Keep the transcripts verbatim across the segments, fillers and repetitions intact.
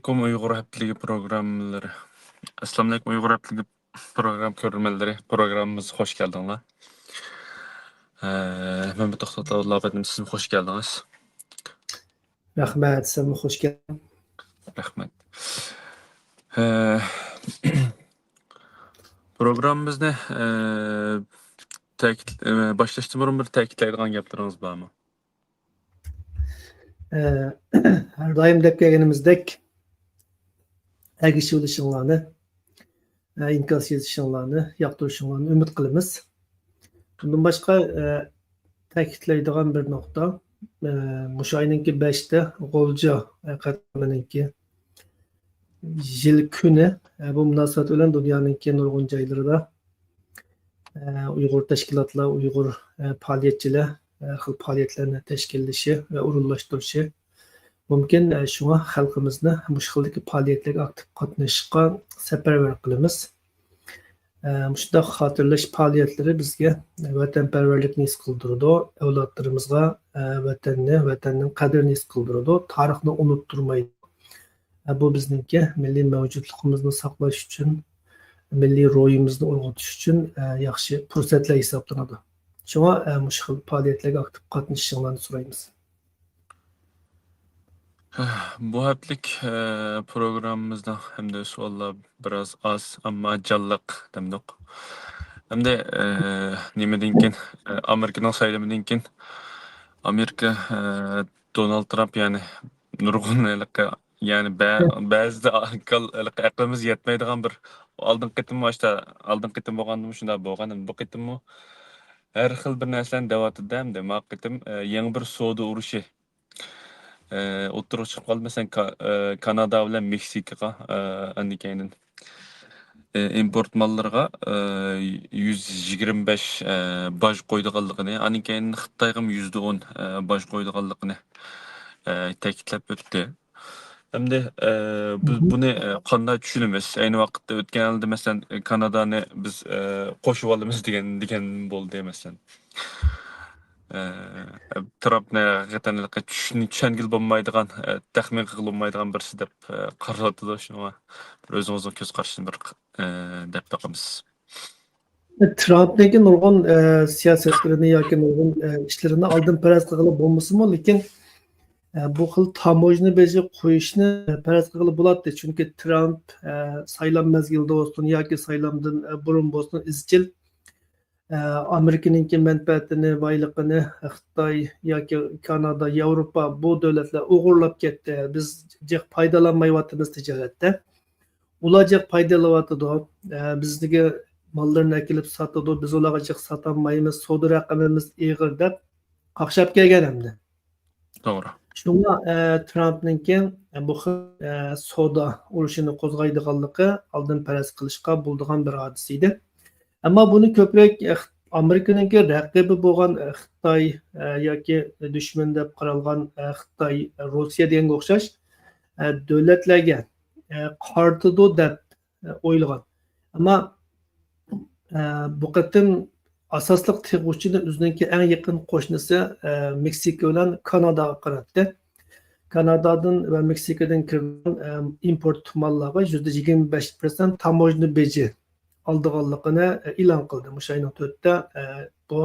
ئەسسالامۇئەلەيكۇم ئۇيغۇر ھەپتىلىكى پروگراممىلىرى. ئەسسالامۇئەلەيكۇم ئۇيغۇر ھەپتىلىكى پروگرام كۆرۈرمەنلىرى. پروگراممىمىزغا خوش كەلدىڭلار. ئە، مەمەت توختى ئابدۇللا ئەپەندىم، سىزمۇ خوش كەلدىڭىز. رەھمەت، سەنمۇ خوش كەلدىڭ. رەھمەت. ئە، پروگراممىمىزنى، ئە، تەكىت-، ئە، باشلاشتىن بۇرۇن بىر تەكىتلەيدىغان گەپلىرىڭىز بارمۇ؟ ئە، ھەر دائىم دەپ كەلگىنىمىزدەك، ئەگىشىۋېلىشىڭلارنى، ئە، ئىنكاس يېزىشىڭلارنى، ياقتۇرۇشۇڭلارنى ئۈمىد قىلىمىز. ئۇندىن باشقا، ئە، تەكىتلەيدىغان بىر نۇقتا، ئە، مۇشۇ ئاينىڭكى بەشتە غۇلجا، ئە، قەتلىئامىنىڭكى يىل كۈنى، ئە، بۇ مۇناسىۋەت بىلەن دۇنيانىڭكى نۇرغۇن جايلىرىدا، ئە، ئۇيغۇر تەشكىلاتلار، ئۇيغۇر، ئە، پائالىيەتچىلەر، ئە، ھەر خىل پائالىيەتلەرنى تەشكىللىشى ۋە ئورۇنلاشتۇرۇشى مۇمكىن. ئە، شۇڭا خەلقىمىزنى مۇشۇ خىلدىكى پائالىيەتلەرگە ئاكتىپ قاتنىشىشقا سەپەرۋەر قىلىمىز. ئە، مۇشۇنداق خاتىرىلەش پائالىيەتلىرى بىزگە ۋەتەنپەرۋەرلىكنى ھېس قىلدۇرىدۇ، ئەۋلادلىرىمىزغا، ئە، ۋەتەننى، ۋەتەننىڭ قەدرىنى ھېس قىلدۇرىدۇ، تارىخنى ئۇنتۇرمايدۇ. ئە، بۇ بىزنىڭكى مىللىي مەۋجۇتلۇقىمىزنى ساقلاش ئۈچۈن، مىللىي روھىمىزنى ئۇرغۇتۇش ئۈچۈن، ئە، ياخشى پۇرسەتلەر ھېسابلىنىدۇ. شۇڭا، ئە، مۇشۇ خىل پائالىيەتلەرگە ئاكتىپ قاتنىشىشىڭلارنى سورايمىز. بۇ ھەپتىلىك، ئە، پروگراممىمىزنىڭ ھەمدە سوئاللار بىراز ئاز، ئەمما جانلىق دەمدۇق. ھەمدە، ئە، نېمىدىن كېيىن، ئە، ئامېرىكىنىڭ سايلىمىدىن كېيىن ئامېرىكا، ئە، دونالد ترامپ، يەنى نۇرغۇن ھېلىقى، يەنى بە-، بەزىدە ئەقىل، ھېلىقى ئەقلىمىز يەتمەيدىغان بىر، ئالدىنقى قېتىم ئاشتا، ئالدىنقى قېتىم بولغاندا مۇشۇنداق بولغان، بۇ قېتىممۇ ھەر خىل بىر نەرسىلەرنى دەۋاتىدۇ ئەمدى. ما قېتىم، ئە، يېڭى بىر سودا ئۇرۇشى، ئە، ئوتتۇرىغا چىقىپ قالدى. مەسىلەن، كا-، ئە، كانادا بىلەن مېكسىكىغا، ئە، ئاندىن كېيىن، ئە، ئىمپورت ماللىرىغا، ئە، يۈز يىگىرمە بەش، ئە، باج قويىدىغانلىقىنى، ئاندىن كېيىن خىتايغىمۇ يۈزدە ئون، ئە، باج قويىدىغانلىقىنى، ئە، تەكىتلەپ ئۆتتى. ئەمدى، ئە، بىز بۇنى، ئە، قانداق چۈشىنىمىز؟ ئەينى ۋاقىتتا ئۆتكەن يىلدا، مەسىلەن، كانادانى بىز، ئە، قوشۇۋالىمىز دېگەن، دېگەن بولدى، مەسىلەن. ئە، ترامپنى ھەقىقەتەن چۈشەن-، چۈشەنگىلى بولمايدىغان، ئە، تەخمىن قىلغىلى بولمايدىغان بىرسى دەپ، ئە، قارىلىۋاتىدۇ. شۇڭا بىر ئۆزىڭىزنىڭ كۆز قارىشىنى بىر، ئە، دەپ بېقىمىز. ترامپنىڭكى نۇرغۇن، ئە، سىياسەتلىرىنى ياكى نۇرغۇن، ئە، ئىشلىرىنى ئالدىن پەرەز قىلغىلى بولمىسىمۇ، لېكىن، ئە، بۇ خىل تاموژنا بېجى قويۇشنى پەرەز قىلغىلى بولاتتى. چۈنكى ترامپ، ئە، سايلام مەزگىلىدە بولسۇن ياكى سايلامدىن، ئە، بۇرۇن بولسۇن، ئىزچىل، ئە، ئامېرىكىنىڭكى مەنپەئەتىنى، بايلىقىنى خىتاي ياكى كانادا، ياۋروپا، بۇ دۆلەتلەر ئوغرىلاپ كەتتى، بىز جىق پايدىلانمايۋاتىمىز تىجارەتتە. ئۇلار جىق پايدىلىنىۋاتىدۇ. ئە، بىزگە ماللىرىنى ئەكېلىپ ساتىدۇ، بىز ئۇلارغا جىق ساتالمايمىز، سودا رەقىمىمىز ئېغىر دەپ قاقشاپ كەلگەن ئەمدى. توغرا. شۇڭا، ئە، ترامپنىڭكى بۇ خىل، ئە، سودا ئۇرۇشىنى قوزغايدىغانلىقى ئالدىن پەرەز قىلىشقا بولىدىغان بىر ھادىسە ئىدى. ئەمما بۇنى كۆپرەك، ئە، ئامېرىكىنىڭكى رەقىبى بولغان، ئە، خىتاي، ئە، ياكى دۈشمەن دەپ قارالغان، ئە، خىتاي، روسىيە دېگەنگە ئوخشاش، ئە، دۆلەتلەرگە، ئە، قارىتىدۇ دەپ، ئە، ئويلىغان. ئەمما، ئە، بۇ قېتىم ئاساسلىق تېغ ئۇچىنى ئۆزىنىڭكى ئەڭ يېقىن قوشنىسى، ئە، مېكسىكا بىلەن كاناداغا قاراتتى. كانادادىن ۋە مېكسىكادىن كىرىدىغان، ئە، ئىمپورت ماللارغا يۈزدە يىگىرمە بەش پىرسەنت تاموژنا بېجى ئالىدىغانلىقىنى، ئە، ئېلان قىلدى. مۇشۇ ئاينىڭ تۆتىدە، ئە، بۇ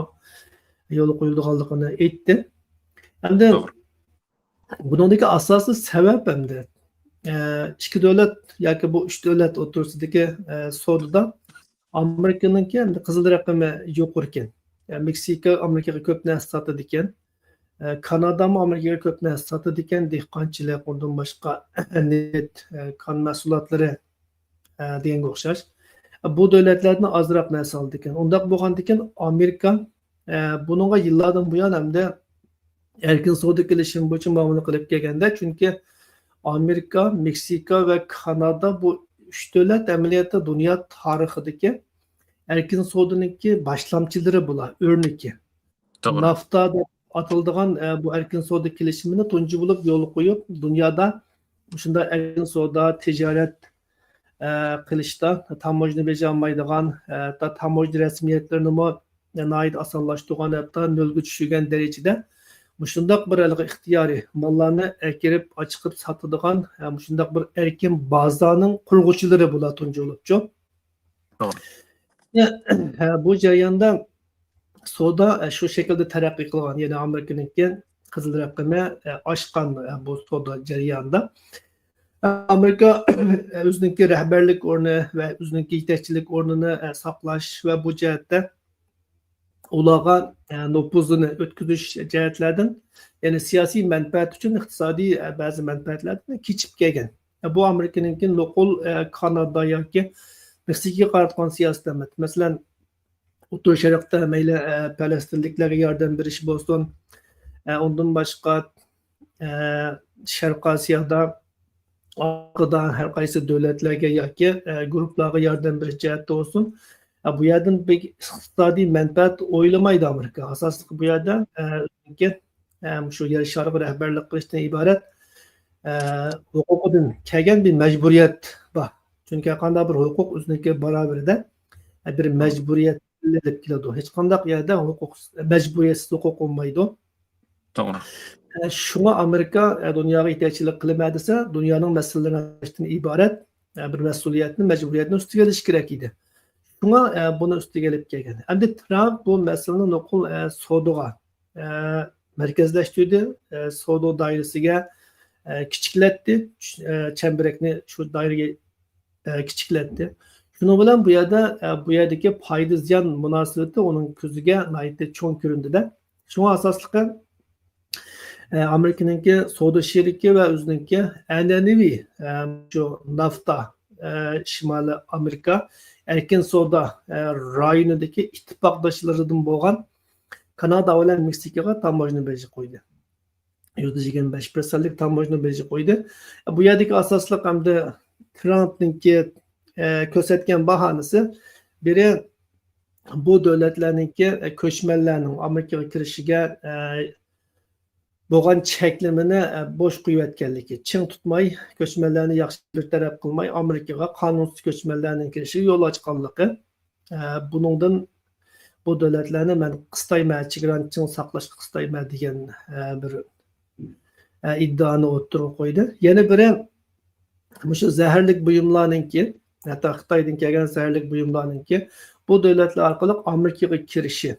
يولغا قويۇلىدىغانلىقىنى ئېيتتى. ئەمدى توغرا. بۇنىڭدىكى ئاساسىي سەۋەب ئەمدى، ئە، ئىككى دۆلەت ياكى بۇ ئۈچ دۆلەت ئوتتۇرىسىدىكى، ئە، سودىدا ئامېرىكىنىڭكى ئەمدى قىزىل رەقىمى يۇقىرىكەن. ئە، مېكسىكا ئامېرىكىغا كۆپ نەرسە ساتىدىكەن. ئە، كانادامۇ ئامېرىكىغا كۆپ نەرسە ساتىدىكەن. دېھقانچىلىق، ئۇندىن باشقا نېفىت، ئە، كان مەھسۇلاتلىرى، ئە، دېگەنگە ئوخشاش. بۇ دۆلەتلەردىن ئازراق نەرسە ئالىدىكەن. ئۇنداق بولغاندىكىن ئامېرىكا، ئە، بۇنىڭغا يىللاردىن بۇيان ئەمدى ئەركىن سودا كېلىشىمى بويىچە مۇئامىلە قىلىپ كەلگەندە، چۈنكى ئامېرىكا، مېكسىكا ۋە كانادا بۇ ئۈچ دۆلەت ئەمەلىيەتتە دۇنيا تارىخىدىكى ئەركىن سودىنىڭكى باشلامچىلىرى بۇلار، ئۆرنىكى. توغرا. نافتا دەپ ئاتىلىدىغان، ئە، بۇ ئەركىن سودا كېلىشىمىنى تۇنجى بولۇپ يولغا قويۇپ، دۇنيادا مۇشۇنداق ئەركىن سودا، تىجارەت، ئە، قىلىشتا تاموژنا بېجى ئالمايدىغان، ئە، تا-، تاموژنا رەسمىيەتلىرىنىمۇ ناھايىتى ئاسانلاشتۇرغان، ھەتتا نۆلگە چۈشۈرگەن دەرىجىدە مۇشۇنداق بىر ھېلىقى ئىختىيارىي ماللارنى ئەكىرىپ، ئاچىقىپ ساتىدىغان، ھە، مۇشۇنداق بىر ئەركىن بازارنىڭ قۇرغۇچىلىرى بۇلار تۇنجى بولۇپچۇ. توغرا. ھە، بۇ جەرياندا سودا، ھە، شۇ شەكىلدە تەرەققىي قىلغان. يەنى ئامېرىكىنىڭكى قىزىل رەقىمى، ھە، ئاشقان، ھە، بۇ سودا جەريانىدا. ئامېرىكا ئۆزىنىڭكى رەھبەرلىك ئورنى ۋە ئۆزىنىڭكى يېتەكچىلىك ئورنىنى، ھە، ساقلاش ۋە بۇ جەھەتتە ئۇلارغا، ئە، نوپۇزىنى ئۆتكۈزۈش جەھەتلەردىن، يەنى سىياسىي مەنپەئەت ئۈچۈن ئىقتىسادىي، ئە، بەزى مەنپەئەتلەردىن كېچىپ كەلگەن. ئە، بۇ ئامېرىكىنىڭكى نوقۇل، ئە، كانادا ياكى مېكسىكىغا قاراتقان سىياسىتى ئەمەس. مەسىلەن، ئوتتۇرا شەرقتە مەيلى، ئە، پەلەستىنلىكلەرگە ياردەم بېرىش بولسۇن، ئە، ئۇندىن باشقا، ئە، شەرقىي ئاسىيادا، ئارقىدا ھەر قايسى دۆلەتلەرگە ياكى، ئە، گۇرۇپپىلارغا ياردەم بېرىش جەھەتتە بولسۇن، ئە، بۇ يەردىن بەك ئىقتىسادىي مەنپەئەت ئويلىمايدۇ ئامېرىكا. ئاساسلىقى بۇ يەردە، ئە، ئۆزىنىڭكى، ئە، مۇشۇ يەر شارىغا رەھبەرلىك قىلىشتىن ئىبارەت، ئە، ھوقۇقىدىن كەلگەن بىر مەجبۇرىيەت بار. چۈنكى ھەرقانداق بىر ھوقۇق ئۆزىنىڭكى باراۋىرىدە، ئە، بىر مەجبۇرىيەت ئېلىپ كېلىدۇ. ھېچقانداق يەردە ھوقۇق، مەجبۇرىيەتسىز ھوقۇق بولمايدۇ. توغرا. ئە، شۇڭا ئامېرىكا، ئە، دۇنياغا يېتەكچىلىك قىلىمەن دېسە، دۇنيانىڭ مەسىلىلىرىنى ھەل قىلىشتىن ئىبارەت، ئە، بىر مەسئۇلىيەتنى، مەجبۇرىيەتنى ئۈستىگە ئېلىشى كېرەك ئىدى. شۇڭا، ئە، بۇنى ئۈستىگە ئېلىپ كەلگەن. ئەمدى ترامپ بۇ مەسىلىنى نوقۇل، ئە، سودىغا، ئە، مەركەزلەشتۈردى، ئە، سودا دائىرىسىگە، ئە، كىچىكلەتتى، چۈش-، ئە، چەمبىرەكنى شۇ دائىرىگە ئە، كىچىكلەتتى. شۇنىڭ بىلەن بۇ يەردە، ئە، بۇ يەردىكى پايدا زىيان مۇناسىۋىتى ئۇنىڭ كۆزىگە ناھايىتى چوڭ كۆرۈندى-دە. شۇڭا ئاساسلىقى، ئە، ئامېرىكىنىڭكى سودا شېرىكى ۋە ئۆزىنىڭكى ئەنئەنىۋى، ئە، شۇ نافتا، ئە، شىمالىي ئامېرىكا ئەركىن سودا، ئە، رايونىدىكى ئىتتىپاقداشلىرىدىن بولغان كانادا بىلەن مېكسىكىغا تاموژنا بېجى قويدى. يۈزدە يىگىرمە بەش پىرسەنتلىك تاموژنا بېجى قويدى. بۇ يەردىكى ئاساسلىق ئەمدى ترامپنىڭكى، ئە، كۆرسەتكەن باھانىسى، بىرى، بۇ دۆلەتلەرنىڭكى، ئە، كۆچمەنلەرنىڭ ئامېرىكىغا كىرىشىگە، ئە، بولغان چەكلىمىنى، ئە، بوش قويۇۋەتكەنلىكى، چىڭ تۇتماي، كۆچمەنلەرنى ياخشى بىر تەرەپ قىلماي، ئامېرىكىغا قانۇنسىز كۆچمەنلەرنىڭ كىرىشىگە يول ئاچقانلىقى، ئە، بۇنىڭدىن بۇ دۆلەتلەرنى مەن قىستايمەن، چېگرانى چىڭ ساقلاشقا قىستايمەن دېگەن، ئە، بىر، ئە، ئىددىئانى ئوتتۇرىغا قويدى. يەنە بىرى، مۇشۇ زەھەرلىك بۇيۇملارنىڭكى، ھەتتا خىتايدىن كەلگەن زەھەرلىك بۇيۇملارنىڭكى بۇ دۆلەتلەر ئارقىلىق ئامېرىكىغا كىرىشى،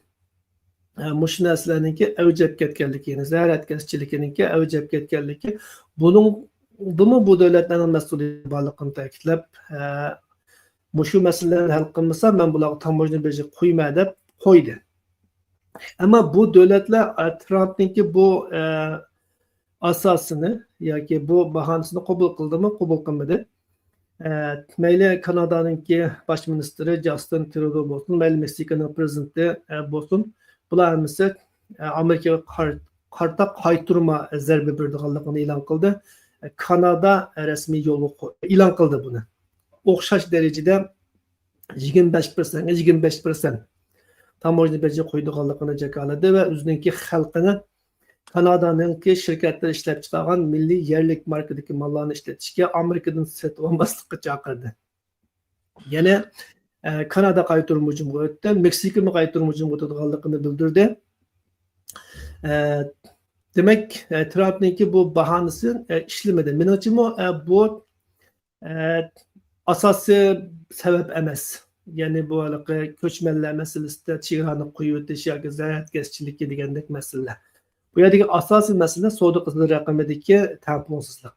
ئە، مۇشۇ نەرسىلەرنىڭكى ئەۋج ئەپ كەتكەنلىكى، يەنى زەھەر ئەتكەسچىلىكىنىڭكى ئەۋج ئەپ كەتكەنلىكى، بۇنىڭدىمۇ بۇ دۆلەتلەرنىڭ مەسئۇلىيىتى بارلىقىنى تەكىتلەپ، ئە، مۇشۇ مەسىلىلەرنى ھەل قىلمىسا، مەن بۇلارغا تاموژنا بېجى قويىمەن دەپ قويدى. ئەمما بۇ دۆلەتلەر، ئە، ترامپنىڭكى بۇ، ئە، ئاساسىنى ياكى بۇ باھانىسىنى قوبۇل قىلدىمۇ، قوبۇل قىلمىدى. ئە، مەيلى كانادانىڭكى باش مىنىستىرى جاستىن ترۇدو بولسۇن، مەيلى مېكسىكانىڭ پرېزىدېنتى، ئە، بولسۇن، بۇلار ھەممىسى، ئە، ئامېرىكىغا قار-، قارىتا قايتۇرما زەربە بېرىدىغانلىقىنى ئېلان قىلدى. كانادا رەسمىي يولغا قو-، ئېلان قىلدى بۇنى. ئوخشاش دەرىجىدە يىگىرمە بەش پىرسەنتكە يىگىرمە بەش پىرسەنت تاموژنا بېجى قويىدىغانلىقىنى جاكارلىدى ۋە ئۆزىنىڭكى خەلقىنى كانادانىڭكى شىركەتلىرى ئىشلەپچىقارغان مىللىي يەرلىك ماركىدىكى ماللارنى ئىشلىتىشكە ئامېرىكىدىن سېتىۋالماسلىققا چاقىردى. يەنى، ئە، كانادا قايتۇرما ھۇجۇمغا ئۆتتى، مېكسىكىمۇ قايتۇرما ھۇجۇمغا ئۆتىدىغانلىقىنى بىلدۈردى. ئە، دېمەك، ئە، ترامپنىڭكى بۇ باھانىسى، ئە، ئىشلىمىدى. مېنىڭچىمۇ، ئە، بۇ، ئە، ئاساسىي سەۋەب ئەمەس. يەنى بۇ ھېلىقى كۆچمەنلەر مەسىلىسىدە چېگرانى قويۇۋېتىش ياكى زەھەر ئەتكەسچىلىكى دېگەندەك مەسىلىلەر. بۇ يەردىكى ئاساسىي مەسىلە سودا قىزىل رەقىمىدىكى تەڭپۇڭسىزلىق.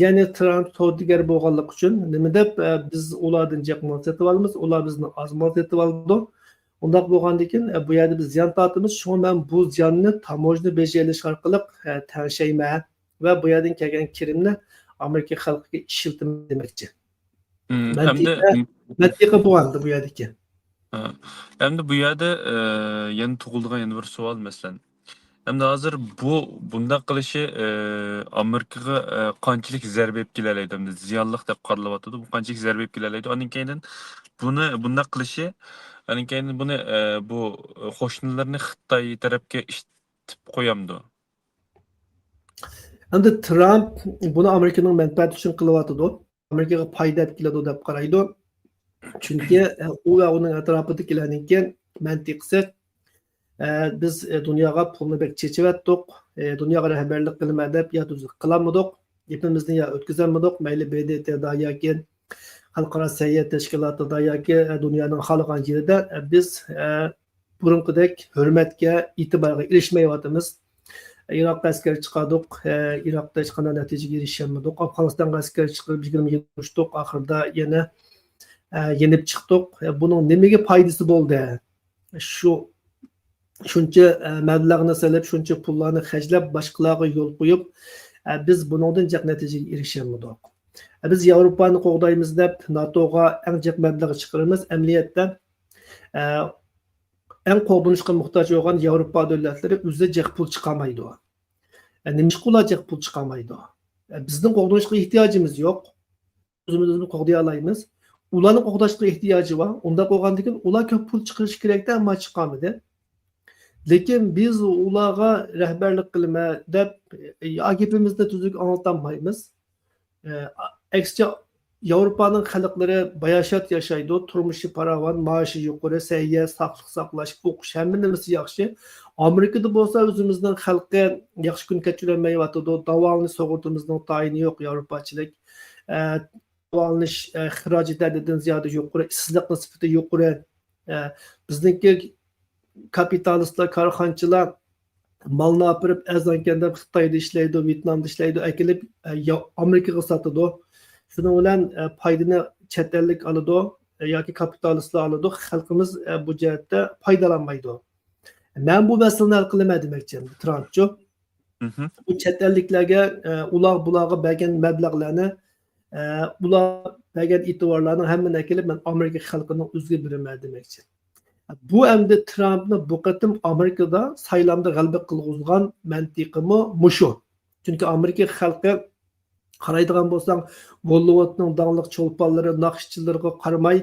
يەنى ترامپ سودىگەر بولغانلىقى ئۈچۈن نېمە دەپ، ئە، بىز ئۇلاردىن جىق مال سېتىۋالىمىز، ئۇلار بىزدىن ئاز مال سېتىۋالىدۇ. ئۇنداق بولغاندىكىن، ئە، بۇ يەردە بىز زىيان تارتىمىز. شۇڭا مەن بۇ زىياننى تاموژنا بېجى ئېلىش ئارقىلىق، ئە، تەڭشەيمەن ۋە بۇ يەردىن كەلگەن كىرىمنى ئامېرىكا خەلقىگە ئىشلىتىمەن دېمەكچى. مم، مەنتىقە، ئەمدى مەنتىقە بۇ ئەمدى بۇ يەردىكى. ھە. ئەمدى بۇ يەردە، ئە، يەنە تۇغۇلىدىغان يەنە بىر سوئال، مەسىلەن. ئەمدى ھازىر بۇ، بۇنداق قىلىشى، ئە، ئامېرىكىغا، ئە، قانچىلىك زەربە ئېلىپ كېلەلەيدۇ؟ ئەمدى زىيانلىق دەپ قارىلىۋاتىدۇ. بۇ قانچىلىك زەربە ئېلىپ كېلەلەيدۇ؟ ئاندىن كېيىندىن بۇنى، بۇنداق قىلىشى، ئاندىن كېيىندىن بۇنى، ئە، بۇ قوشنىلىرىنى خىتاي تەرەپكە ئىشلىتىپ قويامدۇ؟ ئەمدى ترامپ بۇنى ئامېرىكىنىڭ مەنپەئەتى ئۈچۈن قىلىۋاتىدۇ. ئامېرىكىغا پايدا ئەپ كېلىدۇ دەپ قارايدۇ. چۈنكى، ئە، ئۇ ۋە ئۇنىڭ ئەتراپىدىكىلەرنىڭكى مەنتىقىسى، ئە، بىز، ئە، دۇنياغا پۇلنى بەك چېچىۋەتتۇق. ئە، دۇنياغا رەھبەرلىك قىلىمەن دەپ يا تۈزۈك قىلالمىدۇق. گېپىمىزنى يا ئۆتكۈزەلمىدۇق. مەيلى ب د ت دا ياكى خەلقئارا سەھىيە تەشكىلاتىدا ياكى، ئە، دۇنيانىڭ خالىغان يېرىدە، ئە، بىز، ئە، بۇرۇنقىدەك ھۆرمەتكە، ئېتىبارغا ئېرىشمەيۋاتىمىز. ئىراققا ئەسكەر چىقاردۇق. ئە، ئىراقتا ھېچقانداق نەتىجىگە ئېرىشەلمىدۇق. ئافغانىستانغا ئەسكەر چىقىرىپ، يىگىرمە يىل ئۇرۇشتۇق. ئاخىرىدا يەنە، ئە، يېنىپ چىقتۇق. ئە، بۇنىڭ نېمىگە پايدىسى بولدى؟ شۇ، شۇنچە، ئە، مەبلەغنى سېلىپ، شۇنچە پۇللارنى خەجلەپ، باشقىلارغا يول قويۇپ، ئە، بىز بۇنىڭدىن جىق نەتىجىگە ئېرىشەلمىدۇق. ئە، بىز ياۋروپانى قوغدايمىز دەپ، ناتوغا ئەڭ جىق مەبلەغ چىقىرىمىز. ئەمەلىيەتتە، ئە، ئەڭ قوغدىنىشقا موھتاج بولغان ياۋروپا دۆلەتلىرى ئۆزى جىق پۇل چىقارمايدۇ. ئە، نېمىشقا ئۇلار جىق پۇل چىقارمايدۇ؟ ئە، بىزنىڭ قوغدىنىشقا ئېھتىياجىمىز يوق. ئۆزىمىز ئۆزىمىزنى قوغدىيالايمىز. ئۇلارنىڭ قوغداشقا ئېھتىياجى بار. ئۇنداق بولغاندىكىن ئۇلار كۆپ پۇل چىقىرىشى كېرەكتە، ئەمما چىقارمىدى. لېكىن بىز ئۇلارغا رەھبەرلىك قىلىمەن دەپ، يا گېپىمىزنى تۈزۈك ئاڭلىتالمايمىز. ئە، ئەكسىچە، ياۋروپانىڭ خەلقلىرى باياشات ياشايدۇ، تۇرمۇشى پاراۋان، مائاشى يۇقىرى، سەھىيە، ساقلىق ساقلاش، ئوقۇش، ھەممە نېمىسى ياخشى. ئامېرىكىدا بولسا ئۆزىمىزنىڭ خەلقى ياخشى كۈن كەچۈرەلمەيۋاتىدۇ، داۋالىنىش سۇغۇرتىمىزنىڭ تايىنى يوق، ياۋروپاچىلىك. ئە، داۋالىنىش، ئە، خىراجىتى ھەددىدىن زىيادە يۇقىرى، ئىسسىقلىقنىڭ سۈپىتى يۇقىرى. ئە، بىزنىڭكى كاپىتالىستلار، كارخانىچىلار مالنى ئاپىرىپ، ئەرزانكەن دەپ خىتايدا ئىشلەيدۇ، ۋيېتنامدا ئىشلەيدۇ، ئەكېلىپ، ئە، يا-، ئامېرىكىغا ساتىدۇ. شۇنىڭ بىلەن، ئە، پايدىنى چەت ئەللىك ئالىدۇ، ئە، ياكى كاپىتالىستلار ئالىدۇ. خەلقىمىز، ئە، بۇ جەھەتتە پايدىلانمايدۇ. مەن بۇ مەسىلىنى ھەل قىلىمەن دېمەكچى، ترامپچۇ. مھم. بۇ چەت ئەللىكلەرگە، ئە، ئۇلار بۇلارغا بەرگەن مەبلەغلەرنى، ئە، ئۇلار بەرگەن ئېتىبارلارنىڭ ھەممىنى ئەكېلىپ، مەن ئامېرىكا خەلقىنىڭ ئۆزىگە بېرىمەن دېمەكچى. بۇ ئەمدى ترامپنى بۇ قېتىم ئامېرىكىدا سايلامدا غەلىبە قىلغۇزغان مەنتىقىمۇ مۇشۇ. چۈنكى ئامېرىكا خەلقى قارايدىغان بولساڭ، گوللىۋۇدنىڭ داڭلىق چولپانلىرى، ناخشىچىلىرىغا قارىماي،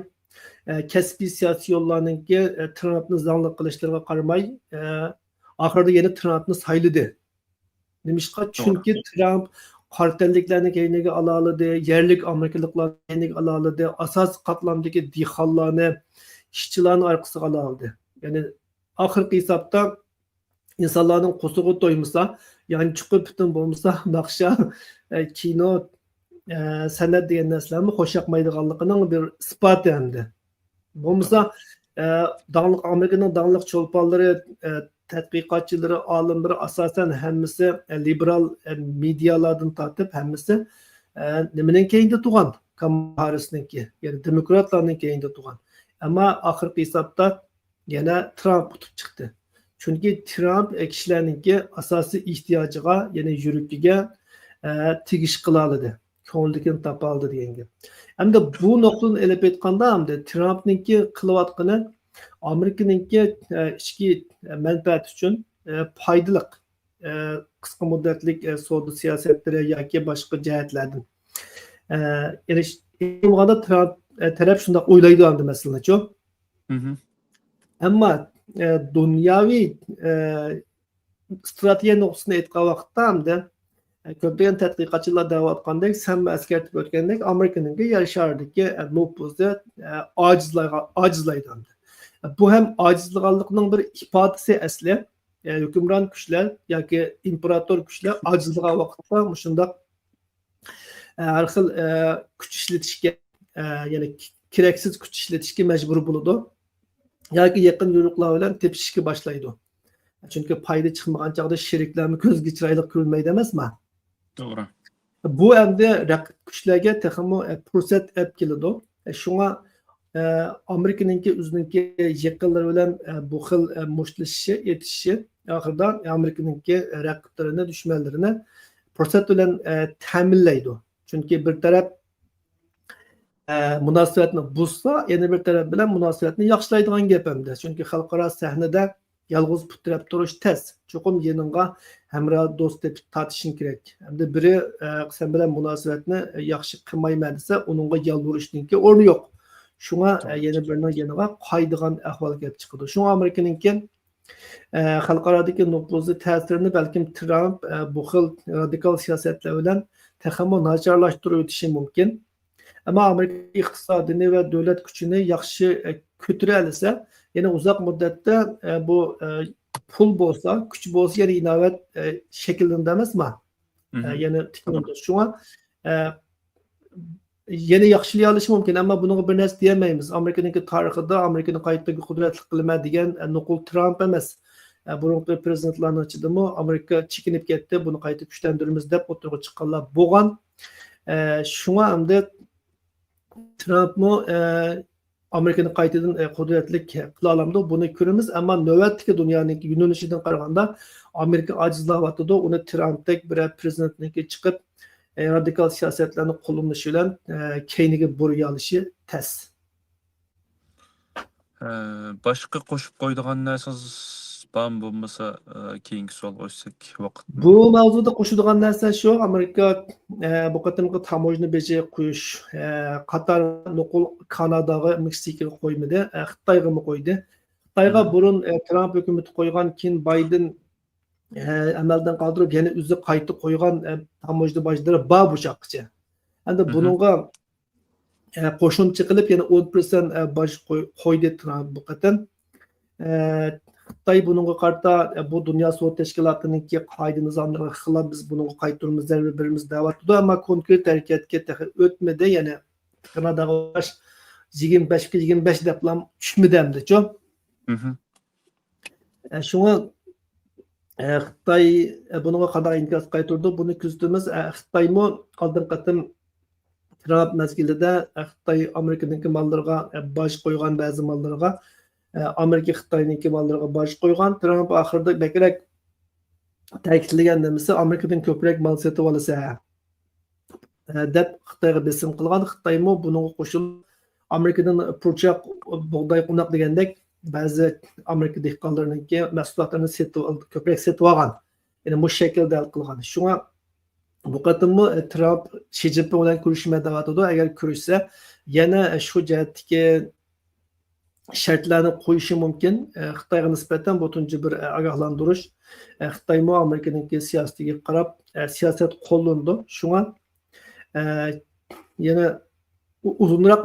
ئە، كەسپىي سىياسىيونلارنىڭكى، ئە، ترامپنى زاڭلىق قىلىشلىرىغا قارىماي، ئە، ئاخىرىدا يەنە ترامپنى سايلىدى. نېمىشقا؟ توغرا. چۈنكى ترامپ قارا تەنلىكلەرنى كەينىگە ئالالىدى، يەرلىك ئامېرىكىلىقلارنى كەينىگە ئالالىدى، ئاساسىي قاتلامدىكى دېھقانلارنى، ئىشچىلارنى ئارقىسىغا ئالالىدى. يەنى ئاخىرقى ھېسابتا ئىنسانلارنىڭ قورسىقى تويمىسا، يانچۇقى پۈتۈن بولمىسا، ناخشا، ئە، كىنو، ئە، سەنئەت دېگەن نەرسىلەرمۇ خوش ياقمايدىغانلىقىنىڭ بىر ئىسپاتى ئەمدى. بولمىسا، ئە، داڭلىق، ئامېرىكىنىڭ داڭلىق چولپانلىرى، ئە، تەتقىقاتچىلىرى، ئالىملىرى ئاساسەن ھەممىسى، ئە، لىبېرال، ئە، مېدىيالاردىن تارتىپ ھەممىسى، ئە، نېمىنىڭ كەينىدە تۇرغان؟ كامالا ھاررىسنىڭكى، يەنى دېموكراتلارنىڭ كەينىدە تۇرغان. ئەمما ئاخىرقى ھېسابتا يەنە ترامپ ئۇتۇپ چىقتى. چۈنكى ترامپ، ئە، كىشىلەرنىڭكى ئاساسىي ئېھتىياجىغا، يەنى يۈرىكىگە، ئە، تېگىش قىلالىدى. كۆڭلىدىكىنى تاپالىدى دېگەن گەپ. ئەمدى بۇ نۇقتىدىن ئېلىپ ئېيتقاندا، ئەمدى ترامپنىڭكى قىلىۋاتقىنى ئامېرىكىنىڭكى، ئە، ئىچكى مەنپەئەتى ئۈچۈن، ئە، پايدىلىق، ئە، قىسقا مۇددەتلىك، ئە، سودا سىياسەتلىرى ياكى باشقا جەھەتلەردىن. ئە، يەنى ش-، بولغاندا ترامپ، ئە، تەرەپ شۇنداق ئويلايدۇ ئەمدى مەسىلىنىچۇ. مھم. ئەمما، ئە، دۇنياۋى، ئە، ئىستراتېگىيە نۇقتىسىدىن ئېيتقان ۋاقىتتا ئەمدى، ئە، كۆپلىگەن تەتقىقاتچىلار دەۋاتقاندەك، سەنمۇ ئەسكەرتىپ ئۆتكەندەك، ئامېرىكىنىڭكى يەر شارىدىكى، ئە، نوپۇزى، ئە، ئاجىزلايغا-، ئاجىزلايدۇ ئەمدى. بۇ ھەم ئاجىزلىغانلىقنىڭ بىر ئىپادىسى ئەسلى. ئە، ھۆكۈمران كۈچلەر ياكى ئىمپېراتور كۈچلەر ئاجىزلىغان ۋاقىتتا مۇشۇنداق، ئە، ھەر خىل، ئە، كۈچ ئىشلىتىشكە، ئە، يەنى كېرەكسىز كۈچ ئىشلىتىشكە مەجبۇر بولىدۇ. ياكى يېقىن يورۇقلار بىلەن تېپىشىشكە باشلايدۇ. چۈنكى پايدا چىقمىغان چاغدا شېرىكلەرمۇ كۆزگە چىرايلىق كۆرۈنمەيدۇ ئەمەسما؟ توغرا. بۇ ئەمدى رەقىب كۈچلەرگە تېخىمۇ، ئە، پۇرسەت ئەپ كېلىدۇ. ئە، شۇڭا، ئە، ئامېرىكىنىڭكى ئۆزىنىڭكى يېقىنلىرى بىلەن، ئە، بۇ خىل، ئە، مۇشتلىشىشى، ئېتىشىشى ئاخىرىدا ئامېرىكىنىڭكى رەقىبلىرىنى، دۈشمەنلىرىنى پۇرسەت بىلەن، ئە، تەمىنلەيدۇ. چۈنكى بىر تەرەپ، ئە، مۇناسىۋەتنى بۇزسا، يەنە بىر تەرەپ بىلەن مۇناسىۋەتنى ياخشىلايدىغان گەپ ئەمدى. چۈنكى خەلقئارا سەھنىدە يالغۇز پۇت تىرەپ تۇرۇش تەس. چوقۇم يېنىڭغا ھەمراھ، دوست تېپىپ تارتىشىڭ كېرەك. ئەمدى بىرى، ئە، سەن بىلەن مۇناسىۋەتنى ياخشى قىلمايمەن دېسە، ئۇنىڭغا يالۋۇرۇشنىڭكى ئورنى يوق. شۇڭا، ئە، يەنە بىرىنىڭ يېنىغا قايىدىغان ئەھۋال كېلىپ چىقىدۇ. شۇڭا ئامېرىكىنىڭكى، ئە، خەلقئارادىكى نوپۇزى، تەسىرىنى بەلكىم ترامپ، ئە، بۇ خىل رادىكال سىياسەتلەر بىلەن تېخىمۇ ناچارلاشتۇرۇۋېتىشى مۇمكىن. ئەمما ئامېرىكا ئىقتىسادىنى ۋە دۆلەت كۈچىنى ياخشى، ئە، كۆتۈرەلىسە، يەنە ئۇزاق مۇددەتتە، ئە، بۇ، ئە، پۇل بولسا، كۈچ بولسا، يەنە ئىناۋەت، ئە، شەكىللىنىدۇ ئەمەسما؟ ئە، يەنە تىكلىنىدۇ. شۇڭا، ئە، يەنە ياخشىلىيالىشى مۇمكىن، ئەمما بۇنىڭغا بىر نەرسە دېيەلمەيمىز. ئامېرىكىنىڭكى تارىخىدا ئامېرىكىنى قايتا قۇدرەتلىك قىلىمەن دېگەن، ئە، نوقۇل ترامپ ئەمەس. ئە، بۇرۇنقى پرېزىدېنتلارنىڭ ئىچىدىمۇ ئامېرىكا چېكىنىپ كەتتى، بۇنى قايتا كۈچلەندۈرىمىز دەپ ئوتتۇرىغا چىققانلار بولغان. ئە، شۇڭا ئەمدى ترامپمۇ، ئە، ئامېرىكىنى قايتىدىن، ئە، قۇدرەتلىك قىلالامدۇ؟ بۇنى كۆرىمىز، ئەمما نۆۋەتتىكى دۇنيانىڭ يۆنىلىشىدىن قارىغاندا، ئامېرىكا ئاجىزلاۋاتىدۇ. ئۇنى ترامپتەك بىرەر پرېزىدېنتنىڭكى چىقىپ، ئە، رادىكال سىياسەتلەرنى قوللىنىشى بىلەن، ئە، كەينىگە بۇرۇيالىشى تەس. ئە، باشقا قوشۇپ قويىدىغان نەرسىڭىز بارمۇ؟ بولمىسا، ئە، كېيىنكى سوئالغا ئۆتسەك ۋاقىتنى. بۇ ماۋزۇدا قوشىدىغان نەرسە شۇ، ئامېرىكا، ئە، بۇ قېتىمقى تاموژنا بېجى قويۇش، ئە، قاتار نوقۇل كاناداغا، مېكسىكىغا قويمىدى، ئە، خىتايغىمۇ قويدى. خىتايغا بۇرۇن، ئە، ترامپ ھۆكۈمىتى قويغان، كېيىن بايدېن، ئە، ئەمەلدىن قالدۇرۇپ، يەنە ئۆزى قايتا قويغان، ئە، تاموژنا باجلىرى بار بۇ چاغقىچە. ئەمدى بۇنىڭغا ئە، قوشۇمچە قىلىپ يەنە ئون پىرسەنت، ئە، باج قوي-، قويدى ترامپ بۇ قېتىم. ئە، خىتاي بۇنىڭغا قارىتا، ئە، بۇ دۇنيا سودا تەشكىلاتىنىڭكى قائىدە نىزاملىرىغا خىلاپ، بىز بۇنىڭغا قايتۇرىمىز، زەربە بېرىمىز دەۋاتىدۇ، ئەمما كونكرېت ھەرىكەتكە تېخى ئۆتمىدى. يەنە كاناداغا ئوخشاش يىگىرمە بەشكە يىگىرمە بەش دەپلا چۈشمىدى ئەمدىچۇ. ئە، شۇڭا، ئە، خىتاي، ئە، بۇنىڭغا قانداق ئىنكاس قايتۇرىدۇ، بۇنى كۆزىتىمىز. ئە، خىتايمۇ ئالدىنقى قېتىم ترامپ مەزگىلىدە، ئە، خىتاي ئامېرىكىنىڭكى ماللىرىغا، ئە، باج قويغان، بەزى ماللىرىغا، ئە، ئامېرىكا خىتاينىڭكى ماللىرىغا باج قويغان. ترامپ ئاخىرىدا بەكرەك تەكىتلىگەن نېمىسى، ئامېرىكىدىن كۆپرەك مال سېتىۋالىسە، ئە، دەپ خىتايغا بېسىم قىلغان. خىتايمۇ بۇنىڭغا قوشۇلۇپ، ئامېرىكىدىن پۇرچاق، بۇغداي، قوناق دېگەندەك بەزى ئامېرىكا دېھقانلىرىنىڭكى مەھسۇلاتلىرىنى سېتىۋال-، كۆپرەك سېتىۋالغان. يەنى مۇشۇ شەكىلدە ھەل قىلغان. شۇڭا بۇ قېتىممۇ، ئە، ترامپ شى جىنپىڭ بىلەن كۆرۈشىمەن دەۋاتىدۇ. ئەگەر كۆرۈشسە، يەنە شۇ جەھەتتىكى شەرتلەرنى قويۇشى مۇمكىن. ئە، خىتايغا نىسبەتەن بۇ تۇنجى بىر، ئە، ئاگاھلاندۇرۇش. ئە، خىتايمۇ ئامېرىكىنىڭكى سىياسىتىگە قاراپ، ئە، سىياسەت قوللىنىدۇ. شۇڭا، ئە، يەنە ئۇ-، ئۇزۇنراق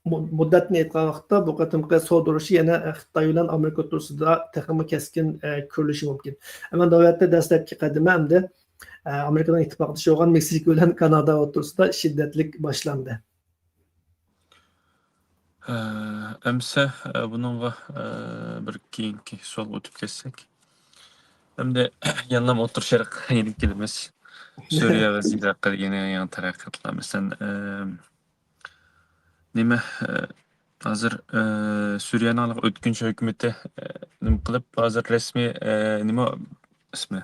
مۇ-، مۇددەتنى ئېيتقان ۋاقىتتا، بۇ قېتىمقى سودا ئۇرۇشى يەنە، ئە، خىتاي بىلەن ئامېرىكا ئوتتۇرىسىدا تېخىمۇ كەسكىن، ئە، كۆرۈلۈشى مۇمكىن. ئەمما نۆۋەتتە دەسلەپكى قەدىمى ئەمدى، ئە، ئامېرىكىنىڭ ئىتتىپاقدىشى بولغان مېكسىكا بىلەن كانادا ئوتتۇرىسىدا شىددەتلىك باشلاندى. ئە، ئەمسە، ئە، بۇنىڭغا، ئە، بىر كېيىنكى سوئالغا ئۆتۈپ كەتسەك. ئەمدى يەنىلا ئوتتۇرا شەرققە يېنىپ كېلىمىز. سۈرىيە ۋەزىيىتى ھەققىدە يەنە يېڭى تەرەققىياتلار. مەسىلەن، ئە، نېمە، ئە، ھازىر، ئە، سۈرىيەنىڭ ئۆتكۈنچى ھۆكۈمىتى، ئە، نېمە قىلىپ، ھازىر رەسمىي، ئە، نېمە ئىسمى؟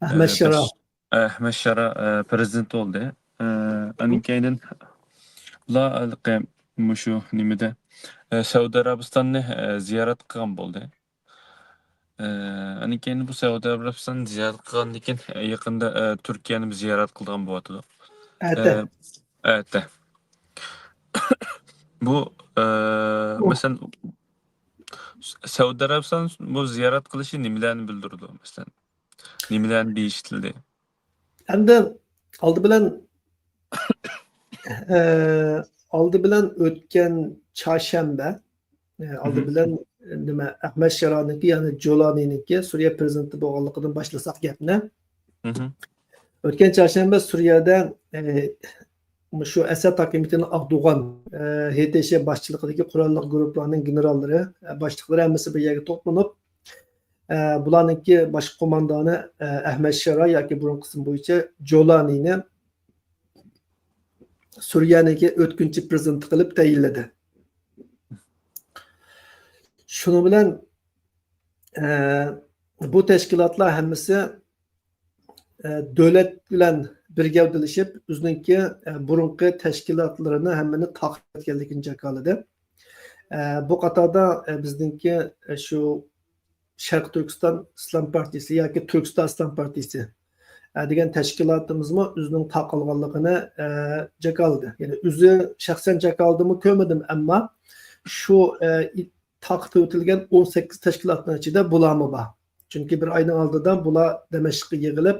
ئەھمەد ئە، شارا. باش-، ئەھمەد شارا، ئە، پرېزىدېنت بولدى. ئە، ئاندىن كېيىن بۇلار ھېلىقى مۇشۇ نېمىدە، ئە، سەئۇدى ئەرەبىستاننى، ئە، زىيارەت قىلغان بولدى. ئە، ئاندىن كېيىن بۇ سەئۇدى ئەرەبىستاننى زىيارەت قىلغاندىن كېيىن، ئە، يېقىندا، ئە، تۈركىيەنى زىيارەت قىلىدىغان بولۇۋاتىدۇ. ئەتە. ئە، ئەتە. بۇ، ئە، مەسىلەن، سەئۇدى ئەرەبىستان بۇ زىيارەت قىلىشى نېمىلەرنى بىلدۈرىدۇ، مەسىلەن؟ نېمىلەرنى دېيىشتىلدى؟ ئەمدى ئالدى بىلەن، ئە، ئالدى بىلەن ئۆتكەن چارشەنبە، ئە، ئالدى بىلەن، نېمە، ئەھمەد شارانىڭكى، يەنى جولانىنىڭكى سۈرىيە پرېزىدېنتى بولغانلىقىدىن باشلىساق گەپنى. ئۆتكەن چارشەنبە سۈرىيەدە، ئە، مۇشۇ ئەسەد ھاكىمىيىتىنىڭ ئاقدوغان، ئە، ھې تې شې باشچىلىقىدىكى قوراللىق گۇرۇپپىلارنىڭ گېنېراللىرى، ئە، باشلىقلىرى ھەممىسى بىر يەرگە توپلىنىپ، ئە، بۇلارنىڭكى باش قوماندانى، ئە، ئەھمەد شارا ياكى بۇرۇنقى ئىسمى بويىچە جولانىنى سۈرىيەنىڭكى ئۆتكۈنچى پرېزىدېنتى قىلىپ تەيىنلىدى. شۇنىڭ بىلەن، ئە، بۇ تەشكىلاتلار ھەممىسى، ئە، دۆلەت بىلەن بىر گەۋدىلىشىپ، ئۆزىنىڭكى، ئە، بۇرۇنقى تەشكىلاتلىرىنى ھەممىنى تاقىۋەتكەنلىكىنى جاكارلىدى. ئە، بۇ قاتاردا، ئە، بىزنىڭكى، ئە، شۇ شەرقىي تۈركىستان ئىسلام پارتىيىسى ياكى تۈركىستان ئىسلام پارتىيىسى، ئە، دېگەن تەشكىلاتىمىزمۇ ئۆزىنىڭ تاقالغانلىقىنى، ئە، جاكارلىدى. يەنى ئۆزى شەخسەن جاكارلىدىمۇ كۆرمىدىم، ئەمما شۇ، ئە، تاقىتىۋېتىلگەن ئون سەككىز تەشكىلاتنىڭ ئىچىدە بۇلارمۇ بار. چۈنكى بىر ئاينىڭ ئالدىدا بۇلار دىمەشققە يىغىلىپ،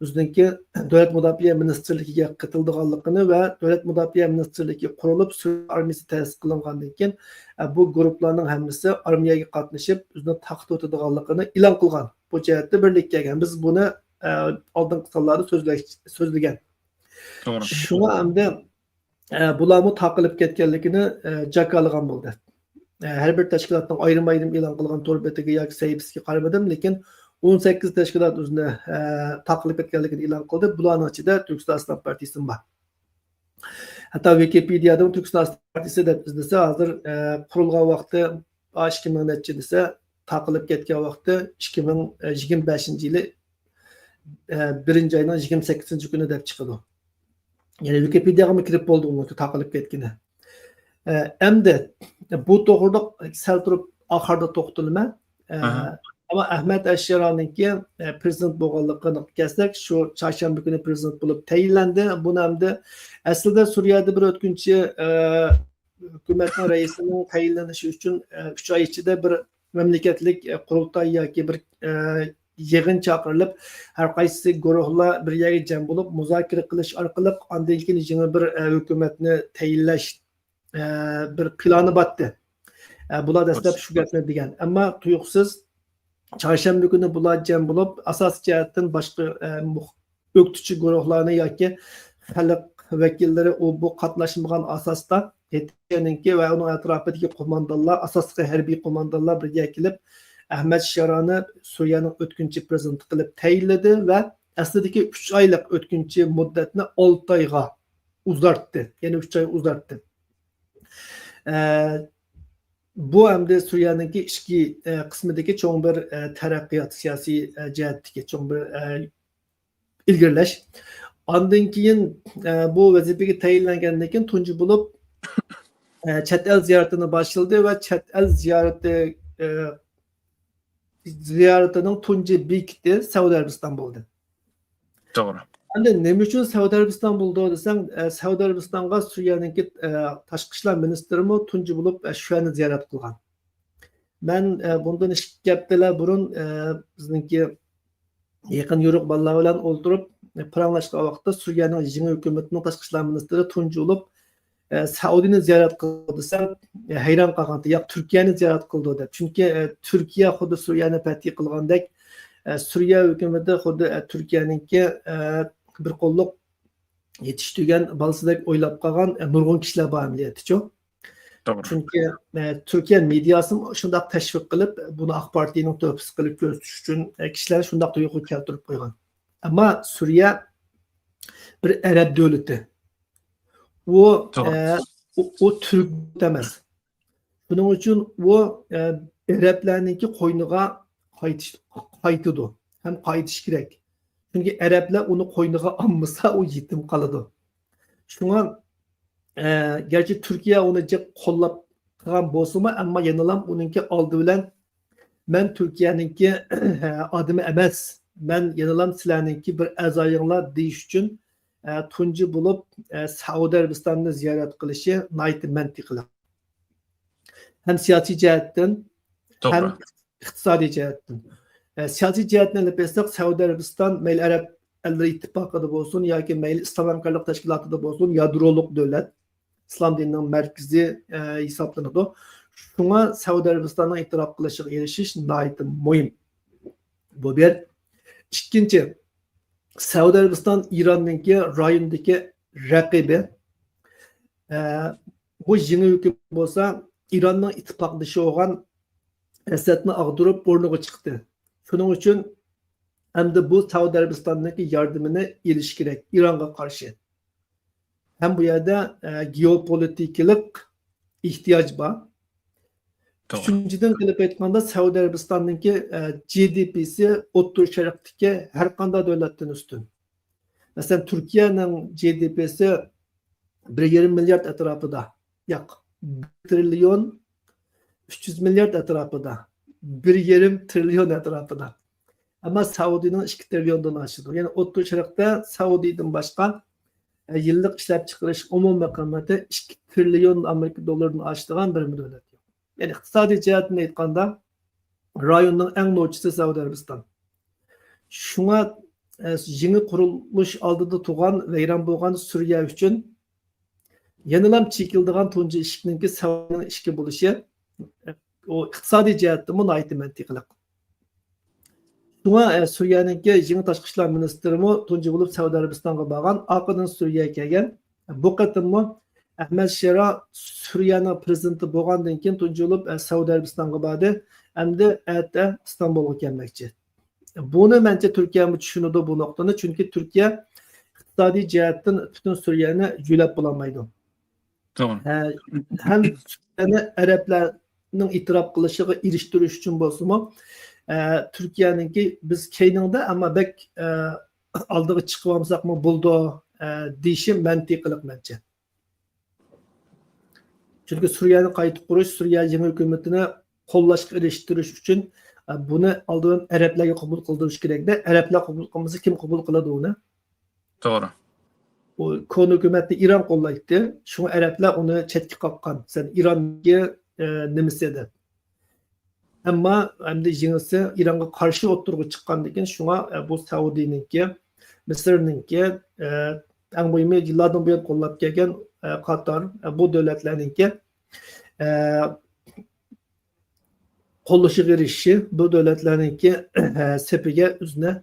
ئۆزىنىڭكى دۆلەت مۇداپىئە مىنىستىرلىكىگە قېتىلىدىغانلىقىنى ۋە دۆلەت مۇداپىئە مىنىستىرلىكى قۇرۇلۇپ، سۈرىيە ئارمىيىسى تەسىس قىلىنغاندىن كېيىن، ئە، بۇ گۇرۇپپىلارنىڭ ھەممىسى ئارمىيەگە قاتنىشىپ، ئۆزىنى تاقىتىۋېتىدىغانلىقىنى ئېلان قىلغان. بۇ جەھەتتە بىرلىككە كەلگەن. بىز بۇنى، ئە، ئالدىنقى سانلاردا سۆزلەش-، سۆزلىگەن. توغرا. شۇڭا ئەمدى، ئە، بۇلارمۇ تاقىلىپ كەتكەنلىكىنى، ئە، جاكارلىغان بولدى. ئە، ھەر بىر تەشكىلاتنىڭ ئايرىم-ئايرىم ئېلان قىلغان تور بېتىگە ياكى سەھىپىسىگە قارىمىدىم، لېكىن ئون سەككىز تەشكىلات ئۆزىنى، ئە، تاقىلىپ كەتكەنلىكىنى ئېلان قىلدى. بۇلارنىڭ ئىچىدە تۈركىستان ئىسلام پارتىيىسىمۇ بار. ھەتتا ۋىكىپېدىيەدىمۇ تۈركىستان ئىسلام پارتىيىسى دەپ ئىزدىسە، ھازىر، ئە، قۇرۇلغان ۋاقتى، ئا، ئىككى مىڭ نەچچە دېسە، تاقىلىپ كەتكەن ۋاقتى ئىككى مىڭ يىگىرمە بەشىنچى يىلى، ئە، بىرىنچى ئاينىڭ يىگىرمە سەككىزىنچى كۈنى دەپ چىقىدۇ. يەنى ۋىكىپېدىيەگىمۇ كىرىپ بولدى ئۇنىڭكى تاقىلىپ كەتكىنى. ئە، ئەمدى بۇ توغرىلىق سەل تۇرۇپ ئاخىرىدا توختىلىمەن. ئە، ئەمما ئەھمەد ئەلشارانىڭكى، ئە، پرېزىدېنت بولغانلىقىغا كەلسەك، شۇ چارشەنبە كۈنى پرېزىدېنت بولۇپ تەيىنلەندى. بۇنى ئەمدى ئەسلىدە سۈرىيەدە بىر ئۆتكۈنچى، ئە، ھۆكۈمەتنىڭ رەئىسىنىڭ تەيىنلىنىشى ئۈچۈن، ئە، ئۈچ ئاي ئىچىدە بىر مەملىكەتلىك، ئە، قۇرۇلتاي ياكى بىر، ئە، يىغىن چاقىرىلىپ، ھەر قايسى گۇرۇھلار بىر يەرگە جەم بولۇپ، مۇزاكىرە قىلىش ئارقىلىق ئاندىن كېيىن يېڭى بىر، ئە، ھۆكۈمەتنى تەيىنلەش، ئە، بىر پىلانى بارتتى. ئە، بۇلار دەسلەپ شۇ گەپنى دېگەن. ئەمما تۇيۇقسىز چارشەنبە كۈنى بۇلار جەم بولۇپ، ئاساسىي جەھەتتىن باشقا، ئە، مۇخ-، ئۆكتىچى گۇرۇھلارنى ياكى خەلق ۋەكىللىرى ئۇ بۇ قاتناشمىغان ئاساستا، ھېتىچەنىڭكى ۋە ئۇنىڭ ئەتراپىدىكى قوماندانلار، ئاساسلىقى ھەربىي قوماندانلار بىرگە كېلىپ، ئەھمەد شارانى سۈرىيەنىڭ ئۆتكۈنچى پرېزىدېنتى قىلىپ تەيىنلىدى ۋە ئەسلىدىكى ئۈچ ئايلىق ئۆتكۈنچى مۇددەتنى ئالتە ئايغا ئۇزارتتى. يەنە ئۈچ ئاي ئۇزارتتى. ئە، بۇ ئەمدى سۈرىيەنىڭكى ئىچكى، ئە، قىسمىدىكى چوڭ بىر، ئە، تەرەققىيات، سىياسىي، ئە، جەھەتتىكى چوڭ بىر، ئە، ئىلگىرىلەش. ئاندىن كېيىن، ئە، بۇ ۋەزىپىگە تەيىنلەنگەندىن كېيىن تۇنجى بولۇپ، ئە، چەت ئەل زىيارىتىنى باشلىدى ۋە چەت ئەل زىيارىتى، ئە، زىيارىتىنىڭ تۇنجى بېكىتى سەئۇدى ئەرەبىستان بولدى. توغرا. ئەمدى نېمە ئۈچۈن سەئۇدى ئەرەبىستان بولدى دېسەڭ، ئە، سەئۇدى ئەرەبىستانغا سۈرىيەنىڭكى، ئە، تاشقى ئىشلار مىنىستىرىمۇ تۇنجى بولۇپ، ئە، شۇ يەرنى زىيارەت قىلغان. مەن، ئە، بۇندىن ئىككى ھەپتىلەر بۇرۇن، ئە، بىزنىڭكى يېقىن يورۇق بالىلار بىلەن ئولتۇرۇپ، ئە، پاراڭلاشقان ۋاقىتتا سۈرىيەنىڭ يېڭى ھۆكۈمىتىنىڭ تاشقى ئىشلار مىنىستىرى تۇنجى بولۇپ، ئە، سەئۇدىنى زىيارەت قىلدى دېسەم، ئە، ھەيران قالغانتى، ياق، تۈركىيەنى زىيارەت قىلدى دەپ. چۈنكى، ئە، تۈركىيە خۇددى سۈرىيەنى پەتھى قىلغاندەك، ئە، سۈرىيە ھۆكۈمىتى خۇددى، ئە، تۈركىيەنىڭكى، ئە، بىر قوللۇق يېتىشتۈرگەن بالىسىدەك ئويلاپ قالغان، ئە، نۇرغۇن كىشىلەر بار ئەمەلىيەتتىچۇ. توغرا. چۈنكى، ئە، تۈركىيە مېدىياسىمۇ شۇنداق تەشۋىق قىلىپ، بۇنى ئاق پارتىيىنىڭ تۆھپىسى قىلىپ كۆرسىتىش ئۈچۈن، ئە، كىشىلەرنى شۇنداق تۇيغۇ كەلتۈرۈپ قويغان. ئەمما سۈرىيە بىر ئەرەب دۆلىتى. ئۇ، توغرا. ئە، ئۇ، ئۇ تۈرك ئەمەس. شۇنىڭ ئۈچۈن ئۇ، ئە، ئەرەبلەرنىڭكى قوينىغا قايتىش، قايتىدۇ ھەم قايتىشى كېرەك. چۈنكى ئەرەبلەر ئۇنى قوينىغا ئالمىسا، ئۇ يېتىم قالىدۇ. شۇڭا، ئە، گەرچە تۈركىيە ئۇنى جىق قوللاپ قىلغان بولسىمۇ، ئەمما يەنىلا ئۇنىڭكى ئالدى بىلەن، «مەن تۈركىيەنىڭكى ئادىمى ئەمەس، مەن يەنىلا سىلەرنىڭكى بىر ئەزايىڭلار» دېيىش ئۈچۈن، ئە، تۇنجى بولۇپ، ئە، سەئۇدى ئەرەبىستاننى زىيارەت قىلىشى ناھايىتى مەنتىقلىق. ھەم سىياسىي جەھەتتىن، توغرا. ھەم ئىقتىسادىي جەھەتتىن. ئە، سىياسىي جەھەتتىن ئېلىپ ئېيتساق، سەئۇدى ئەرەبىستان مەيلى ئەرەب ئەللىرى ئىتتىپاقىدا بولسۇن ياكى مەيلى ئىسلام ھەمكارلىق تەشكىلاتىدا بولسۇن، يادرولۇق دۆلەت، ئىسلام دىنىنىڭ مەركىزى، ئە، ھېسابلىنىدۇ. شۇڭا سەئۇدى ئەرەبىستاننىڭ ئېتىراپ قىلىشىغا ئېرىشىش ناھايىتى مۇھىم. بۇ بىر. ئىككىنچى، سەئۇدى ئەرەبىستان ئىراننىڭكى رايوندىكى رەقىبى. ئە، بۇ يېڭى ھۆكۈمەت بولسا ئىراننىڭ ئىتتىپاقدىشى بولغان ئەسەدنى ئاغدۇرۇپ ئورنىغا چىقتى. شۇنىڭ ئۈچۈن ئەمدى بۇ سەئۇدى ئەرەبىستاننىڭكى ياردىمىنى ئېلىش كېرەك ئىرانغا قارشى. ھەم بۇ يەردە، ئە، گېئوپولىتىكىلىق ئېھتىياج بار. توغرا. ئۈچىنچىدىن، قىلىپ ئېيتقاندا، سەئۇدى ئەرەبىستاننىڭكى، ئە، جى دى پىسى ئوتتۇرا شەرقتىكى ھەر قانداق دۆلەتتىن ئۈستۈن. مەسىلەن، تۈركىيەنىڭ جى دى پىسى بىر يېرىم مىليارد ئەتراپىدا. ياق، بىر تىرىليون ئۈچ يۈز مىليارد ئەتراپىدا. بىر يېرىم تىرىليون ئەتراپىدا. ئەمما سەئۇدىنىڭ ئىككى تىرىليوندىن ئاشىدۇ. يەنى ئوتتۇرا شەرقتە سەئۇدىدىن باشقا، ئە، يىللىق ئىشلەپچىقىرىش ئومۇمىي قىممىتى ئىككى تىرىليون ئامېرىكا دوللىرىدىن ئاشىدىغان بىرمۇ دۆلەت يوق. يەنى ئىقتىسادىي جەھەتتىن ئېيتقاندا، رايوننىڭ ئەڭ نوچىسى سەئۇدى ئەرەبىستان. شۇڭا ئە، يېڭى قۇرۇلۇش ئالدىدا تۇرغان، ۋەيران بولغان سۈرىيە ئۈچۈن يەنىلا چېكىلىدىغان تۇنجى ئىشىكنىڭكى سەۋەبىنىڭ ئىشىكى بولۇشى، ئە، ئۇ ئىقتىسادىي جەھەتتىنمۇ ناھايىتى مەنتىقلىق. شۇڭا، ئە، سۈرىيەنىڭكى يېڭى تاشقى ئىشلار مىنىستىرىمۇ تۇنجى بولۇپ سەئۇدى ئەرەبىستانغا بارغان، ئارقىدىن سۈرىيەگە كەلگەن. بۇ قېتىممۇ ئەھمەد شىرا سۈرىيەنىڭ پىرېزىدېنتى بولغاندىن كېيىن تۇنجى بولۇپ، ئە، سەئۇدى ئەرەبىستانغا باردى. ئەمدى ئەتە ئىستانبۇلغا كەلمەكچى. بۇنى مەنچە تۈركىيەمۇ چۈشىنىدۇ بۇ نۇقتىنى، چۈنكى تۈركىيە ئىقتىسادىي جەھەتتىن پۈتۈن سۈرىيەنى يۆلەپ بولالمايدۇ. توغرا. ھە، ھەم سۈرىيەنى ئەرەبلەرنىڭ ئېتىراپ قىلىشىغا ئېرىشتۈرۈش ئۈچۈن بولسىمۇ، ئە، تۈركىيەنىڭكى بىز كەينىڭدە، ئەمما بەك، ئە، ئالدىغا چىقىۋالمىساقمۇ بولىدۇ، ئە، دېيىشى مەنتىقلىق مەنچە. چۈنكى سۈرىيەنى قايتا قۇرۇش، سۈرىيە يېڭى ھۆكۈمىتىنى قوللاشقا ئېرىشتۈرۈش ئۈچۈن، ئە، بۇنى ئالدى بىلەن ئەرەبلەرگە قوبۇل قىلدۇرۇش كېرەكتە. ئەرەبلەر قوبۇل قىلمىسا، كىم قوبۇل قىلىدۇ ئۇنى؟ توغرا. ئۇ كونا ھۆكۈمەتنى ئىران قوللايتتى. شۇڭا ئەرەبلەر ئۇنى چەتكە قاققان. سەن ئىراننىڭكى، ئە، نېمىسى دەپ. ئەمما ئەمدى يېڭىسى ئىرانغا قارشى ئوتتۇرىغا چىققاندىن كېيىن، شۇڭا، ئە، بۇ سەئۇدىنىڭكى، مىسىرنىڭكى، ئە، ئەڭ مۇھىمى يىللاردىن بۇيان قوللاپ كەلگەن، ئە، قاتار، ئە، بۇ دۆلەتلەرنىڭكى، ئە، قوللىشىغا ئېرىشىشى، بۇ دۆلەتلەرنىڭكى، ئە، سېپىگە ئۆزىنى،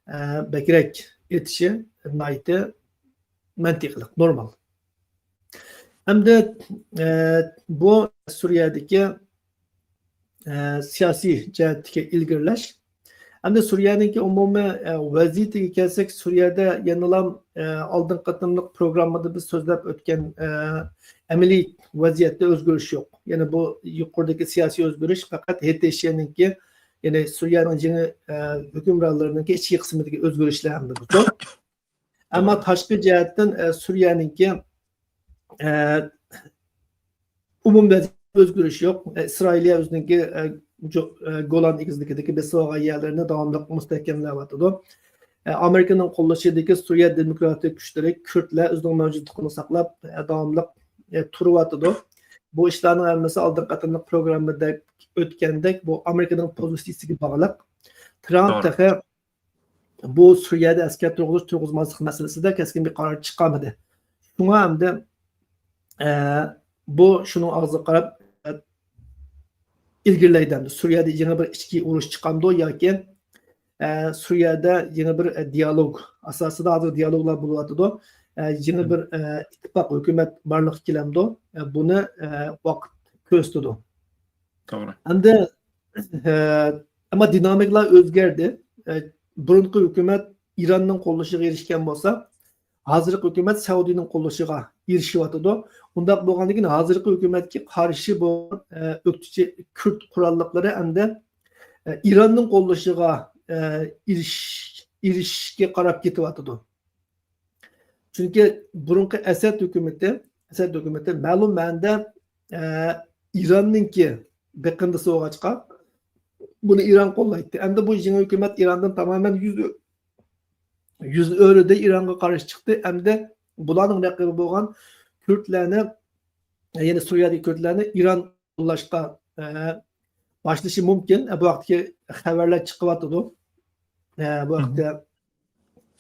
ئە، بەكرەك ئېتىشى ناھايىتى مەنتىقلىق، نورمال. ئەمدى، ئە، بۇ سۈرىيەدىكى، ئە، سىياسىي جەھەتتىكى ئىلگىرىلەش. ئەمدى سۈرىيەنىڭكى ئومۇمىي، ئە، ۋەزىيىتىگە كەلسەك، سۈرىيەدە يەنىلا، ئە، ئالدىنقى قېتىملىق پروگراممىدا بىز سۆزلەپ ئۆتكەن، ئە، ئەمەلىي ۋەزىيەتتە ئۆزگىرىش يوق. يەنى بۇ يۇقىرىدىكى سىياسىي ئۆزگىرىش پەقەت ھېتېشيەنىڭكى، يەنى سۈرىيەنىڭ يېڭى، ئە، ھۆكۈمرانلىرىنىڭكى ئىچكى قىسمىدىكى ئۆزگىرىشلەر ئەمدى بۇ. ئەمما تاشقى جەھەتتىن، ئە، سۈرىيەنىڭكى، ئە، ئومۇمىي ۋەزىيەتتە ئۆزگىرىش يوق. ئە، ئىسرائىلىيە ئۆزىنىڭكى، ئە، جو-، ئە، گولان ئېگىزلىكىدىكى بېسىۋالغان يەرلىرىنى داۋاملىق مۇستەھكەملەۋاتىدۇ. ئە، ئامېرىكىنىڭ قوللىشىدىكى سۈرىيە دېموكراتىك كۈچلىرى، كۈردلەر ئۆزىنىڭ مەۋجۇتلۇقىنى ساقلاپ، ئە، داۋاملىق، ئە، تۇرۇۋاتىدۇ. بۇ ئىشلارنىڭ ھەممىسى ئالدىنقى قېتىملىق پروگراممىدەك ئۆتكەندەك، بۇ ئامېرىكىنىڭ پوزىتسىيىسىگە باغلىق. ترامپ توغرا. تېخى بۇ سۈرىيەدە ئەسكەر تۇرغۇزۇش، تۇرغۇزماسلىق مەسىلىسىدە كەسكىن بىر قارار چىقارمىدى. شۇڭا ئەمدى، ئە، بۇ شۇنىڭ ئاغزىغا قاراپ، ئە، ئىلگىرىلەيدۇ ئەمدى. سۈرىيەدە يېڭى بىر ئىچكى ئۇرۇش چىقامدۇ ياكى، ئە، سۈرىيەدە يېڭى بىر، ئە، دىيالوگ ئاساسىدا، ھازىر دىيالوگلار بولۇۋاتىدۇ. ئە، يېڭى بىر، ئە، ئىتتىپاق ھۆكۈمەت بارلىققا كېلەمدۇ؟ ئە، بۇنى، ئە، ۋاقىت كۆرسىتىدۇ. توغرا. ئەمدى، ئە، ئەمما دىنامىكىلار ئۆزگەردى. ئە، بۇرۇنقى ھۆكۈمەت ئىراننىڭ قوللىشىغا ئېرىشكەن بولسا، ھازىرقى ھۆكۈمەت سەئۇدىنىڭ قوللىشىغا ئېرىشىۋاتىدۇ. ئۇنداق بولغاندىن كېيىن ھازىرقى ھۆكۈمەتكە قارشى بولغان، ئە، ئۆكتىچى كۈرد قوراللىقلىرى ئەمدى، ئە، ئىراننىڭ قوللىشىغا، ئە، ئېرىش-، ئېرىشىشكە قاراپ كېتىۋاتىدۇ. چۈنكى بۇرۇنقى ئەسەد ھۆكۈمىتى، ئەسەد ھۆكۈمىتى مەلۇم مەنىدە، ئە، ئىراننىڭكى بېقىندىسى بولغاچقا، بۇنى ئىران قوللايتتى. ئەمدى بۇ يېڭى ھۆكۈمەت ئىراندىن تامامەن يۈز، يۈز ئۆرۈدى، ئىرانغا قارشى چىقتى. ئەمدى بۇلارنىڭ رەقىبى بولغان كۈردلەرنى، يەنى سۈرىيەدىكى كۈردلەرنى ئىران قوللاشقا، ئە، باشلىشى مۇمكىن. ئە، بۇ ھەقتىكى خەۋەرلەر چىقىۋاتىدۇ. ئە، بۇ ھەقتە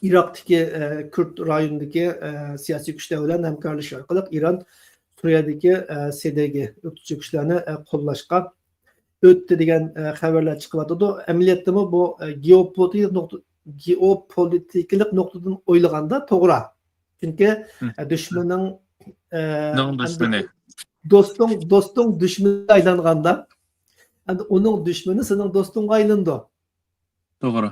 ئىراقتىكى، ئە، كۈرد رايونىدىكى، ئە، سىياسىي كۈچلەر بىلەن ھەمكارلىشىش ئارقىلىق ئىران سۈرىيەدىكى، ئە، سېدېگې ئۆكتىچى كۈچلەرنى، ئە، قوللاشقا ئۆتتى دېگەن، ئە، خەۋەرلەر چىقىۋاتىدۇ. ئەمەلىيەتتىمۇ بۇ، ئە، گېئوپولىتىك نۇقتا-، گېئوپولىتىكىلىق نۇقتىدىن ئويلىغاندا توغرا. چۈنكى، ئە، دۈشمىنىڭ، ئە، نىڭ ئەمدى دۈشمىنى. دوستۇڭ، دوستۇڭ دۈشمىنىگە ئايلانغاندا، ئەمدى ئۇنىڭ دۈشمىنى سېنىڭ دوستۇڭغا ئايلىنىدۇ. توغرا.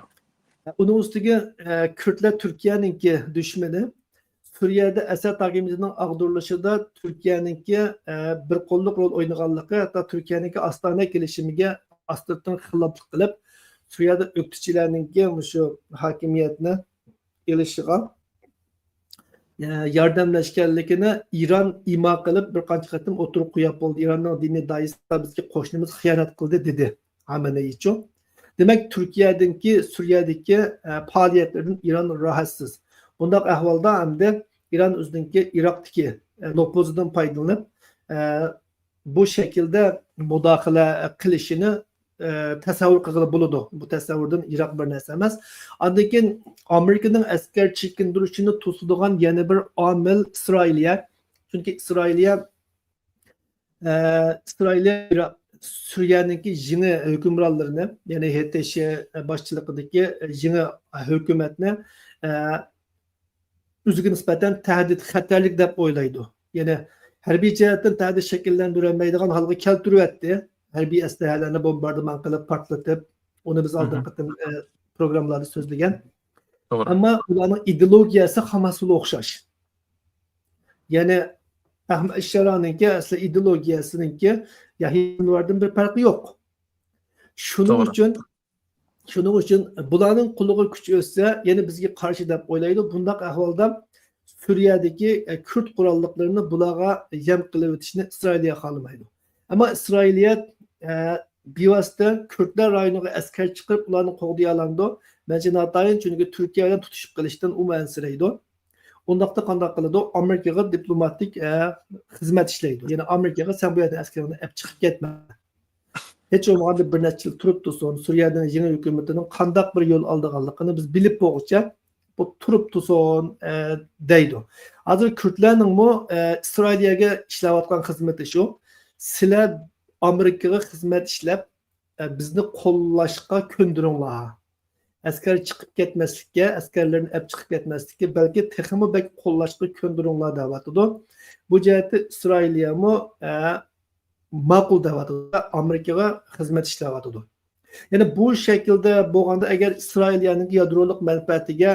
ئۇنىڭ ئۈستىگە، ئە، كۈردلەر تۈركىيەنىڭكى دۈشمىنى. سۈرىيەدە ئەسەد ھاكىمىيىتىنىڭ ئاغدۇرۇلۇشىدا تۈركىيەنىڭكى، ئە، بىر قوللۇق رول ئوينىغانلىقى، ھەتتا تۈركىيەنىڭكى ئاستانە كېلىشىمىگە ئاستىرتىن خىلاپلىق قىلىپ، سۈرىيەدە ئۆكتىچىلەرنىڭكى مۇشۇ ھاكىمىيەتنى ئېلىشىغا، ئە، ياردەملەشكەنلىكىنى ئىران ئىما قىلىپ، بىر قانچە قېتىم ئوتتۇرىغا قويۇپ بولدى. ئىراننىڭ دىنىي دائىسى بىزگە قوشنىمىز خىيانەت قىلدى، دېدى خامنەيىچۇ. دېمەك، تۈركىيەدىكى، سۈرىيەدىكى، ئە، پائالىيەتلىرىدىن ئىران راھەتسىز. بۇنداق ئەھۋالدا ئەمدى ئىران ئۆزىنىڭكى ئىراقتىكى، ئە، نوپۇزىدىن پايدىلىنىپ، ئە، بۇ شەكىلدە مۇداخىلە قىلىشىنى، ئە، تەسەۋۋۇر قىلغىلى بولىدۇ. بۇ تەسەۋۋۇردىن يىراق بىر نەرسە ئەمەس. ئاندىن كېيىن ئامېرىكىنىڭ ئەسكەر چېكىندۈرۈشىنى توسىدىغان يەنە بىر ئامىل ئىسرائىلىيە. چۈنكى ئىسرائىلىيە، ئە، ئىسرائىلىيە ئىرا-، سۈرىيەنىڭكى يېڭى ھۆكۈمرانلىرىنى، يەنى ھېتېشى باشچىلىقىدىكى يېڭى ھۆكۈمەتنى، ئە، ئۆزىگە نىسبەتەن تەھدىت، خەتەرلىك دەپ ئويلايدۇ. يەنى ھەربىي جەھەتتىن تەھدىت شەكىللەندۈرەلمەيدىغان ھالغا كەلتۈرۈۋەتتى. ھەربىي ئەسلىھەلەرنى بومباردىمان قىلىپ، پارتلىتىپ، ئۇنى بىز ئالدىنقى قېتىم، ئە، پروگراممىلاردا سۆزلىگەن. توغرا. ئەمما ئۇلارنىڭ ئىدېئولوگىيەسى ھاماسىغا ئوخشاش. يەنى ئەھمەد شارانىڭكى ئەسلى ئىدېئولوگىيەسىنىڭكى يەھيا سىنۋاردىن بىر پەرقى يوق. شۇنىڭ توغرا. ئۈچۈن، شۇنىڭ ئۈچۈن بۇلارنىڭ قولىغا كۈچ ئۆتسە، يەنە بىزگە قارشى دەپ ئويلايدۇ. بۇنداق ئەھۋالدا سۈرىيەدىكى، ئە، كۈرد قوراللىقلىرىنى بۇلارغا يەم قىلىۋېتىشنى ئىسرائىلىيە خالىمايدۇ. ئەمما ئىسرائىلىيە، ئە، بىۋاسىتە كۈردلەر رايونىغا ئەسكەر چىقىرىپ، ئۇلارنى قوغدىيالامدۇ؟ مەنچە ناتايىن، چۈنكى تۈركىيە بىلەن تۇتۇشۇپ قېلىشتىن ئۇمۇ ئەنسىرەيدۇ. ئۇنداقتا قانداق قىلىدۇ؟ ئامېرىكىغا دىپلوماتىك، ئە، خىزمەت ئىشلەيدۇ. يەنى ئامېرىكىغا سەن بۇ يەردىن ئەسكەرلەرنى ئەپ چىقىپ كەتمە. ھېچ بولمىغاندا بىر نەچچە يىل تۇرۇپ تۇرسۇن، سۈرىيەنىڭ يېڭى ھۆكۈمىتىنىڭ قانداق بىر يول ئالىدىغانلىقىنى بىز بىلىپ بولغۇچە، بۇ تۇرۇپ تۇرسۇن، ئە، دەيدۇ. ھازىر كۈردلەرنىڭمۇ، ئە، ئىسرائىلىيەگە ئىشلەۋاتقان خىزمىتى شۇ. سىلەر ئامېرىكىغا خىزمەت ئىشلەپ، ئە، بىزنى قوللاشقا كۆندۈرۈڭلار. ئەسكەر چىقىپ كەتمەسلىككە، ئەسكەرلىرىنى ئەپ چىقىپ كەتمەسلىككە، بەلكى تېخىمۇ بەك قوللاشقا كۆندۈرۈڭلار دەۋاتىدۇ. بۇ جەھەتتە ئىسرائىلىيەمۇ، ئە، ماقۇل دەۋاتىدۇ، ئامېرىكىغا خىزمەت ئىشلەۋاتىدۇ. يەنى بۇ شەكىلدە بولغاندا، ئەگەر ئىسرائىلىيەنىڭ يادرولۇق مەنپەئەتىگە،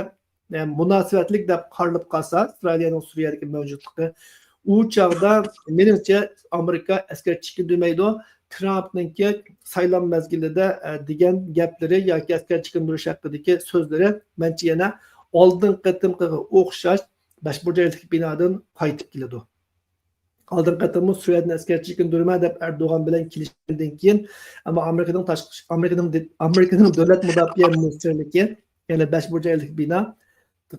ئە، مۇناسىۋەتلىك دەپ قارىلىپ قالسا، ئىسرائىلىيەنىڭ سۈرىيەدىكى مەۋجۇتلۇقى، ئۇ چاغدا مېنىڭچە ئامېرىكا ئەسكەر چېكىندۈرمەيدۇ. ترامپنىڭكى سايلام مەزگىلىدە، ئە، دېگەن گەپلىرى ياكى ئەسكەر چېكىندۈرۈش ھەققىدىكى سۆزلىرى، مەنچە، يەنە ئالدىنقى قېتىمقىغا ئوخشاش بەش بۇرجەكلىك بىنادىن قايتىپ كېلىدۇ. ئالدىنقى قېتىممۇ سۈرىيەدىن ئەسكەر چېكىندۈرمە دەپ ئەردوغان بىلەن كېلىشكەندىن كېيىن، ئەمما ئامېرىكىنىڭ تاشقى، ئامېرىكىنىڭ دى-، ئامېرىكىنىڭ دۆلەت مۇداپىئە مىنىستىرلىكى، يەنى بەش بۇرجەكلىك بىنا،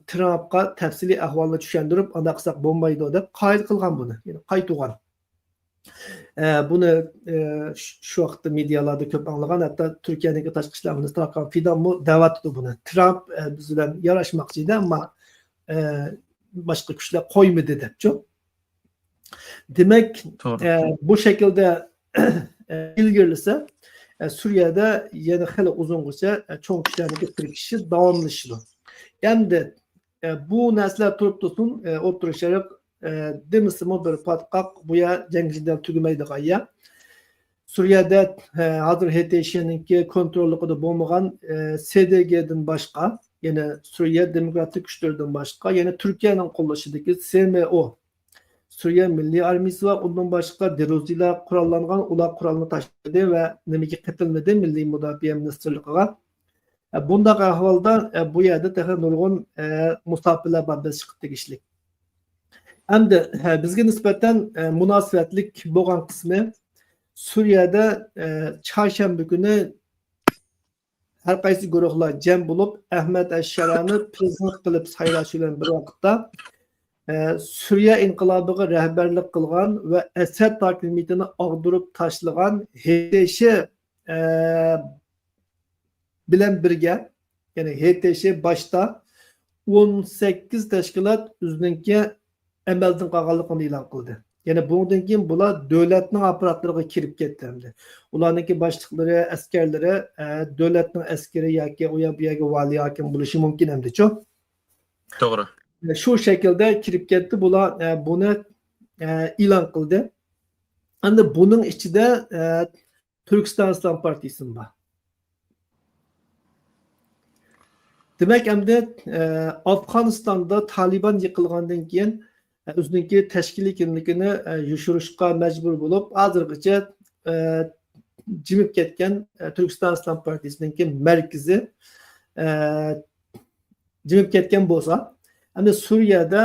ترامپقا تەپسىلىي ئەھۋالنى چۈشەندۈرۈپ، ئانداق قىلساق بولمايدۇ دەپ قايىل قىلغان بۇنى، يەنى قايتۇرغان. ئە، بۇنى، ئە، ش-، شۇ ۋاقىتتا مېدىيالاردا كۆپ ئاڭلىغان، ھەتتا تۈركىيەنىڭكى تاشقى ئىشلار مىنىستىرى ھاكان فىدانمۇ دەۋاتىدۇ بۇنى. ترامپ، ئە، بىز بىلەن ياراشماقچى ئىدى، ئەمما، ئە، باشقا كۈچلەر قويمىدى دەپچۇ. دېمەك، توغرا. ئە، بۇ شەكىلدە، ئە، ئىلگىرىلىسە، ئە، سۈرىيەدە يەنە خېلى ئۇزۇنغىچە، ئە، چوڭ كۈچلەرنىڭكى تىركىشىشى داۋاملىشىدۇ. ئەمدى، ئە، بۇ نەرسىلەر تۇرۇپ تۇرسۇن، ئە، ئوتتۇرا شەرق، ئە، دېمىسىمۇ بىر پاتقاق، بۇ يەر جەڭ جېدەل تۈگىمەيدىغان يەر. سۈرىيەدە، ئە، ھازىر ھېتېشىنىڭكى كونتروللۇقىدا بولمىغان، ئە، سېدېگېدىن باشقا، يەنى سۈرىيە دېموكراتىك كۈچلىرىدىن باشقا، يەنە تۈركىيەنىڭ قوللىشىدىكى سېمېئو، سۈرىيە مىللىي ئارمىيىسى بار، ئۇندىن باشقا دېرۇزىلار قوراللانغان، ئۇلار قورالنى تاشلىدى ۋە نېمىگە قېتىلمىدى مىللىي مۇداپىئە مىنىستىرلىقىغا. ئە، بۇنداق ئەھۋالدا، ئە، بۇ يەردە تېخى نۇرغۇن، ئە، مۇساپىلەر بار بېسىشقا تېگىشلىك. ئەمدى، ئە، بىزگە نىسبەتەن، ئە، مۇناسىۋەتلىك بولغان قىسمى، سۈرىيەدە، ئە، چارشەنبە كۈنى ھەر قايسى گۇرۇھلار جەم بولۇپ، ئەھمەد ئەششارانى پرېزىدېنت قىلىپ سايلاشى بىلەن بىر ۋاقىتتا، ئە، سۈرىيە ئىنقىلابىغا رەھبەرلىك قىلغان ۋە ئەسەد ھاكىمىيىتىنى ئاغدۇرۇپ تاشلىغان ھېتېشى، ئە، بىلەن بىرگە، يەنى ھېتېشى باشتا ئون سەككىز تەشكىلات ئۆزىنىڭكى ئەمەلدىن قالغانلىقىنى ئېلان قىلدى. يەنى بۇنىڭدىن كېيىن بۇلار دۆلەتنىڭ ئاپپاراتلىرىغا كىرىپ كەتتى ئەمدى. ئۇلارنىڭكى باشلىقلىرى، ئەسكەرلىرى، ئە، دۆلەتنىڭ ئەسكىرى ياكى ئۇ يا بۇ يەرگە ۋالىي ھاكىم بولۇشى مۇمكىن ئەمدىچۇ. توغرا. ئە، شۇ شەكىلدە كىرىپ كەتتى. بۇلار، ئە، بۇنى، ئە، ئېلان قىلدى. ئەمدى بۇنىڭ ئىچىدە، ئە، تۈركىستان ئىسلام پارتىيىسىمۇ بار. دېمەك، ئەمدى، ئە، ئافغانىستاندا تالىبان يىقىلغاندىن كېيىن، ئە، ئۆزىنىڭكى تەشكىلىي كىملىكىنى، ئە، يوشۇرۇشقا مەجبۇر بولۇپ، ھازىرغىچە، ئە، جىمىپ كەتكەن، ئە، تۈركىستان ئىسلام پارتىيىسىنىڭكى مەركىزى، ئە، جىمىپ كەتكەن بولسا، ئەمدى سۈرىيەدە،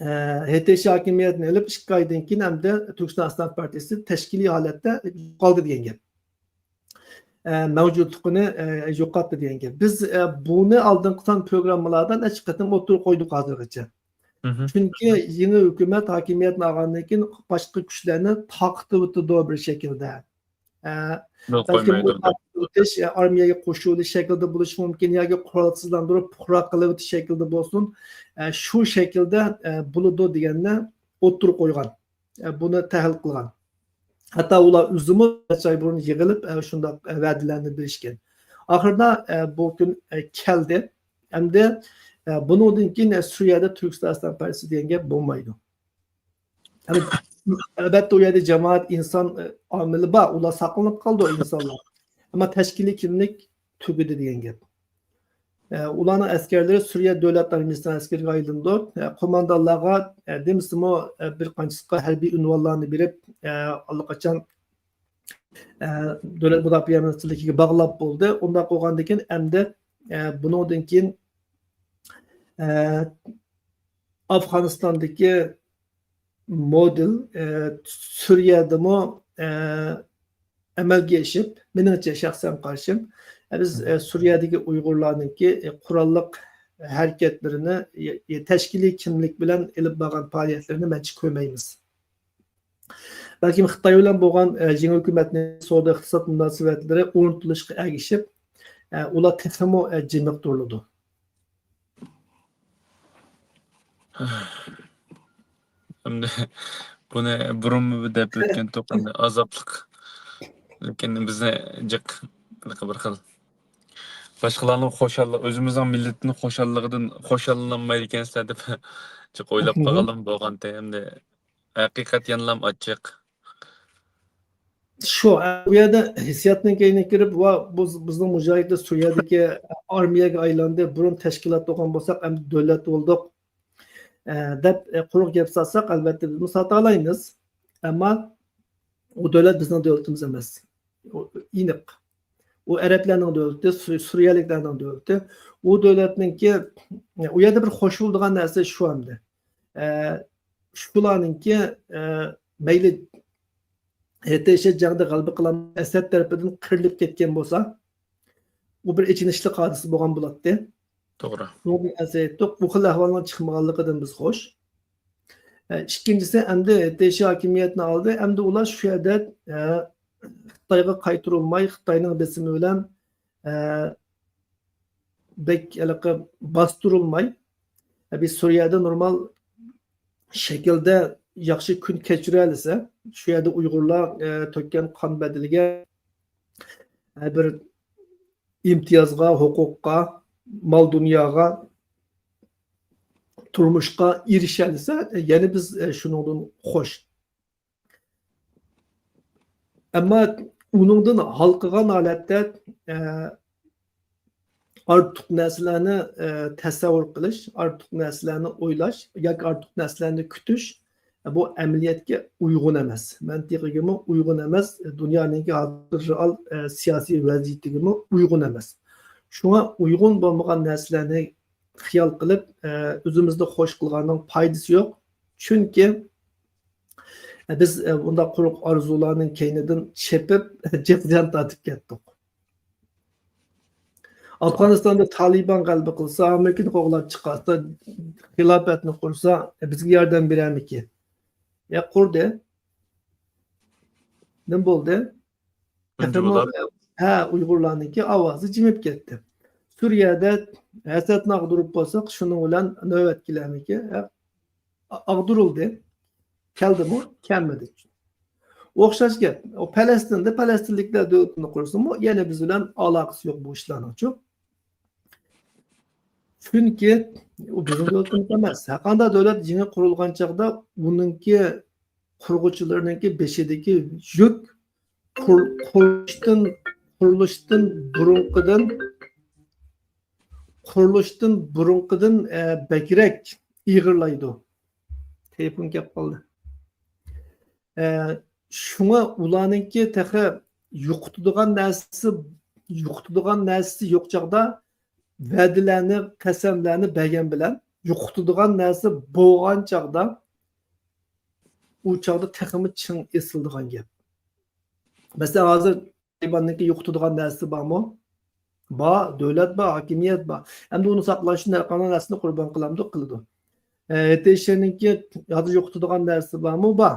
ئە، ھېتېشى ھاكىمىيەتنى ئېلىپ ئىككى ئايدىن كېيىن ئەمدى تۈركىستان ئىسلام پارتىيىسى تەشكىلىي ھالەتتە يوقالدى دېگەن گەپ. ئە، مەۋجۇتلۇقىنى، ئە، يوقاتتى دېگەن گەپ. بىز، ئە، بۇنى ئالدىنقى سان پروگراممىلاردا نەچچە قېتىم ئوتتۇرىغا قويدۇق ھازىرغىچە. چۈنكى يېڭى ھۆكۈمەت ھاكىمىيەتنى ئالغاندىن كېيىن باشقا كۈچلەرنى تارقىتىۋېتىدۇ بىر شەكىلدە. ئە، بەلكىم ئوتۇش، ئە، ئارمىيەگە قوشۇۋېلىش شەكلىدە بولۇشى مۇمكىن ياكى قورالسىزلاندۇرۇپ، پۇقرا قىلىۋېتىش شەكلىدە بولسۇن، ئە، شۇ شەكىلدە، ئە، بولىدۇ دېگەننى ئوتتۇرىغا قويغان. ئە، بۇنى تەھلىل قىلغان. ھەتتا ئۇلار ئۆزىمۇ نەچچە ئاي بۇرۇن يىغىلىپ، ئە، شۇنداق، ئە، ۋەدىلەرنى بېرىشكەن. ئاخىرىدا، ئە، بۇ كۈن، ئە، كەلدى. ئەمدى، ئە، بۇنىڭدىن كېيىن، ئە، سۈرىيەدە تۈركىستان ئەسلىھە پارتىيىسى دېگەن گەپ بولمايدۇ. ئەلبەتتە، ئۇ يەردە جامائەت، ئىنسان، ئە، ئامىلى بار، ئۇلار ساقلىنىپ قالىدۇ، ئىنسانلار. ئەمما تەشكىلىي كىملىك تۈگىدى دېگەن گەپ. ئە، ئۇلارنىڭ ئەسكەرلىرى سۈرىيە دۆلەت ئارمىيەسىنىڭ ئەسكىرىگە ئايلىنىدۇ. ئە، قوماندانلارغا، ئە، دېمىسىمۇ، ئە، بىر قانچىسىغا ھەربىي ئۇنۋانلارنى بېرىپ، ئە، ئاللىقاچان، ئە، دۆلەت مۇداپىئە مىنىستىرلىكىگە باغلاپ بولدى. ئۇنداق بولغاندىن كېيىن ئەمدى، ئە، بۇنىڭدىن كېيىن، ئە، ئافغانىستاندىكى مودېل، ئە، سۈرىيەدىمۇ، ئە، ئەمەلگە ئېشىپ، مېنىڭچە، شەخسەن قارىشىم، ئە، بىز، ئە، سۈرىيەدىكى ئۇيغۇرلارنىڭكى، ئە، قوراللىق ھەرىكەتلىرىنى، ئە، ئە، تەشكىلىي كىملىك بىلەن ئېلىپ بارغان پائالىيەتلىرىنى مەنچە كۆرمەيمىز. بەلكىم خىتاي بىلەن بولغان، ئە، يېڭى ھۆكۈمەتنىڭ سودا ئىقتىساد مۇناسىۋەتلىرى ئورنىتىلىشقا ئەگىشىپ، ئە، ئۇلار تېخىمۇ، ئە، جىمىق تۇرۇلىدۇ. ئەمدى بۇنى بۇرۇنمۇ دەپ ئۆتكەنتۇق، ئەمدى ئازابلىق. لېكىن بىزنى جىق بىر خىل باشقىلارنىڭ خۇشاللىقى، ئۆزىمىزنىڭ مىللىتىنىڭ خۇشاللىقىدىن خۇشاللانمايدىكەنسىلەر دەپ جىق ئويلاپ قالغانلىرىم بولغانتى. ئەمدى ھەقىقەت يەنىلام ئاچچىق. شۇ، ئە، بۇ يەردە ھېسسىياتنىڭ كەينىگە كىرىپ، ۋا، بۇ بىزنىڭ مۇجاھىدلار سۈرىيەدىكى ئارمىيەگە ئايلاندى، بۇرۇن تەشكىلات بولغان بولساق، ئەمدى دۆلەت بولدۇق، ئە، دەپ، ئە، قۇرۇق گەپ ساتساق، ئەلۋەتتە، بىزمۇ ساتالايمىز. ئەمما ئۇ دۆلەت بىزنىڭ دۆلىتىمىز ئەمەس. ئۇ ئېنىق. ئۇ ئەرەبلەرنىڭ دۆلىتى، سۈ-، سۈرىيەلىكلەرنىڭ دۆلىتى. ئۇ دۆلەتنىڭكى، ئۇ يەردە بىر خوش بولىدىغان نەرسە شۇ ئەمدى. ئە، شۇلارنىڭكى، ئە، مەيلى ھەتتا شۇ جەڭدە غەلىبە قىلالماي ئەسەد تەرىپىدىن قىرىلىپ كەتكەن بولسا، ئۇ بىر ئېچىنىشلىق ھادىسە بولغان بولاتتى. توغرا. بۇنىڭدىن ئەنسىرەيتتۇق. بۇ خىل ئەھۋالنىڭ چىقمىغانلىقىدىن بىز خوش. ئە، ئىككىنچىسى، ئەمدى ھەتتا شۇ ھاكىمىيەتنى ئالدى، ئەمدى ئۇلار شۇ يەردە، ئە، خىتايغا قايتۇرۇلماي، خىتاينىڭ بېسىمى بىلەن، ئە، بەك ھېلىقى باستۇرۇلماي، ئە، بىز سۈرىيەدە نورمال شەكىلدە ياخشى كۈن كەچۈرەلىسە، شۇ يەردە ئۇيغۇرلار، ئە، تۆككەن قان بەدىلىگە، ئە، بىر ئىمتىيازغا، ھوقۇققا، مال-دۇنياغا، تۇرمۇشقا ئېرىشەلىسە، ئە، يەنە بىز، ئە، شۇنىڭدىن خوش. ئەمما ئۇنىڭدىن ھالقىغان ھالەتتە، ئە، ئارتۇق نەرسىلەرنى، ئە، تەسەۋۋۇر قىلىش، ئارتۇق نەرسىلەرنى ئويلاش ياكى ئارتۇق نەرسىلەرنى كۈتۈش، ئە، بۇ ئەمەلىيەتكە ئۇيغۇن ئەمەس. مەنتىقىگىمۇ ئۇيغۇن ئەمەس، دۇنيانىڭكى ھازىر رېئال، ئە، سىياسىي ۋەزىيىتىگىمۇ ئۇيغۇن ئەمەس. شۇڭا ئۇيغۇن بولمىغان نەرسىلەرنى خىيال قىلىپ، ئە، ئۆزىمىزنى خوش قىلغاننىڭ پايدىسى يوق. چۈنكى، ئە، بىز، ئە، بۇنداق قۇرۇق ئارزۇلارنىڭ كەينىدىن چېپىپ، جىق زىيان تارتىپ كەتتۇق. ئافغانىستاندا تالىبان غەلىبە قىلسا، ئامېرىكىنى قوغلاپ چىقارسا، خىلاپەتنى قۇرسا، ئە، بىزگە ياردەم بېرەرمىكىن؟ يا قۇردى. نېمە بولدى؟ تېخىمۇ، ھە، ئۇيغۇرلارنىڭكى ئاۋازى جىمىپ كەتتى. سۈرىيەدە ھەسەتنى ئاغدۇرۇپ بولساق، شۇنىڭ بىلەن نۆۋەت كېلەرمىكىن؟ ھە، ئاغدۇرۇلدى. كەلدىمۇ؟ كەلمىدى. ئوخشاش گەپ. ئۇ پەلەستىندە پەلەستىنلىكلەر دۆلىتىنى قۇرسىمۇ، يەنە بىز بىلەن ئالاقىسى يوق بۇ ئىشلارنىڭچۇ. چۈنكى ئۇ بىزنىڭ دۆلىتىمىز ئەمەس. ھەرقانداق دۆلەت يېڭى قۇرۇلغان چاغدا ئۇنىڭكى قۇرغۇچىلىرىنىڭكى بېشىدىكى يۈك قۇر-، قۇرۇلۇشتىن، قۇرۇلۇشتىن بۇرۇنقىدىن، قۇرۇلۇشتىن بۇرۇنقىدىن، ئە، بەكرەك ئېغىرلايدۇ. تېلېفون كەپ قالدى. ئە، شۇڭا ئۇلارنىڭكى تېخى يوقىتىدىغان نەرسىسى، يوقىتىدىغان نەرسىسى يوق چاغدا ۋەدىلەرنى، قەسەملەرنى بەرگەن بىلەن يوقىتىدىغان نەرسە بولغان چاغدا ئۇ چاغدا تېخىمۇ چىڭ ئېسىلىدىغان گەپ. مەسىلەن، ھازىر تالىباننىڭكى يوقىتىدىغان نەرسىسى بارمۇ؟ بار، دۆلەت بار، ھاكىمىيەت بار. ئەمدى ئۇنى ساقلاش ئۈچۈن ھەرقانداق نەرسىنى قۇربان قىلامدۇ؟ قىلىدۇ. ئە، ھەتتا شۇنىڭكى ھازىر يوقىتىدىغان نەرسىسى بارمۇ؟ بار.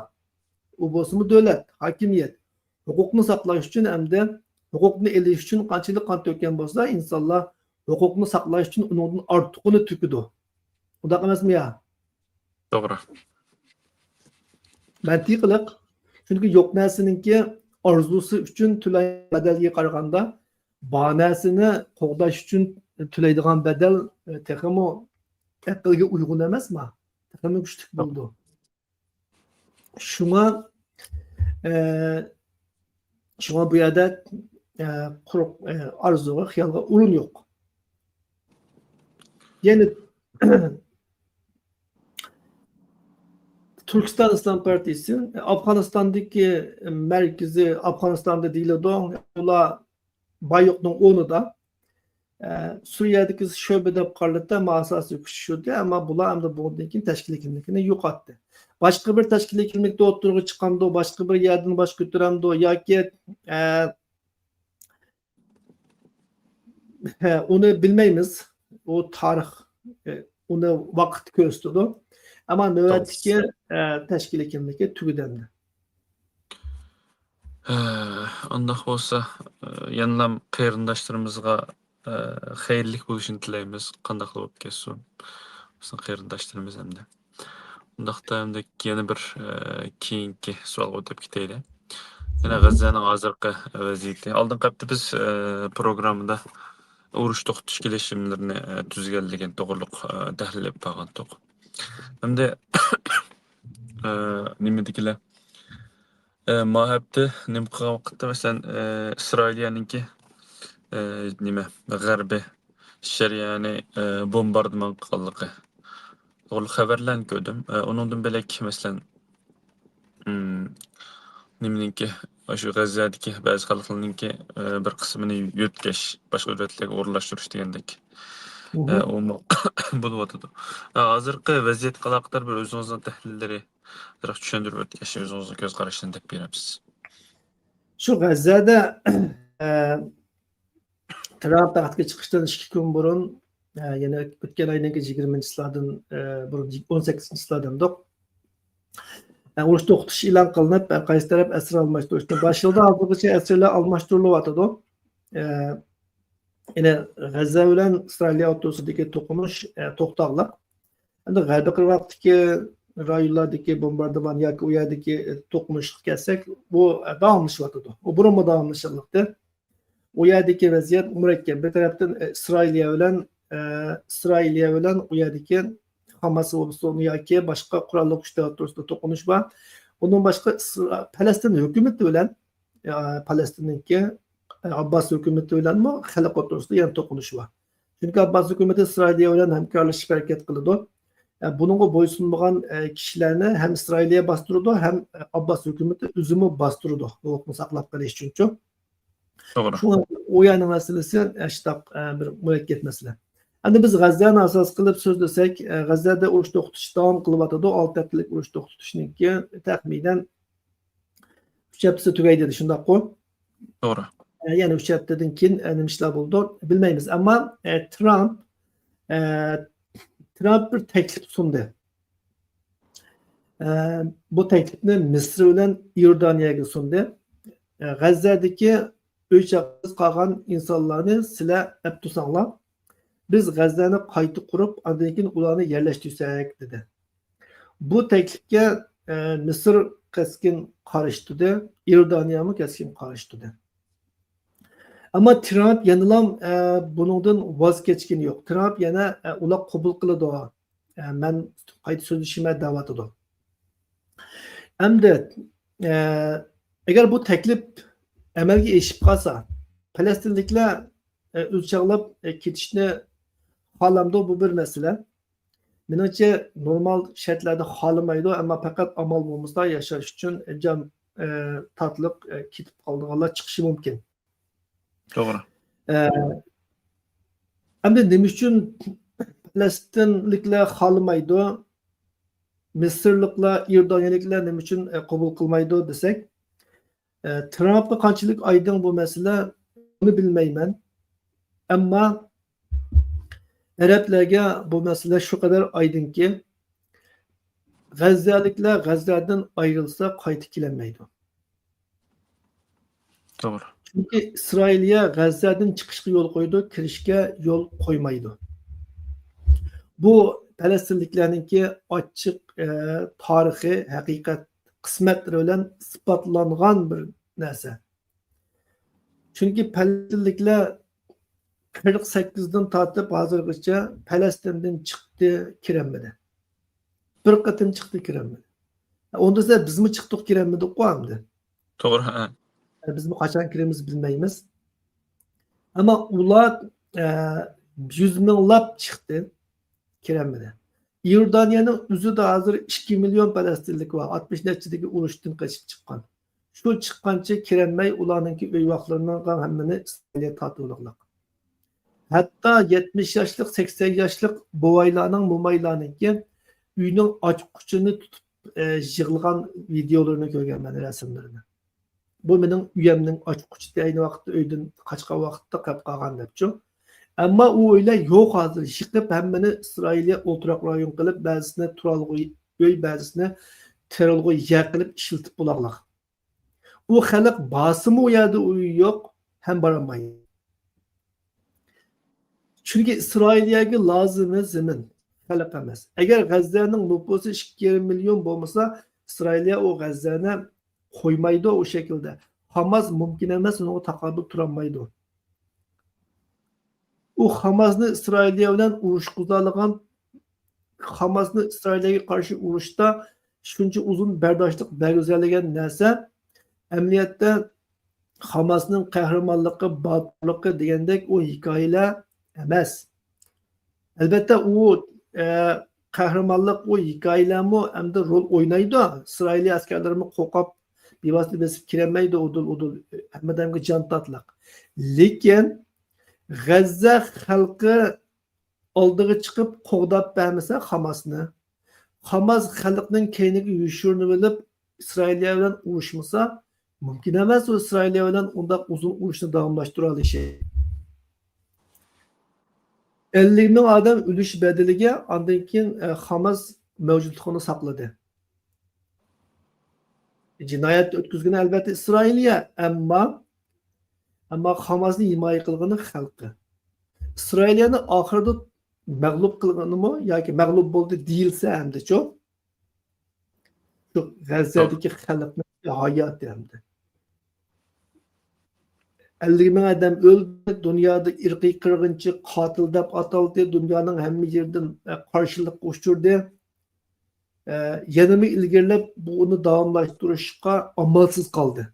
ئۇ بولسىمۇ دۆلەت، ھاكىمىيەت. ھوقۇقنى ساقلاش ئۈچۈن ھەمدە ھوقۇقنى ئېلىش ئۈچۈن قانچىلىك قان تۆككەن بولسا، ئىنسانلار ھوقۇقنى ساقلاش ئۈچۈن ئۇنىڭدىن ئارتۇقىنى تۆكىدۇ. ئۇنداق ئەمەسمۇ يا؟ توغرا. مەنتىقلىق. چۈنكى يوق نەرسىنىڭكى ئارزۇسى ئۈچۈن تۆلەنگەن بەدەلگە قارىغاندا، بار نەرسىنى قوغداش ئۈچۈن تۆلەيدىغان بەدەل، ئە، تېخىمۇ ئەقىلگە ئۇيغۇن ئەمەسما؟ تېخىمۇ كۈچلۈك بولىدۇ. شۇڭا، ئە، شۇڭا بۇ يەردە، ئە، قۇرۇق، ئە، ئارزۇغا، خىيالغا ئورۇن يوق. يەنى تۈركىستان ئىسلام پارتىيىسى ئافغانىستاندىكى مەركىزى، ئافغانىستاندا دېيىلىدۇ، ئۇلار بايوقنىڭ ئورنىدا، ئە، سۈرىيەدىكى شۆبە دەپ قارىلىدۇ، ئەمما ئاساسىي كۈچ شۇدى، ئەمما بۇلار ئەمدى بۇندىن كېيىن تەشكىلىي كىملىكىنى يوقاتتى. باشقا بىر تەشكىلىي كىملىكتە ئوتتۇرىغا چىقامدۇ، باشقا بىر يەردىن باش كۆتۈرەمدۇ ياكى، ئە، ھە، ئۇنى بىلمەيمىز. ئۇ تارىخ، ئە، ئۇنى ۋاقىت كۆرسىتىدۇ. ئەمما نۆۋەتتىكى، ئە، تەشكىلىي كىملىكى تۈگىدى ئەمدى. ھە، ئانداق بولسا، ئە، يەنىلا قېرىنداشلىرىمىزغا، ئە، خەيرلىك بولۇشىنى تىلەيمىز. قانداقلا بولۇپ كەتسۇن، بىزنىڭ قېرىنداشلىرىمىز ئەمدى. ئۇنداقتا ئەمدى يەنە بىر، ئە، كېيىنكى سوئالغا ئۆتۈپ كېتەيلى. يەنە غەززەنىڭ ھازىرقى ۋەزىيىتى. ئالدىنقى ھەپتە بىز، ئە، پروگراممىدا ئۇرۇش توختىتىش كېلىشىملىرىنى، ئە، تۈزگەنلىكىنى توغرۇلۇق، ئە، تەھلىل ئېلىپ بارغانتۇق. ئەمدى، ئە، نېمىدىكىلەر؟ ئە، ما ھەپتە نېمە قىلغان ۋاقىتتا، مەسىلەن، ئە، ئىسرائىلىيەنىڭكى، ئە، نېمە، غەربىي شەرىئەنى، ئە، بومباردىمان قىلغانلىقى توغرىلىق خەۋەرلەرنى كۆردۈم. ئە، ئۇنىڭدىن بۆلەك، مەسىلەن، ئىم، نېمىنىڭكى، شۇ غەززەدىكى بەزى خەلقلەرنىڭكى، ئە، بىر قىسمىنى يۆتكەش، باشقا دۆلەتلەرگە ئورۇنلاشتۇرۇش دېگەندەك. ئە، ئۇمۇ بولۇۋاتىدۇ. ئە، ھازىرقى ۋەزىيەتكە ئالاقىدار بىر ئۆزىڭىزنىڭ تەھلىللىرى، ئازراق چۈشەندۈرۈپ ئۆتكەچ، ئۆزىڭىزنىڭ كۆز قارىشىنى دەپ بېرەمسىز. شۇ غەززەدە، ئە، ترامپ تەختكە چىقىشتىن ئىككى كۈن بۇرۇن، ئە، يەنە ئۆتكەن ئاينىڭكى يىگىرمىنچى چىسلادىن، ئە، بۇرۇن ئون سەككىزىنچى چىسلا دېمىدۇق. ئە، ئۇرۇش توختىتىش ئېلان قىلىنىپ، ھەر قايسى تەرەپ ئەسىر ئالماشتۇرۇشتىن باشلىدى. ھازىرغىچە ئەسىرلەر ئالماشتۇرۇلۇۋاتىدۇ. ئە، يەنى غەززە بىلەن ئىسرائىلىيە ئوتتۇرىسىدىكى توقۇنۇش، ئە، توختاغلىق. ئەمدى غەربىي قىرغاقتىكى رايونلاردىكى بومباردىمان ياكى ئۇ يەردىكى، ئە، توقۇنۇشقا كەلسەك، بۇ، ئە، داۋاملىشىۋاتىدۇ. ئۇ بۇرۇنمۇ داۋاملىشىۋاتاتتى. ئۇ يەردىكى ۋەزىيەت مۇرەككەپ. بىر تەرەپتىن، ئە، ئىسرائىلىيە بىلەن، ئە، ئىسرائىلىيە بىلەن ئۇ يەردىكى ھاماس بولسۇن ياكى باشقا قوراللىق كۈچلەر ئوتتۇرىسىدا توقۇنۇش بار. ئۇنىڭ باشقا ئىسرا-، پەلەستىن ھۆكۈمىتى بىلەن، ئە، پەلەستىننىڭكى، ئە، ئابباس ھۆكۈمىتى بىلەنمۇ خەلق ئوتتۇرىسىدا يەنە توقۇنۇش بار. چۈنكى ئابباس ھۆكۈمىتى ئىسرائىلىيە بىلەن ھەمكارلىشىپ ھەرىكەت قىلىدۇ. ئە، بۇنىڭغا بويسۇنمىغان، ئە، كىشىلەرنى ھەم ئىسرائىلىيە باستۇرىدۇ، ھەم، ئە، ئابباس ھۆكۈمىتى ئۆزىمۇ باستۇرىدۇ، ھوقۇقنى ساقلاپ قېلىش ئۈچۈنچۇ. توغرا. شۇڭا ئۇ يەرنىڭ مەسىلىسى، ئە، شۇنداق، ئە، بىر مۇرەككەپ مەسىلە. ئەمدى بىز غەززەنى ئاساس قىلىپ سۆزلىسەك، ئە، غەززەدە ئۇرۇش توختىتىش داۋام قىلىۋاتىدۇ. ئالتە ھەپتىلىك ئۇرۇش توختىتىشنىڭكى تەخمىنەن ئۈچ ھەپتىسى تۈگەيدى، شۇنداققۇ؟ توغرا. ئە، يەنە ئۈچ ھەپتىدىن كېيىن، ئە، نېمە ئىشلار بولىدۇ، بىلمەيمىز. ئەمما، ئە، ترامپ، ئە، ترامپ بىر تەكلىپ سۇندى. ئە، بۇ تەكلىپنى مىسىر بىلەن ئىيوردانىيەگە سۇندى. ئە، غەززەدىكى ئۆي چاقىسىز قالغان ئىنسانلارنى سىلەر ئەپ تۇرساڭلار، بىز غەززەنى قايتا قۇرۇپ، ئاندىن كېيىن ئۇلارنى يەرلەشتۈرسەك، دېدى. بۇ تەكلىپكە، ئە، مىسىر كەسكىن قارشى تۇردى، ئىيوردانىيەمۇ كەسكىن قارشى تۇردى. ئەمما ترامپ يەنىلا، ئە، بۇنىڭدىن ۋاز كەچكىنى يوق. ترامپ يەنە، ئە، ئۇلار قوبۇل قىلىدۇ، ئە، مەن قايتا سۆزلىشىمەن دەۋاتىدۇ. ئەمدى، ئە، ئەگەر بۇ تەكلىپ ئەمەلگە ئېشىپ قالسا، پەلەستىنلىكلەر، ئە، ئۆز چاغلاپ، ئە، كېتىشنى خالامدۇ، بۇ بىر مەسىلە. مېنىڭچە، نورمال شەرتلەردە خالىمايدۇ، ئەمما پەقەت ئامال بولمىسا ياشاش ئۈچۈن جان، ئە، تاتلىق، ئە، كېتىپ قالىدىغانلار چىقىشى مۇمكىن. توغرا. ئە، ئەمدى نېمە ئۈچۈن پەلەستىنلىكلەر خالىمايدۇ، مىسىرلىقلار، ئىيوردانىيەلىكلەر نېمە ئۈچۈن، ئە، قوبۇل قىلمايدۇ دېسەك، ئە، ترامپقا قانچىلىك ئايدىڭ بۇ مەسىلە، بۇنى بىلمەيمەن. ئەمما ئەرەبلەرگە بۇ مەسىلە شۇ قەدەر ئايدىڭكى، غەززەلىكلەر غەززەدىن ئايرىلسا قايتا كېلەلمەيدۇ. توغرا. چۈنكى ئىسرائىلىيە غەززەدىن چىقىشقا يول قويىدۇ، كىرىشكە يول قويمايدۇ. بۇ پەلەستىنلىكلەرنىڭكى ئاچچىق، ئە، تارىخىي ھەقىقەت، قىسمەتلىرى بىلەن ئىسپاتلانغان بىر نەرسە. چۈنكى پەلەستىنلىكلەر قىرىق سەككىزدىن تارتىپ ھازىرغىچە پەلەستىندىن چىقتى، كىرەلمىدى. بىر قېتىم چىقتى، كىرەلمىدى. ئۇندا دېسە بىزمۇ چىقتۇق، كىرەلمىدۇققۇ ئەمدى. توغرا، ھە. بىزمۇ قاچان كىرىمىز بىلمەيمىز. ئەمما ئۇلار، ئە، يۈز مىڭلاپ چىقتى، كىرەلمىدى. ئىيوردانىيەنىڭ ئۆزىدە ھازىر ئىككى مىليون پەلەستىنلىك بار، ئاتمىش نەچچىدىكى ئۇرۇشتىن قېچىپ چىققان. شۇ چىققانچە كىرەلمەي، ئۇلارنىڭكى ئۆي ۋاقلىرىنىڭ ھەممىنى ئىسرائىلىيە تارتىۋالغانلىق. ھەتتا يەتمىش ياشلىق، سەكسەن ياشلىق بوۋايلارنىڭ، مومايلارنىڭكى ئۆينىڭ ئاچقۇچىنى تۇتۇپ، ئە، يىغلىغان ۋىدىيولىرىنى كۆرگەنمەن، رەسىملىرىنى. بۇ مېنىڭ ئۆيەمنىڭ ئاچقۇچى، ئەينى ۋاقىتتا ئۆيدىن قاچقان ۋاقىتتا قېلىپ قالغان دەپچۇ. ئەمما ئۇ ئۆيلەر يوق ھازىر، يىقىپ ھەممىنى ئىسرائىلىيە ئولتۇراق رايون قىلىپ، بەزىسىنى تۇرالغۇ ئۆي، بەزىسىنى تېرىلغۇ يەر قىلىپ ئىشلىتىپ بولاغلىق. ئۇ خەلق بارسىمۇ ئۇ يەردە ئۆيى يوق، ھەم بارالمايدۇ. چۈنكى ئىسرائىلىيەگە لازىمى زېمىن، خەلق ئەمەس. ئەگەر غەززەنىڭ نوپۇسى ئىككى يېرىم مىليون بولمىسا، ئىسرائىلىيە ئۇ غەززەنى قويمايدۇ ئۇ شەكىلدە. خاماس مۇمكىن ئەمەس، ئۇنىڭغا تاقابىل تۇرالمايدۇ. ئۇ خاماسنى ئىسرائىلىيە بىلەن ئۇرۇشقۇزالىغان، خاماسنى ئىسرائىلىيەگە قارشى ئۇرۇشتا شۇنچە ئۇزۇن بەرداشلىق بەرگۈزەلىگەن نەرسە، ئەمەلىيەتتە خاماسنىڭ قەھرىمانلىقى، باتۇرلۇقى دېگەندەك ئۇ ھېكايىلەر ئەمەس. ئەلۋەتتە، ئۇ، ئە، قەھرىمانلىق، ئۇ ھېكايىلەرمۇ ئەمدى رول ئوينايدۇ. ئىسرائىلىي ئەسكەرلىرىمۇ قورقۇپ، بىۋاسىتە بېسىپ كىرەلمەيدۇ، ئۇدۇل، ئۇدۇل، ھەممە ئادەمگە جان تاتلىق. لېكىن غەززە خەلقى ئالدىغا چىقىپ قوغداپ بەرمىسە خاماسنى، خاماس خەلقنىڭ كەينىگە يوشۇرۇنۇۋېلىپ ئىسرائىلىيە بىلەن ئۇرۇشمىسا، مۇمكىن ئەمەس ئۇ ئىسرائىلىيە بىلەن ئۇنداق ئۇزۇن ئۇرۇشنى داۋاملاشتۇرالىشى. ئەللىك مىڭ ئادەم ئۆلۈش بەدىلىگە ئاندىن كېيىن، ئە، خاماس مەۋجۇتلۇقىنى ساقلىدى. جىنايەت ئۆتكۈزگىنى ئەلۋەتتە ئىسرائىلىيە، ئەمما، ئەمما خاماسنى ھىمايە قىلغىنى خەلقى. ئىسرائىلىيەنى ئاخىرىدا مەغلۇپ قىلغىنىمۇ ياكى مەغلۇپ بولدى دېيىلسە ئەمدىچۇ، شۇ غەززەدىكى خەلقنىڭ ھاياتى ئەمدى. ئەللىك مىڭ ئادەم ئۆلدى، دۇنيادا ئىرقىي قىرغىنچى، قاتىل دەپ ئاتالدى، دۇنيانىڭ ھەممە يېرىدىن، ئە، قارشىلىققا ئۇچرىدى. ئە، يەنىمۇ ئىلگىرىلەپ بۇنى داۋاملاشتۇرۇشقا ئامالسىز قالدى.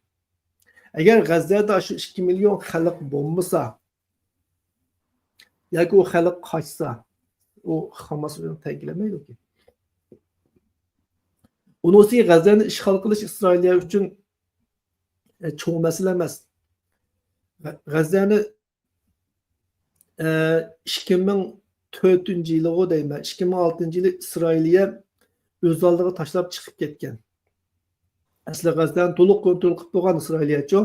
ئەگەر غەززەدە شۇ ئىككى مىليون خەلق بولمىسا، ياكى ئۇ خەلق قاچسا، ئۇ خاماس بىلەن تەڭ كېلەلمەيدۇكى. ئۇنىڭ ئۈستىگە غەززەنى ئىشغال قىلىش ئىسرائىلىيە ئۈچۈن، ئە، چوڭ مەسىلە ئەمەس. غە-، غەززەنى، ئە، ئىككى مىڭ تۆتىنچى يىلىغۇ دەيمەن، ئىككى مىڭ ئالتىنچى يىلى ئىسرائىلىيە ئۆز ئالدىغا تاشلاپ چىقىپ كەتكەن. ئەسلى غەززەنى تولۇق كونترول قىلىپ بولغان ئىسرائىلىيەچۇ.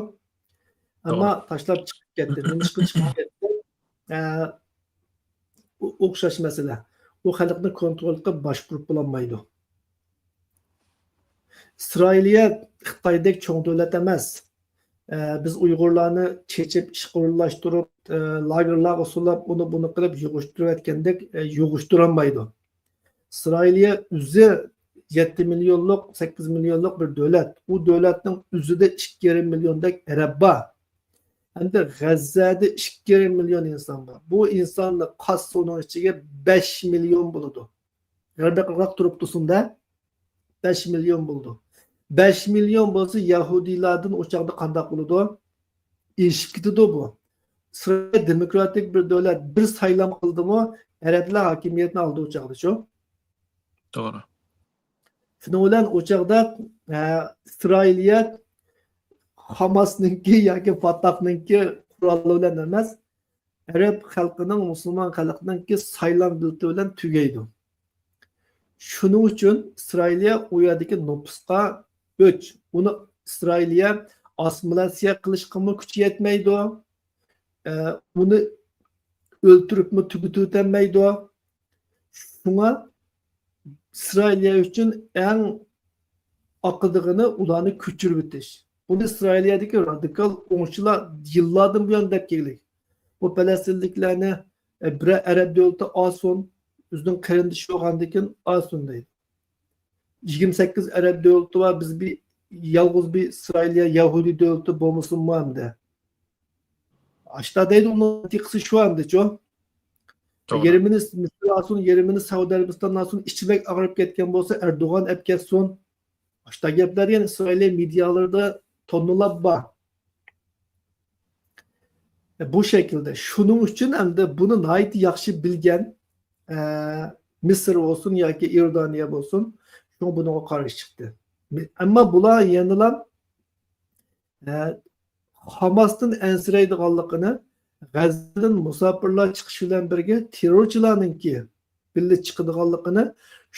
ئەمما توغرا. تاشلاپ چىقىپ كەتتى. نېمىشقا چىقىپ كەتتى؟ ئە، ئو-، ئوخشاش مەسىلە. ئۇ خەلقنى كونترول قىلىپ باشقۇرۇپ بولالمايدۇ. ئىسرائىلىيە خىتايدەك چوڭ دۆلەت ئەمەس. ئە، بىز ئۇيغۇرلارنى چېچىپ، ئىشقا ئورۇنلاشتۇرۇپ، ئە، لاگېرلارغا سولاپ، ئۇنى بۇنى قىلىپ يىغىشتۇرۇۋەتكەندەك، ئە، يىغىشتۇرالمايدۇ. ئىسرائىلىيە ئۆزى يەتتە مىليونلۇق، سەككىز مىليونلۇق بىر دۆلەت. ئۇ دۆلەتنىڭ ئۆزىدە ئىككى يېرىم مىليوندەك ئەرەب بار. ئەمدى غەززەدە ئىككى يېرىم مىليون ئىنسان بار. بۇ ئىنساننى قاتسا ئۇنىڭ ئىچىگە بەش مىليون بولىدۇ. غەربىي قىرغاق تۇرۇپتۇ سۇندا بەش مىليون بولىدۇ. بەش مىليون بولسا يەھۇدىيلاردىن ئۇ چاغدا قانداق بولىدۇ؟ ئېشىپ كېتىدۇ بۇ. ئىسرائىل دېموكراتىك بىر دۆلەت، بىر سايلام قىلدىمۇ، ئەرەبلەر ھاكىمىيەتنى ئالدى ئۇ چاغدىچۇ. توغرا. شۇنىڭ بىلەن ئۇ چاغدا، ئە، ئىسرائىلىيە خاماسنىڭكى ياكى فاتاھنىڭكى قورالى بىلەن ئەمەس، ئەرەب خەلقىنىڭ، مۇسۇلمان خەلقىنىڭكى سايلام بېلىتى بىلەن تۈگەيدۇ. شۇنىڭ ئۈچۈن ئىسرائىلىيە ئۇ يەردىكى نوپۇسقا ئۆچ. ئۇنى ئىسرائىلىيە ئاسسىمىلياتسىيە قىلىشقىمۇ كۈچى يەتمەيدۇ. ئە، ئۇنى ئۆلتۈرۈپمۇ تۈگىتىۋېتەلمەيدۇ. شۇڭا ئىسرائىلىيە ئۈچۈن ئەڭ ئاقىدىغىنى ئۇلارنى كۆچۈرۈۋېتىش. بۇنى ئىسرائىلىيەدىكى رادىكال ئوڭچىلار يىللاردىن بۇيان دەپ كەلگەن. بۇ پەلەستىنلىكلەرنى، ئە، بىرەر ئەرەب دۆلىتى ئالسۇن، ئۆزىنىڭ قېرىندىشى بولغاندىكىن ئالسۇن دەيدۇ. يىگىرمە سەككىز ئەرەب دۆلىتى بار، بىز بىر، يالغۇز بىر ئىسرائىلىيە يەھۇدىي دۆلىتى بولمىسۇنمۇ ئەمدى؟ ئاشتا دەيدۇ، ئۇنىڭ مەنتىقىسى شۇ ئەمدىچۇ. توغرا. يېرىمىنى مىسىر ئالسۇن، يېرىمىنى سەئۇدى ئەرەبىستان ئالسۇن، ئىچى بەك ئاغرىپ كەتكەن بولسا ئەردوغان ئەپ كەتسۇن. ئاشتا گەپلەر يەنە ئىسرائىلىيە مېدىيالىرىدا توننىلاپ بار. بۇ شەكىلدە. شۇنىڭ ئۈچۈن ئەمدى بۇنى ناھايىتى ياخشى بىلگەن، ئە، مىسىر بولسۇن ياكى ئىئوردانىيە بولسۇن، شۇڭا بۇنىڭغا قارشى چىقتى. ئەمما بۇلار يەنىلا، ئە، خاماستىن ئەنسىرەيدىغانلىقىنى، غەززىدىن مۇساپىرلار چىقىشى بىلەن بىرگە تېررورچىلارنىڭكى بىللە چىقىدىغانلىقىنى،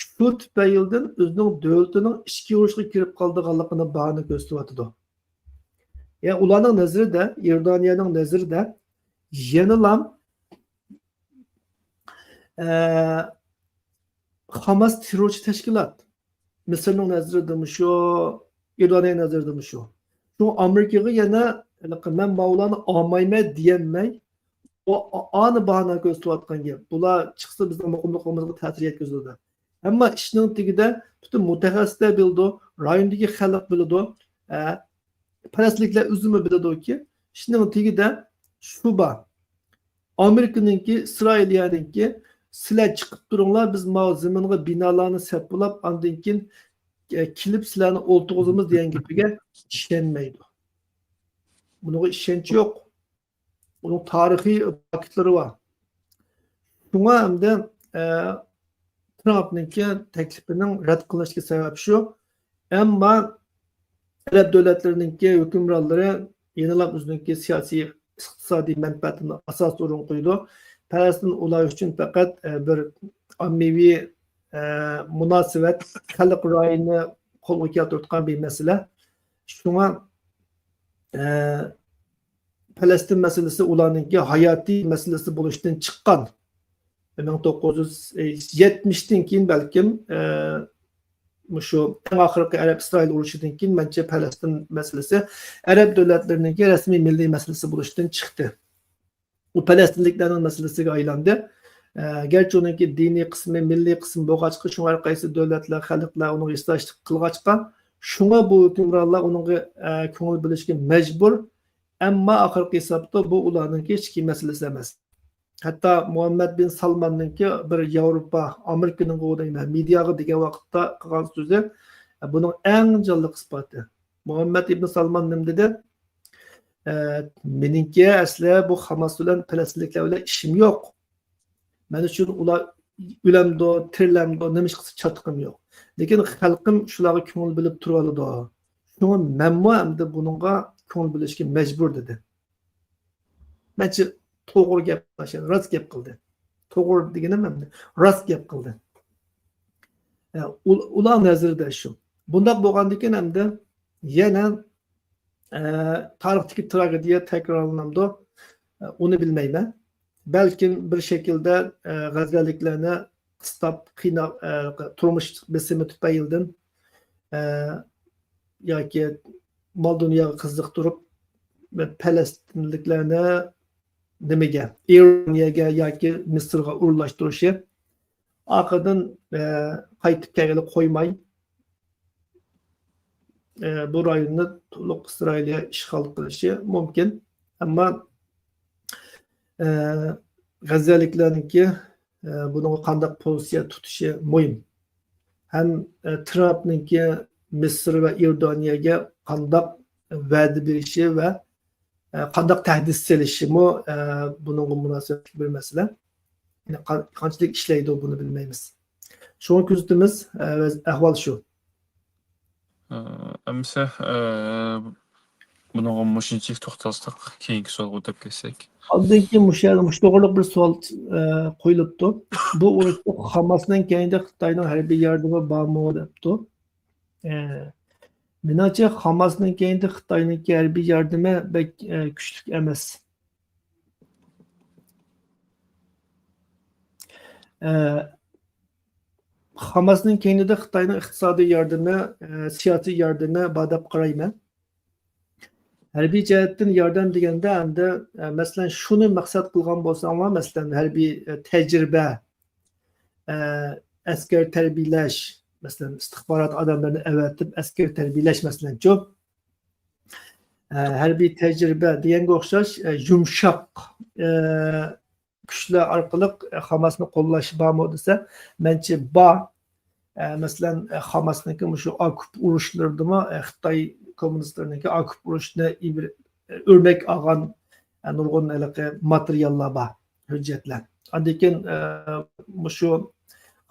شۇ تۈپەيلىدىن ئۆزىنىڭ دۆلىتىنىڭ ئىچكى ئۇرۇشقا كىرىپ قالىدىغانلىقىنى باھانە كۆرسىتىۋاتىدۇ. يەنى ئۇلارنىڭ نەزىرىدە، ئىئوردانىيەنىڭ نەزىرىدە يەنىلا، ئە، خاماس تېررورچى تەشكىلات. مىسىرنىڭ نەزىرىدىمۇ شۇ، ئىئوردانىيە نەزىرىدىمۇ شۇ. شۇڭا ئامېرىكىغا يەنە، ھېلىقى، مەن ماۋۇلارنى ئالمايمەن دېيەلمەي، ئۇ ئانى باھانە كۆرسىتىۋاتقان گەپ. بۇلار چىقسا بىزنىڭ مۇقىملىقىمىزغا تەسىر يەتكۈزىدۇ. ئەمما ئىشنىڭ تېگىدە پۈتۈن مۇتەخەسسىسلەر بىلىدۇ، رايوندىكى خەلق بىلىدۇ، ئە، پەلەستىنلىكلەر ئۆزىمۇ بىلىدۇكى، ئىشنىڭ تېگىدە شۇ بار. ئامېرىكىنىڭكى، ئىسرائىلىيەنىڭكى، سىلەر چىقىپ تۇرۇڭلار، بىز ماۋۇ زېمىنغا بىنالارنى سەپ بولاپ، ئاندىن كېيىن، ئە، كېلىپ سىلەرنى ئولتۇرغۇزىمىز دېگەن گېپىگە ئىشەنمەيدۇ. بۇنىڭغا ئىشەنچ يوق. ئۇنىڭ تارىخىي پاكىتلىرى بار. شۇڭا ئەمدى، ئە، ترامپنىڭكى تەكلىپىنىڭ رەت قىلىنىشىدىكى سەۋەب شۇ. ئەمما ئەرەب دۆلەتلىرىنىڭكى ھۆكۈمرانلىرى يەنىلا ئۆزىنىڭكى سىياسىي، ئىقتىسادىي مەنپەئەتىنى ئاساس ئورۇنغا قويىدۇ. پەلەستىن ئۇلار ئۈچۈن پەقەت، ئە، بىر ئاممىۋى، ئە، مۇناسىۋەت، خەلق رايىنى قولغا كەلتۈرۈۋاتقان بىر مەسىلە. شۇڭا، ئە، پەلەستىن مەسىلىسى ئۇلارنىڭكى ھاياتىي مەسىلىسى بولۇشتىن چىققان. مىڭ توققۇز يۈز يەتمىشتىن كېيىن بەلكىم، ئە، مۇشۇ ئەڭ ئاخىرقى ئەرەب-ئىسرائىل ئۇرۇشىدىن كېيىن، مەنچە، پەلەستىن مەسىلىسى ئەرەب دۆلەتلىرىنىڭكى رەسمىي مىللىي مەسىلىسى بولۇشتىن چىقتى. ئۇ پەلەستىنلىكلەرنىڭ مەسىلىسىگە ئايلاندى. ئە، گەرچە ئۇنىڭكى دىنىي قىسمى، مىللىي قىسمى بولغاچقا، شۇڭا ھەر قايسى دۆلەتلەر، خەلقلەر ئۇنىڭغا ھېسداشلىق قىلغاچقا، شۇڭا بۇ ھۆكۈمرانلار ئۇنىڭغا، ئە، كۆڭۈل بۆلۈشكە مەجبۇر. ئەمما ئاخىرقى ھېسابتا بۇ ئۇلارنىڭكى ئىچكى مەسىلىسى ئەمەس. ھەتتا مۇھەممەد بىن سالماننىڭكى بىر ياۋروپا، ئامېرىكىنىڭ، ئۇ دەيمەن، مېدىياغا دېگەن ۋاقىتتا قىلغان سۆزى، بۇنىڭ ئەڭ جانلىق ئىسپاتى. مۇھەممەد ئىبن سالمان نېمە دېدى؟ ئە، مېنىڭكى ئەسلى بۇ خاماس بىلەن پەلەستىنلىكلەر بىلەن ئىشىم يوق. مەن ئۈچۈن ئۇلار ئۆلەمدۇ، تىرىلەمدۇ، نېمە ئىش قىلسا چاتىقىم يوق. لېكىن خەلقىم شۇلارغا كۆڭۈل بۆلۈپ تۇرۇۋالىدۇ. شۇڭا مەنمۇ ئەمدى بۇنىڭغا كۆڭۈل بۆلۈشكە مەجبۇر، دېدى. مەنچە توغرا گەپ، راست گەپ قىلدى. توغرا دېگىنىم ئەمدى راست گەپ قىلدى. ئە، ئۇ-، ئۇلار نەزىرىدە شۇ. بۇنداق بولغاندىكىن ئەمدى يەنە، ئە، تارىختىكى تراگېدىيە تەكرارلىنامدۇ؟ ئە، ئۇنى بىلمەيمەن. بەلكىم بىر شەكىلدە، ئە، غەززەلىكلەرنى قىستاپ، قىيناپ، ئە، تۇرمۇش بېسىمى تۈپەيلىدىن، ئە، ياكى مال دۇنياغا قىزىقتۇرۇپ، پەلەستىنلىكلەرنى نېمىگە، ئىئوردانىيەگە ياكى مىسىرغا ئورۇنلاشتۇرۇشى، ئارقىدىن، ئە، قايتىپ كەلگىلى قويماي، ئە، بۇ رايوننى تولۇق ئىسرائىلىيە ئىشغال قىلىشى مۇمكىن. ئەمما، ئە، غەززەلىكلەرنىڭكى، ئە، بۇنىڭغا قانداق پوزىتسىيە تۇتۇشى مۇھىم. ھەم، ئە، ترامپنىڭكى مىسىر ۋە ئىئوردانىيەگە قانداق ۋەدە بېرىشى ۋە، ئە، قانداق تەھدىت سېلىشىمۇ، ئە، بۇنىڭغا مۇناسىۋەتلىك بىر مەسىلە. يەنى قا-، قانچىلىك ئىشلەيدۇ، بۇنى بىلمەيمىز. شۇڭا كۆزىتىمىز، ئە، ۋەز-، ئەھۋال شۇ. ئە، ئەمىسە، ئە، بۇنىڭغا مۇشۇنچىلىك توختالساق، كېيىنكى سوئالغا ئۆتۈپ كەتسەك. ئاندىن كېيىن مۇشۇ يەردە مۇشۇ توغرىلىق بىر سوئال، ئە، قويۇلۇپتۇ. بۇ ئۇرۇشتا خاماسنىڭ كەينىدە خىتاينىڭ ھەربىي ياردىمى بارمۇ دەپتۇ. ئە، مېنىڭچە خاماسنىڭ كەينىدە خىتاينىڭكى ھەربىي ياردىمى بەك، ئە، كۈچلۈك ئەمەس. ئە، خاماسنىڭ كەينىدە خىتاينىڭ ئىقتىسادىي ياردىمى، ئە، سىياسىي ياردىمى بار دەپ قارايمەن. ھەربىي جەھەتتىن ياردەم دېگەندە، ئەمدى، ئە، مەسىلەن، شۇنى مەقسەت قىلغان بولساڭلار، مەسىلەن، ھەربىي، ئە، تەجرىبە، ئە، ئەسكەر تەربىيەلەش، مەسىلەن، ئىستىخبارات ئادەملىرىنى ئەۋەتىپ ئەسكەر تەربىيەلەش، مەسىلەنچۇ، ئە، ھەربىي تەجرىبە دېگەنگە ئوخشاش، ئە، يۇمشاق، ئە، كۈچلەر ئارقىلىق، ئە، خاماسنى قوللاش بارمۇ دېسە، مەنچە بار. ئە، مەسىلەن، ئە، خاماسنىڭكى مۇشۇ ئاكۇپ ئۇرۇشلىرىدىمۇ، ئە، خىتاي كوممۇنىستلىرىنىڭكى ئاكۇپ ئۇرۇشىنى ئىبر-، ئۆرنەك ئالغان، ئە، نۇرغۇن ھېلىقى ماتېرىياللار بار، ھۆججەتلەر. ئاندىن كېيىن، ئە، مۇشۇ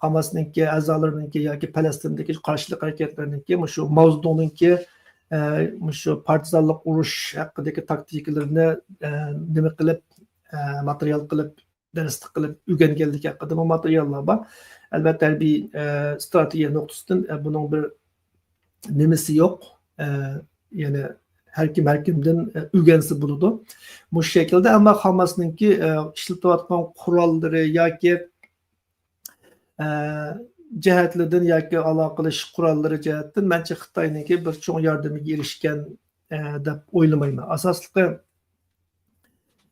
خاماسنىڭكى ئەزالىرىنىڭكى ياكى پەلەستىندىكى قارشىلىق ھەرىكەتلىرىنىڭكى مۇشۇ ماۋزېدۇڭنىڭكى، ئە، مۇشۇ پارتىزانلىق ئۇرۇش ھەققىدىكى تاكتىكىلىرىنى، ئە، نېمە قىلىپ، ئە، ماتېرىيال قىلىپ، دەرسلىك قىلىپ ئۆگەنگەنلىكى ھەققىدىمۇ ماتېرىياللار بار. ئەلۋەتتە، ھەربىي، ئە، ئىستراتېگىيە نۇقتىسىدىن، ئە، بۇنىڭ بىر نېمىسى يوق. ئە، يەنى ھەر كىم ھەر كىمدىن، ئە، ئۆگەنسە بولىدۇ. مۇشۇ شەكىلدە، ئەمما خاماسنىڭكى، ئە، ئىشلىتىۋاتقان قوراللىرى ياكى، ئە، جەھەتلىرىدىن ياكى ئالاقىلىشىش قوراللىرى جەھەتتىن مەنچە خىتاينىڭكى بىر چوڭ ياردىمىگە ئېرىشكەن، ئە، دەپ ئويلىمايمەن. ئاساسلىقى،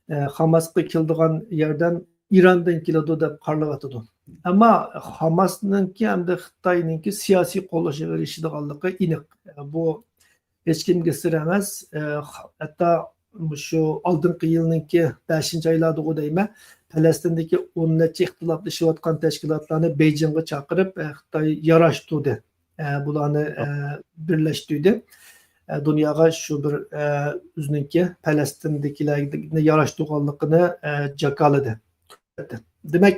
ئە، خاماسقا كېلىدىغان ياردەم ئىراندىن كېلىدۇ دەپ قارىلىۋاتىدۇ. ئەمما خاماسنىڭكى ھەمدە خىتاينىڭكى سىياسىي قوللىشىغا ئېرىشىدىغانلىقى ئېنىق. بۇ ھېچكىمگە سىر ئەمەس. ئە، ھەتتا مۇشۇ ئالدىنقى يىلنىڭكى بەشىنچى ئايلاردىغۇ دەيمەن، پەلەستىندىكى ئون نەچچە ئىختىلاپلىشىۋاتقان تەشكىلاتلارنى بېيجىڭغا چاقىرىپ، ئە، خىتاي ياراشتۇردى. ئە، بۇلارنى، ئە، بىرلەشتۈردى. ئە، دۇنياغا شۇ بىر، ئە، ئۆزىنىڭكى پەلەستىندىكىلەرنى ياراشتۇرغانلىقىنى، ئە، جاكارلىدى. دېمەك،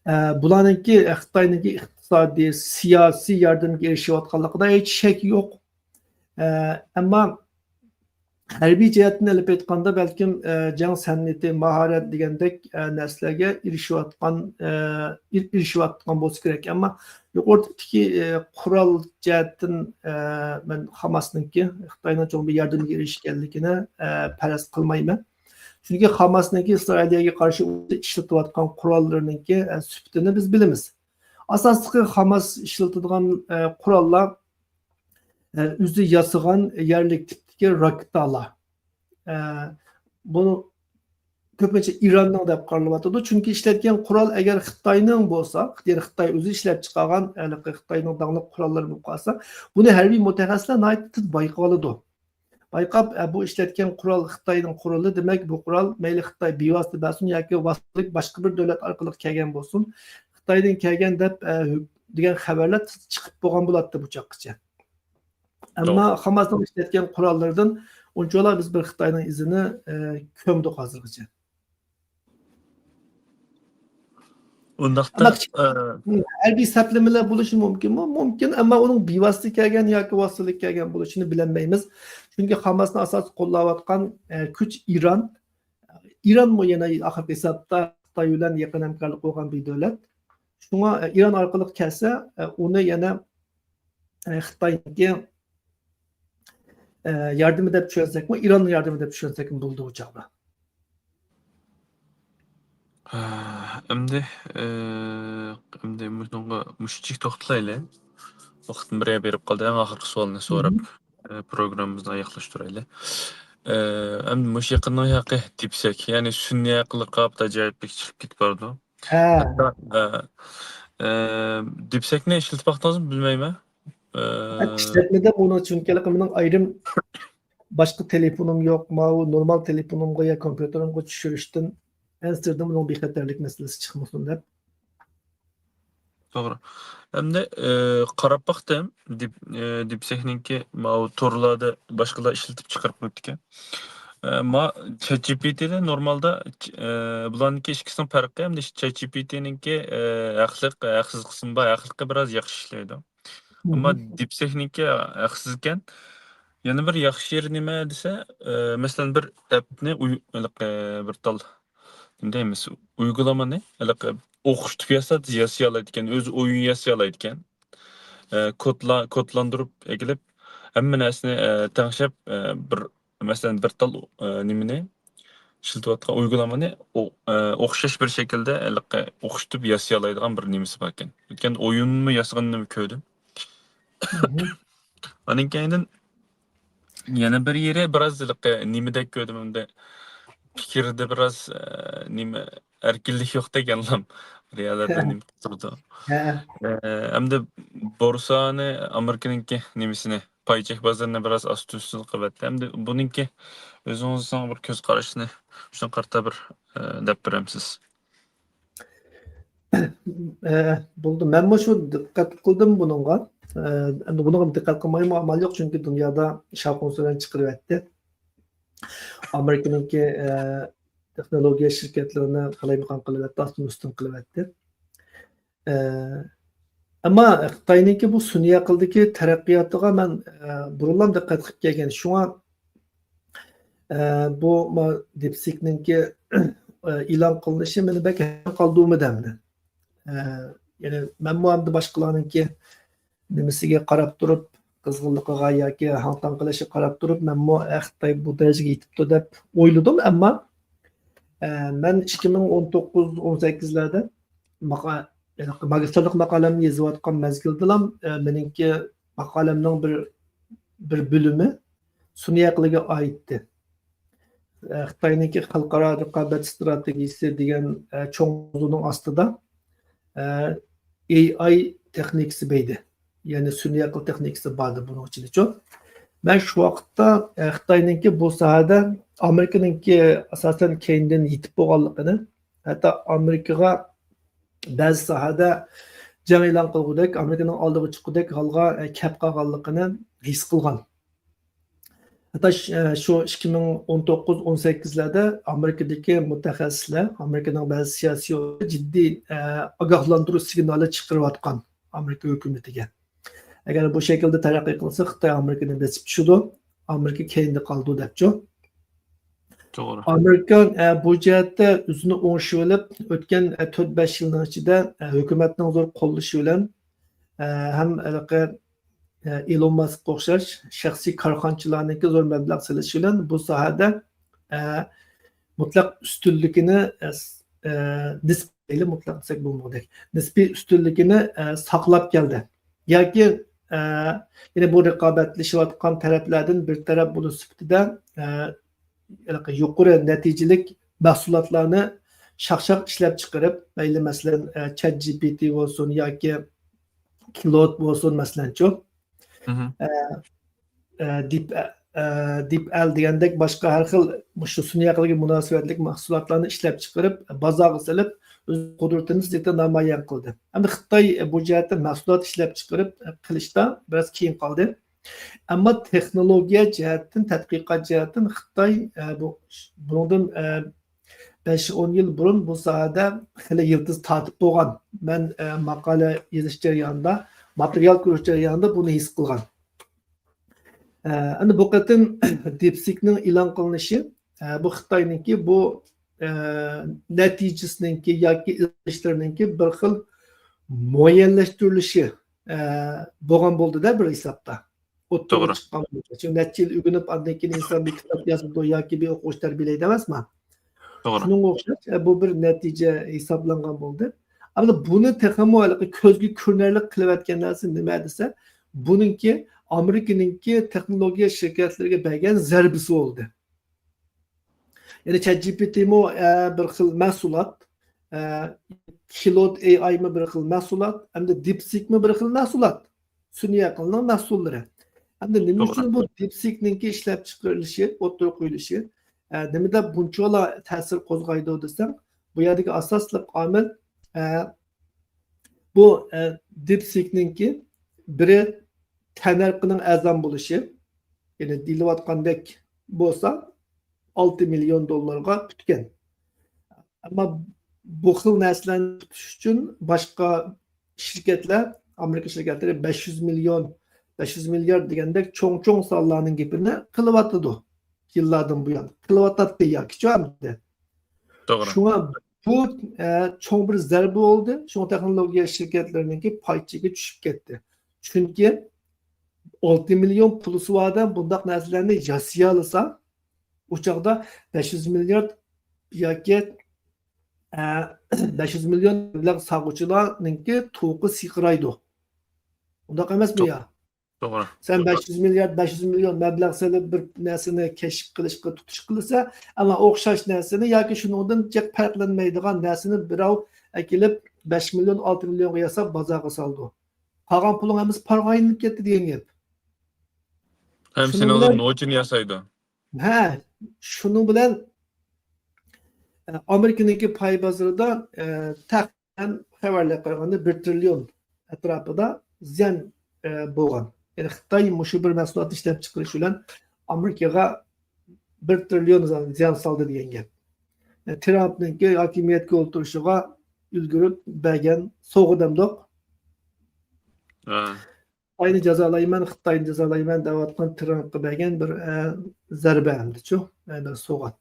ئە، بۇلارنىڭكى، خىتاينىڭكى ئىقتىسادىي، سىياسىي ياردەمگە ئېرىشىۋاتقانلىقىدا ھېچ شەك يوق. ئە، ئەمما ھەربىي جەھەتتىن ئېلىپ ئېيتقاندا، بەلكىم، ئە، جەڭ سەنئىتى، ماھارەت دېگەندەك، ئە، نەرسىلەرگە ئېرىشىۋاتقان، ئە، ئېر-، ئېرىشىۋاتقان بولسا كېرەك. ئەمما يۇقىرى تىپتىكى، ئە، قورال جەھەتتىن، ئە، مەن خاماسنىڭكى خىتاينىڭ چوڭ بىر ياردىمىگە ئېرىشكەنلىكىنى، ئە، پەرەز قىلمايمەن. چۈنكى خاماسنىڭكى ئىسرائىلىيەگە قارشى ئىشلىتىۋاتقان قوراللىرىنىڭكى، ئە، سۈپىتىنى بىز بىلىمىز. ئاساسلىقى خاماس ئىشلىتىدىغان، ئە، قوراللار، ئە، ئۆزى ياسىغان يەرلىك تىپتىكى راكېتالار. ئە، بۇ كۆپىنچە ئىراننىڭ دەپ قارىلىۋاتىدۇ. چۈنكى ئىشلەتكەن قورال ئەگەر خىتاينىڭ بولسا، يەنى خىتاي ئۆزى ئىشلەپ چىقارغان، ھېلىقى خىتاينىڭ داڭلىق قوراللىرى بولۇپ قالسا، بۇنى ھەربىي مۇتەخەسسىسلەر ناھايىتى تېز بايقىۋالىدۇ. بايقاپ، ئە، بۇ ئىشلەتكەن قورال خىتاينىڭ قورالى، دېمەك، بۇ قورال مەيلى خىتاي بىۋاسىتە بەرسۇن ياكى ۋاسىتىلىك باشقا بىر دۆلەت ئارقىلىق كەلگەن بولسۇن، خىتايدىن كەلگەن دەپ، ئە، دېگەن خەۋەرلەر چىقىپ بولغان بولاتتى بۇ چاغقىچە. ئەمما توغرا. خاماسنىڭ ئىشلەتكەن قوراللىرىدىن ئۇنچىۋالا بىز بىر خىتاينىڭ ئىزىنى، ئە، كۆمدۇق ھازىرغىچە. ئۇنداقتا، ئەمما كىچىك، ئە، ھەربىي سەپلىمىلەر بولۇشى مۇمكىنمۇ؟ مۇمكىن، ئەمما ئۇنىڭ بىۋاسىتە كەلگەن ياكى ۋاسىتىلىك كەلگەن بولۇشىنى بىلەلمەيمىز. چۈنكى خاماسنى ئاساسىي قوللاۋاتقان، ئە، كۈچ ئىران. ئىرانمۇ يەنە ئاخىرقى ھېسابتا خىتاي بىلەن يېقىن ھەمكارلىق قىلغان بىر دۆلەت. شۇڭا، ئە، ئىران ئارقىلىق كەلسە، ئە، ئۇنى يەنە، ئە، خىتاينىڭكى، ئە، ياردىمى دەپ چۈشەنسەكمۇ، ئىران ياردىمى دەپ چۈشەنسەكمۇ بولىدۇ ئۇ چاغدا. ئەمدى، ئە، ئەمدى مۇشۇنىڭغا مۇشۇنچىلىك توختىلايلى. ۋاقىتمۇ بىر بېرىپ قالدى. ئەڭ ئاخىرقى سوئالنى سوراپ، مم. ئە، پروگراممىمىزنى ئاياغلاشتۇرايلى. ئە، ئەمدى مۇشۇ يېقىننىڭ ھەققى دىپسېك، يەنى سۈنئىي ئەقىلگە قاراپ ئاجايىپلىك چىقىپ كېتىپ بارىدۇ. ھە. ھەتتا، ئە، ئە، دىپسېكنى ئىشلىتىپ باقتىڭىزمۇ بىلمەيمەن. ئە، ئىشلەتمىدىم ئۇنى، چۈنكى مېنىڭ ئايرىم باشقا تېلېفونۇم يوق، ماۋۇ نورمال تېلېفونۇمغا يا كومپيۇتېرىمغا چۈشۈرۈشتىن ئەنسىرىدىم، ئۇنىڭ بىخەتەرلىك مەسىلىسى چىقمىسۇن دەپ. توغرا. ئەمدى، ئى، قاراپ باقتىم، دىپ-، ئى، دىپسېكنىڭكى ماۋۇ تورلاردا باشقىلار ئىشلىتىپ چىقىرىپ قويۇپتىكەن. ئە، ما، چات جى پى تى دە نورمالدا، ئە، بۇلارنىڭكى ئىككىسىنىڭ پەرقى، ئەمدى چات جى پى تى نىڭكى، ئە، ھەقلىق، ھەقسىز قىسمى بار، ھەقلىقى بىراز ياخشى ئىشلەيدۇ. ئەمما دىپسېكنىڭكى ھەقسىز ئىكەن. يەنە بىر ياخشى يېرى نېمە دېسە، ئە، مەسىلەن، بىر ئەپنى ئۇي-، ھېلىقى بىر تال، نېمە دەيمىز، ئۇيغۇلامىنى ھېلىقى ئوخشىتىپ ياسا-، ياسىيالايدىكەن، ئۆزى ئويۇن ياسىيالايدىكەن. ئە، كودلا-، كودلاندۇرۇپ ئەكېلىپ، ھەممە نەرسىنى، ئە، تەڭشەپ، ئە، بىر، مەسىلەن، بىر تال، ئە، نېمىنى، ئىشلىتىۋاتقان ئۇيغۇلامىنى ئو-، ئە، ئوخشاش بىر شەكىلدە ھېلىقى ئوخشىتىپ ياسىيالايدىغان بىر نېمىسى باركەن. ئۆتكەندە ئويۇنمۇ ياسىغىنىنى كۆردۈم. ئاندىن كەينىدىن يەنە بىر يېرى بىراز ھېلىقى نېمىدەك كۆردۈم ئەمدى، پىكىردە بىراز، ئە، نېمە، ئەركىنلىك يوقتەك ئەمدى. بىر يەرلەردە نېمە قىلىپ تۇرىدۇ. ئە، ئەمدى بورسانى، ئامېرىكىنىڭكى نېمىسىنى، پاي چەك بازىرىنى بىراز ئاستى ئۈستى قىلىۋەتتى. ئەمدى بۇنىڭكى ئۆزىڭىزنىڭ بىر كۆز قارىشىنى شۇنىڭغا قارىتا بىر، ئە، دەپ بېرەمسىز؟ ئە، بولدى. مەنمۇ شۇ دىققەت قىلدىم بۇنىڭغا. ئە، ئەمدى بۇنىڭغا دىققەت قىلمايمۇ ئامال يوق، چۈنكى دۇنيادا شاۋقۇن-سۈرەن چىقىرىۋەتتى. ئامېرىكىنىڭكى، ئە، تېخنولوگىيە شىركەتلىرىنى قالايمىقان قىلىۋەتتى، ئاستىن-ئۈستۈن قىلىۋەتتى. ئە، ئەمما خىتاينىڭكى بۇ سۈنئىي ئەقىلدىكى تەرەققىياتىغا مەن، ئە، بۇرۇنلام دىققەت قىلىپ كەلگەن. شۇڭا، ئە، بۇ ما-، دىپسىكنىڭكى، ئە، ئېلان قىلىنىشى مېنى بەك ھەيران قالدۇرمىدى ئەمدى. ئە، يەنى مەنمۇ ئەمدى باشقىلارنىڭكى نېمىسىگە قاراپ تۇرۇپ، قىزغىنلىقىغا ياكى ھاڭ-تاڭ قىلىشىغا قاراپ تۇرۇپ، مەنمۇ، ئە، خىتاي بۇ دەرىجىگە يېتىپتۇ دەپ ئويلىدىم. ئەمما، ئە، مەن ئىككى مىڭ ئون توققۇز، ئون سەككىزلەردە ماقا-، ماگىستىرلىق ماقالەمنى يېزىۋاتقان مەزگىلدىلا، ئە، مېنىڭكى ماقالەمنىڭ بىر، بىر بۆلۈمى سۈنئىي ئەقىلگە ئائىتتى. ئە، خىتاينىڭكى خەلقئارا رىقابەت ئىستراتېگىيىسى دېگەن، ئە، چوڭ ماۋزۇنىڭ ئاستىدا، ئە، ئېي ئاي تېخنىكىسى بەيدى. يەنى سۈنئىي ئەقىل تېخنىكىسى باردى بۇنىڭ ئىچىدىچۇ. مەن شۇ ۋاقىتتا، ئە، خىتاينىڭكى بۇ ساھەدە ئامېرىكىنىڭكى ئاساسەن كەينىدىن يېتىپ بولغانلىقىنى، ھەتتا ئامېرىكىغا بەزى ساھەدە جەڭ ئېلان قىلغۇدەك، ئامېرىكىنىڭ ئالدىغا چىققۇدەك ھالغا، ئە، كەپ قالغانلىقىنى ھېس قىلغان. ھەتتا ش-، ئە، شۇ ئىككى مىڭ ئون توققۇز، ئون سەككىزلەردە ئامېرىكىدىكى مۇتەخەسسىسلەر، ئامېرىكىنىڭ بەزى سىياسىيونلىرى جىددىي، ئە، ئاگاھلاندۇرۇش سىگنالى چىقىرىۋاتقان ئامېرىكا ھۆكۈمىتىگە. ئەگەر بۇ شەكىلدە تەرەققىي قىلسا، خىتاي ئامېرىكىنى بېسىپ چۈشىدۇ، ئامېرىكا كەينىدە قالىدۇ دەپچۇ. توغرا. ئامېرىكا، ئە، بۇ جەھەتتە ئۆزىنى ئوڭشىۋېلىپ، ئۆتكەن، ئە، تۆت، بەش يىلنىڭ ئىچىدە، ئە، ھۆكۈمەتنىڭ زور قوللىشى بىلەن، ئە، ھەم ھېلىقى، ئە، ئېلون ماسكقا ئوخشاش شەخسىي كارخانىچىلارنىڭكى زور مەبلەغ سېلىشى بىلەن بۇ ساھەدە، ئە، مۇتلەق ئۈستۈنلۈكىنى، ئە، ئە، نىسبىي، مۇتلەق دېسەك بولمىغۇدەك، نىسپىي ئۈستۈنلۈكىنى، ئە، ساقلاپ كەلدى. ياكى، ئە، يەنى بۇ رىقابەتلىشىۋاتقان تەرەپلەردىن بىر تەرەپ بولۇش سۈپىتىدە، ئە، ھېلىقى يۇقىرى نەتىجىلىك مەھسۇلاتلارنى شاخ-شاخ ئىشلەپ چىقىرىپ، مەيلى، مەسىلەن، ئە، چات جى پى تى بولسۇن ياكى كلود بولسۇن، مەسىلەنچۇ. مهم. ئە، ئە، دىپ، ئە، دىپ ئەل دېگەندەك باشقا ھەر خىل مۇشۇ سۈنئىي ئەقىلگە مۇناسىۋەتلىك مەھسۇلاتلارنى ئىشلەپ چىقىرىپ، بازارغا سېلىپ، ئۆز قۇدرىتىنى زىتى نامايان قىلدى. ئەمدى خىتاي بۇ جەھەتتە مەھسۇلات ئىشلەپ چىقىرىپ قىلىشتا بىراز كېيىن قالدى. ئەمما تېخنولوگىيە جەھەتتىن، تەتقىقات جەھەتتىن خىتاي، ئە، بۇ، بۇنىڭدىن، ئە، بەش ئون يىل بۇرۇن بۇ ساھەدە خېلى يىلتىز تارتىپ بولغان. مەن، ئە، ماقالە يېزىش جەريانىدا، ماتېرىيال كۆرۈش جەريانىدا بۇنى ھېس قىلغان. ئە، ئەمدى بۇ قېتىم دىپسىكنىڭ ئېلان قىلىنىشى، ئە، بۇ خىتاينىڭكى بۇ، ئە، نەتىجىسىنىڭكى ياكى ئىزدىنىشلىرىنىڭكى بىر خىل مۇئەييەنلەشتۈرۈلۈشى، ئە، بولغان بولدى-دە بىر ھېسابتا. ئوتتۇرىغا توغرا. چىققان بولدى. چۈنكى نەچچە يىل ئۆگىنىپ، ئاندىن كېيىن ئىنسان بىر كىتاب يازىدۇ ياكى بىر ئوقۇغۇچى تەربىيەلەيدۇ ئەمەسمۇ؟ توغرا. شۇنىڭغا ئوخشاش، ئە، بۇ بىر نەتىجە ھېسابلانغان بولدى. ئەمدى بۇنى تېخىمۇ ھېلىقى كۆزگە كۆرۈنەرلىك قىلىۋەتكەن نەرسە نېمە دېسە، بۇنىڭكى ئامېرىكىنىڭكى تېخنولوگىيە شىركەتلىرىگە بەرگەن زەربىسى بولدى. يەنى چات جى پى تىمۇ، ئە، بىر خىل مەھسۇلات، ئە، كلود ئېي ئايمۇ بىر خىل مەھسۇلات، ئەمدى دىپسىكمۇ بىر خىل مەھسۇلات. سۈنئىي ئەقىلنىڭ مەھسۇللىرى. ئەمدى نېمە توغرا. ئۈچۈن بۇ دىپسىكنىڭكى ئىشلەپچىقىرىلىشى، ئوتتۇرىغا قويۇلۇشى، ئە، نېمىدە بۇنچىۋالا تەسىر قوزغايدۇ دېسەڭ، بۇ يەردىكى ئاساسلىق ئامىل، ئە، بۇ، ئە، دىپسىكنىڭكى بىرى تەننەرخىنىڭ ئەرزان بولۇشى، يەنى دېيىلىۋاتقاندەك بولسا، ئالتە مىليون دوللارغا پۈتكەن. ئەمما بۇ خىل نەرسىلەرنى پۈتۈش ئۈچۈن باشقا شىركەتلەر، ئامېرىكا شىركەتلىرى بەش يۈز مىليون، بەش يۈز مىليارد دېگەندەك چوڭ-چوڭ سانلارنىڭ گېپىنى قىلىۋاتىدۇ. يىللاردىن بۇيان قىلىۋاتاتتى ياكىچۇ ئەمدى. توغرا. شۇڭا بۇ، ئە، چوڭ بىر زەربە بولدى. شۇڭا تېخنولوگىيە شىركەتلىرىنىڭكى پاي چېكى چۈشۈپ كەتتى. چۈنكى ئالتە مىليون پۇلسى بار ئادەم بۇنداق نەرسىلەرنى ياسىيالىسا، ئۇ چاغدا بەش يۈز مىليارد ياكى، ئە، بەش يۈز مىليون مەبلەغ سالغۇچىلارنىڭكى تۇغقى سىقىرايدۇ. ئۇنداق ئەمەسمۇ توغرا. يا؟ توغرا. سەن بەش يۈز مىليارد، بەش يۈز مىليون مەبلەغ سېلىپ بىر نەرسىنى كەشىپ قىلىشقا تۇتۇش قىلىسەن، ئەمما ئوخشاش نەرسىنى ياكى شۇنىڭدىن جىق پەرقلەنمەيدىغان نەرسىنى بىراۋ ئەكېلىپ بەش مىليون، ئالتە مىليونغا ياساپ بازارغا سالىدۇ. قالغان پۇلۇڭ ھەممىسى پارغا ئايلىنىپ كەتتى دېگەن گەپ. ھەم شۇنىڭ سېنىڭدىن بىلەن نوچىنى ياسايدۇ. ھە، شۇنىڭ بىلەن، ئە، ئامېرىكىنىڭكى پاي بازىرىدا، ئە، تەخمىنەن خەۋەرلەرگە قارىغاندا بىر تىرىليون ئەتراپىدا زىيان، ئە، بولغان. يەنى خىتاي مۇشۇ بىر مەھسۇلاتنى ئىشلەپچىقىرىش بىلەن ئامېرىكىغا بىر تىرىليون زىيان، زىيان سالدى دېگەن گەپ. ئە، ترامپنىڭكى ھاكىمىيەتكە ئولتۇرۇشىغا ئۈلگۈرۈپ بەرگەن سوۋغا دەمدۇق. ھە. خىتاينى جازالايمەن، خىتاينى جازالايمەن دەۋاتقان ترامپقا بەرگەن بىر، ئە، زەربە ئەمدىچۇ، ئە، بىر سوۋغات.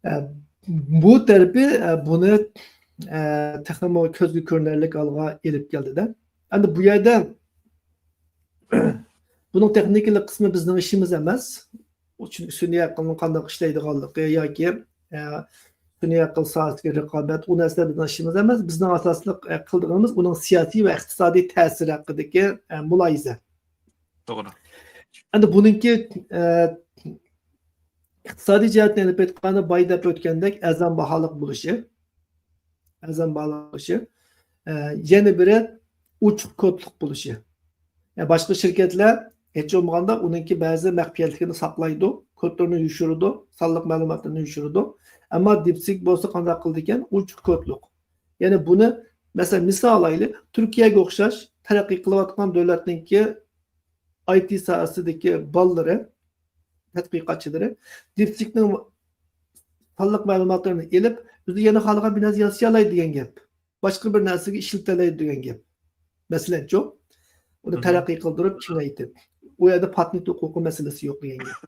ئە، بۇ تەرىپى، ئە، بۇنى، ئە، تېخىمۇ كۆزگە كۆرۈنەرلىك ھالغا ئېلىپ كەلدىدە. ئەمدى بۇ يەردە بۇنىڭ تېخنىكىلىق قىسمى بىزنىڭ ئىشىمىز ئەمەس. ئۇ چۈنكى سۈنئىي ئەقىلنىڭ قانداق ئىشلەيدىغانلىقى ياكى، ئە، سۈنئىي ئەقىل ساھەسىدىكى رىقابەت، ئۇ نەرسىلەر بىزنىڭ ئىشىمىز ئەمەس. بىزنىڭ ئاساسلىق، ئە، قىلىدىغىنىمىز ئۇنىڭ سىياسىي ۋە ئىقتىسادىي تەسىرى ھەققىدىكى، ئە، مۇلاھىزە. توغرا. ئەمدى بۇنىڭكى، ئە، ئىقتىسادىي جەھەتتىن ئېلىپ ئېيتقاندا، بايا دەپ ئۆتكەندەك ئەرزان باھالىق بولۇشى، ئەرزان باھالىق بولۇشى، ئە، يەنە بىرى ئوچۇق كودلۇق بولۇشى. يەنى باشقا شىركەتلەر ھېچ بولمىغاندا ئۇنىڭكى بەزى مەخپىيەتلىكىنى ساقلايدۇ، كودلىرىنى يوشۇرىدۇ، سانلىق مەلۇماتلىرىنى يوشۇرىدۇ. ئەمما دىپسىك بولسا قانداق قىلىدىكەن؟ ئوچۇق كودلۇق. يەنى بۇنى، مەسىلەن، مىسال ئالايلى، تۈركىيەگە ئوخشاش تەرەققىي قىلىۋاتقان دۆلەتنىڭكى ئاي تى ساھەسىدىكى بالىلىرى، تەتقىقاتچىلىرى دىپسىكنىڭ سانلىق مەلۇماتلىرىنى ئېلىپ، ئۆزى يەنە خالىغان بىر نەرسە ياسىيالايدۇ دېگەن گەپ. باشقا بىر نەرسىگە ئىشلىتەلەيدۇ دېگەن گەپ. مەسىلەنچۇ، ئۇنى مم. تەرەققىي قىلدۇرۇپ، كېڭەيتىپ، ئۇ يەردە پاتېنت ھوقۇقى مەسىلىسى يوق دېگەن گەپ.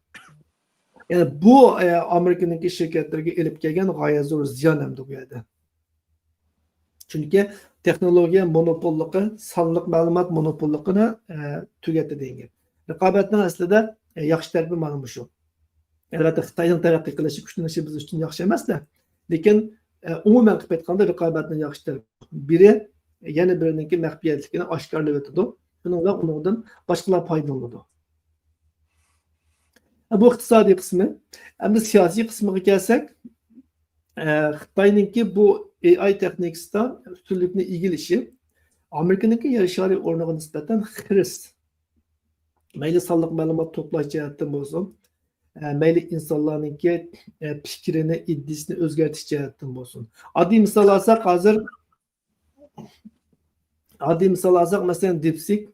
يەنى بۇ، ئە، ئامېرىكىنىڭكى شىركەتلىرىگە ئېلىپ كەلگەن غايەت زور زىيان ئەمدى بۇ يەردە. چۈنكى تېخنولوگىيە مونوپوللۇقى، سانلىق مەلۇمات مونوپوللۇقىنى، ئە، تۈگەتتى دېگەن گەپ. رىقابەتنىڭ ئەسلىدە، ئە، ياخشى تەرىپى مانا مۇشۇ. ئەلۋەتتە، خىتاينىڭ تەرەققىي قىلىشى، كۈچلىنىشى بىز ئۈچۈن ياخشى ئەمەس-دە. لېكىن، ئە، ئومۇمەن قىلىپ ئېيتقاندا، رىقابەتنىڭ ياخشى تەرىپى. بىرى يەنە بىرىنىڭكى مەخپىيەتلىكىنى ئاشكارىلىۋېتىدۇ. شۇنىڭ بىلەن ئۇنىڭدىن باشقىلار پايدىلىنىدۇ. بۇ ئىقتىسادىي قىسمى. ئەمدى سىياسىي قىسمىغا كەلسەك، ئە، خىتاينىڭكى بۇ ئېي ئاي تېخنىكىسىدا ئۈستۈنلۈكنى ئىگىلىشى ئامېرىكىنىڭكى يەر شارى ئورنىغا نىسبەتەن خىرىس. مەيلى سانلىق مەلۇمات توپلاش جەھەتتىن بولسۇن، ئە، مەيلى ئىنسانلارنىڭكى، ئە، پىكرىنى، ئىدىيىسىنى ئۆزگەرتىش جەھەتتىن بولسۇن. ئاددىي مىسال ئالساق، ھازىر ئاددىي مىسال ئالساق، مەسىلەن، دىپسىك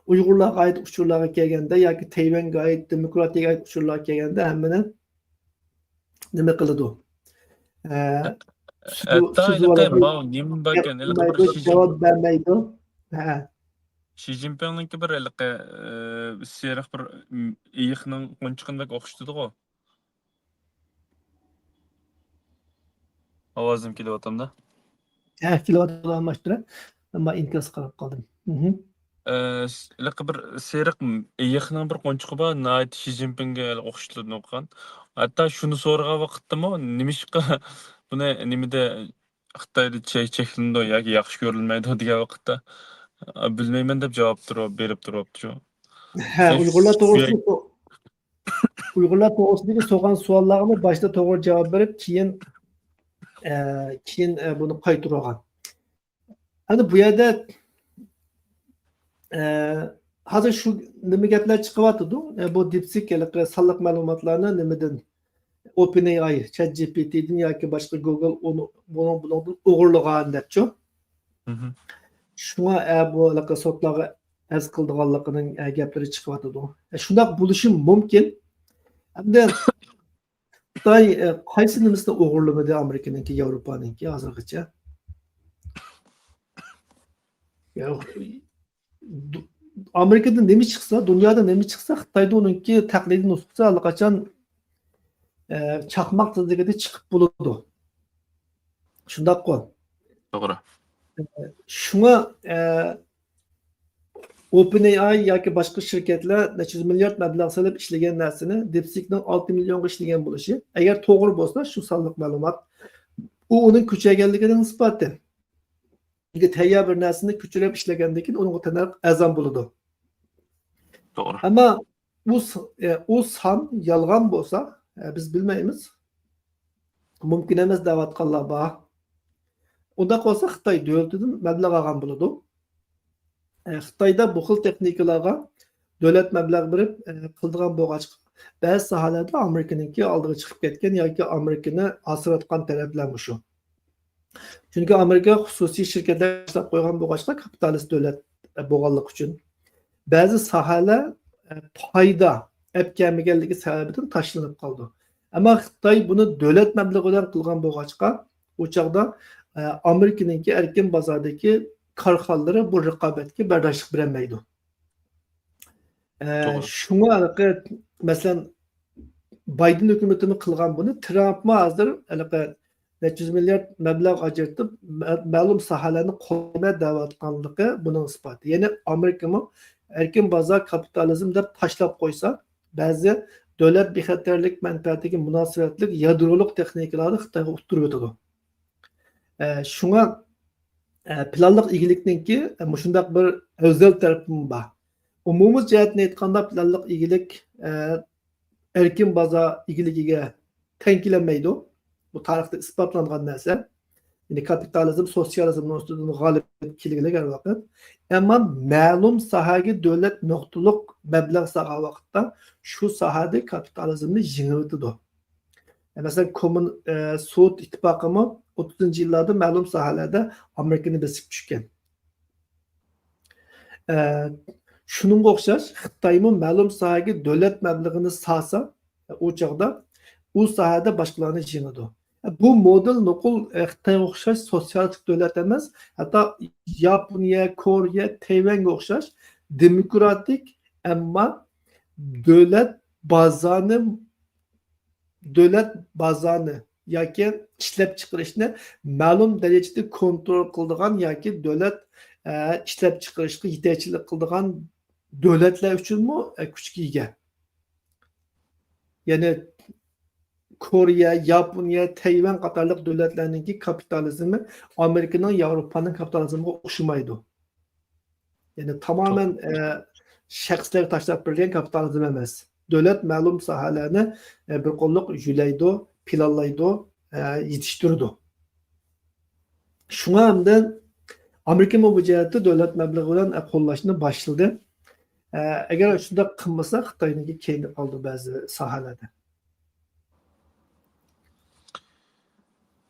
ئۇيغۇرلارغا ئائىت ئۇچۇرلارغا كەلگەندە ياكى تەيۋەنگە ئائىت، دېموكراتىيەگە ئائىت ئۇچۇرلارغا كەلگەندە ھەممىنى نېمە قىلىدۇ؟ ئە، سۈزۈۋ-، ھەتتا ھېلىقى سۈزۈۋالىدۇ. ماۋۇ نېمە باركەن؟ ھېلىقى بىر شى جاۋاب بەرمەيدۇ. ھە. شى جىنپىڭنىڭكى بىر ھېلىقى، ئە، سېرىق بىر، م، ئېيىقنىڭ قونچىقىنى بەك ئوخشىتىدىغۇ. ئاۋازىم كېلىۋاتامدا؟ ھە، كېلىۋاتىدۇ، ئالماشتۇرۇپ. ئەمما ئىنكاس قىلىپ قالدىم. مھم. ئە، س-، ھېلىقى بىر سېرىق م-، ئېيىقنىڭ بىر قونچىقى بار، ناھايىتى شى جىنپىڭگە ئوخشىتىلىدۇ قىلغان. ھەتتا شۇنى سورىغان ۋاقىتتىمۇ، نېمىشقا بۇنى نېمىدە خىتايدا چە-، چەكلىنىدۇ ياكى ياخشى كۆرۈلمەيدۇ دېگەن ۋاقىتتا، ئە، بىلمەيمەن دەپ جاۋاب تۇرۇپ، بېرىپ تۇرۇپتۇ شۇ. ھە، سەن ئۇيغۇرلار سۆ-، توغرىسىدا ئۇيغۇرلار توغرىسىدىكى سورىغان سوئاللارغىمۇ باشتا توغرا جاۋاب بېرىپ، كېيىن، ئە، كېيىن، ئە، بۇنى قايتۇرغان. ئەنە بۇ يەردە، ئە، ھازىر شۇ نېمە گەپلەر چىقىۋاتىدۇ؟ ئە، بۇ دىپسىك ھېلىقى سانلىق مەلۇماتلارنى نېمىدىن، ئوپېن ئەي ئاي، چات جى پى تى دىن ياكى باشقا گۇگل ئۇنى، بۇنىڭ، بۇنىڭدىن ئوغرىلىغان دەپچۇ. مھم. شۇڭا، ئە، بۇ ھېلىقى سوتلارغا ئەرز قىلىدىغانلىقىنىڭ، ئە، گەپلىرى چىقىۋاتىدۇ. ئە، شۇنداق بولۇشى مۇمكىن. ئەمدى خىتاي، ئە، قايسى نېمىسىنى ئوغرىلىمىدى ئامېرىكىنىڭكى، ياۋروپانىڭكى ھازىرغىچە؟ يا، دۇ-، ئامېرىكىدا نېمە چىقسا، دۇنيادا نېمە چىقسا، خىتايدا ئۇنىڭكى تەقلىدىي نۇسخىسى ئاللىقاچان، ئە، چاقماق تېزلىكىدە چىقىپ بولىدۇ. شۇنداققۇ؟ توغرا. ئە، شۇڭا، ئە، ئوپېن ئەي ئاي ياكى باشقا شىركەتلەر نەچچە يۈز مىليارد مەبلەغ سېلىپ ئىشلىگەن نەرسىنى دىپسىكنىڭ ئالتە مىليونغا ئىشلىگەن بولۇشى، ئەگەر توغرا بولسا، شۇ سانلىق مەلۇمات، ئۇ ئۇنىڭ كۆچۈرگەنلىكىنىڭ ئىسپاتى. چۈنكى تەييار بىر نەرسىنى كۆچۈرۈپ ئىشلىگەندىن كېيىن ئۇنىڭغا تەننەرخ ئەرزان بولىدۇ. توغرا. ئەمما ئۇ س- ئە، ئۇ سان يالغان بولسا، ئە، بىز بىلمەيمىز. مۇمكىن ئەمەس دەۋاتقانلار بار. ئۇنداق بولسا خىتاي دۆلىتىدىن مەبلەغ ئالغان بولىدۇ. ئە، خىتايدا بۇ خىل تېخنىكىلارغا دۆلەت مەبلەغ بېرىپ، ئە، قىلىدىغان بولغاچقا، بەزى ساھەلەردە ئامېرىكىنىڭكى ئالدىغا چىقىپ كەتكەن ياكى ئامېرىكىنى ئاسراتقان تەرەپلەر مۇشۇ. چۈنكى ئامېرىكا خۇسۇسىي شىركەتلەر باشلاپ قويغان بولغاچقا، كاپىتالىست دۆلەت بولغانلىقى ئۈچۈن، بەزى ساھەلەر، ئە، پايدا ئەپ كەلمىگەنلىكى سەۋەبىدىن تاشلىنىپ قالىدۇ. ئەمما خىتاي بۇنى دۆلەت مەبلىغى بىلەن قىلغان بولغاچقا، ئۇ چاغدا، ئە، ئامېرىكىنىڭكى ئەركىن بازاردىكى كارخانىلىرى بۇ رىقابەتكە بەرداشلىق بېرەلمەيدۇ. ئە، توغرا. شۇڭا ھېلىقى، مەسىلەن، بايدېن ھۆكۈمىتىمۇ قىلغان بۇنى. ترامپمۇ ھازىر ھېلىقى نەچچە يۈز مىليارد مەبلەغ ئاجرىتىپ، مە-، مەلۇم ساھەلەرنى قوللايمەن دەۋاتقانلىقى بۇنىڭ ئىسپاتى. يەنى ئامېرىكىمۇ ئەركىن بازار كاپىتالىزم دەپ تاشلاپ قويسا، بەزى دۆلەت بىخەتەرلىك مەنپەئەتىگە مۇناسىۋەتلىك يادرولۇق تېخنىكىلارنى خىتايغا ئۇتتۇرۇۋېتىدۇ. ئە، شۇڭا، ئە، پىلانلىق ئىگىلىكنىڭكى، ئە، مۇشۇنداق بىر ئەۋزەل تەرىپىمۇ بار. ئومۇمىي جەھەتتىن ئېيتقاندا، پىلانلىق ئىگىلىك، ئە، ئەركىن بازار ئىگىلىكىگە تەڭ كېلەلمەيدۇ. بۇ تارىختا ئىسپاتلانغان نەرسە. يەنى كاپىتالىزم سوتسىيالىزمنىڭ ئۈستىدىن غالىب كېلگۈلۈك ھەر ۋاقىت. ئەمما مەلۇم ساھەگە دۆلەت نۇقتىلىق مەبلەغ سالغان ۋاقىتتا شۇ ساھەدە كاپىتالىزمنى يېڭىۋېتىدۇ. مەسىلەن، كوممۇن-، ئە، سوۋېت ئىتتىپاقىمۇ ئوتتۇزىنچى يىللاردا مەلۇم ساھەلەردە ئامېرىكىنى بېسىپ چۈشكەن. ئە، شۇنىڭغا ئوخشاش خىتايمۇ مەلۇم ساھەگە دۆلەت مەبلىغىنى سالسا، ئۇ چاغدا ئۇ ساھەدە باشقىلارنى يېڭىدۇ. بۇ مودېل نوقۇل، ئە، خىتايغا ئوخشاش سوتسىيالىستىك دۆلەت ئەمەس، ھەتتا ياپونىيە، كورېيە، تەيۋەنگە ئوخشاش دېموكراتىك، ئەمما دۆلەت بازارنى، دۆلەت بازارنى ياكى ئىشلەپچىقىرىشنى مەلۇم دەرىجىدە كونترول قىلىدىغان ياكى دۆلەت، ئە، ئىشلەپچىقىرىشقا يېتەكچىلىك قىلىدىغان دۆلەتلەر ئۈچۈنمۇ، ئە، كۈچكە ئىگە. يەنى كورېيە، ياپونىيە، تەيۋەن قاتارلىق دۆلەتلەرنىڭكى كاپىتالىزمى ئامېرىكىنىڭ، ياۋروپانىڭ كاپىتالىزمىغا ئوخشىمايدۇ. يەنى تامامەن، ئە، شەخسلەرگە تاشلاپ بېرىلگەن كاپىتالىزم ئەمەس. دۆلەت مەلۇم ساھەلەرنى، ئە، بىر قوللۇق يۆلەيدۇ، پىلانلايدۇ، ئە، يېتىشتۈرىدۇ. شۇڭا ئەمدى ئامېرىكىمۇ بۇ جەھەتتە دۆلەت مەبلىغى بىلەن، ئە، قوللاشنى باشلىدى. ئە، ئەگەر شۇنداق قىلمىسا، خىتاينىڭكى كەينىدە قالىدۇ بەزى ساھەلەردە.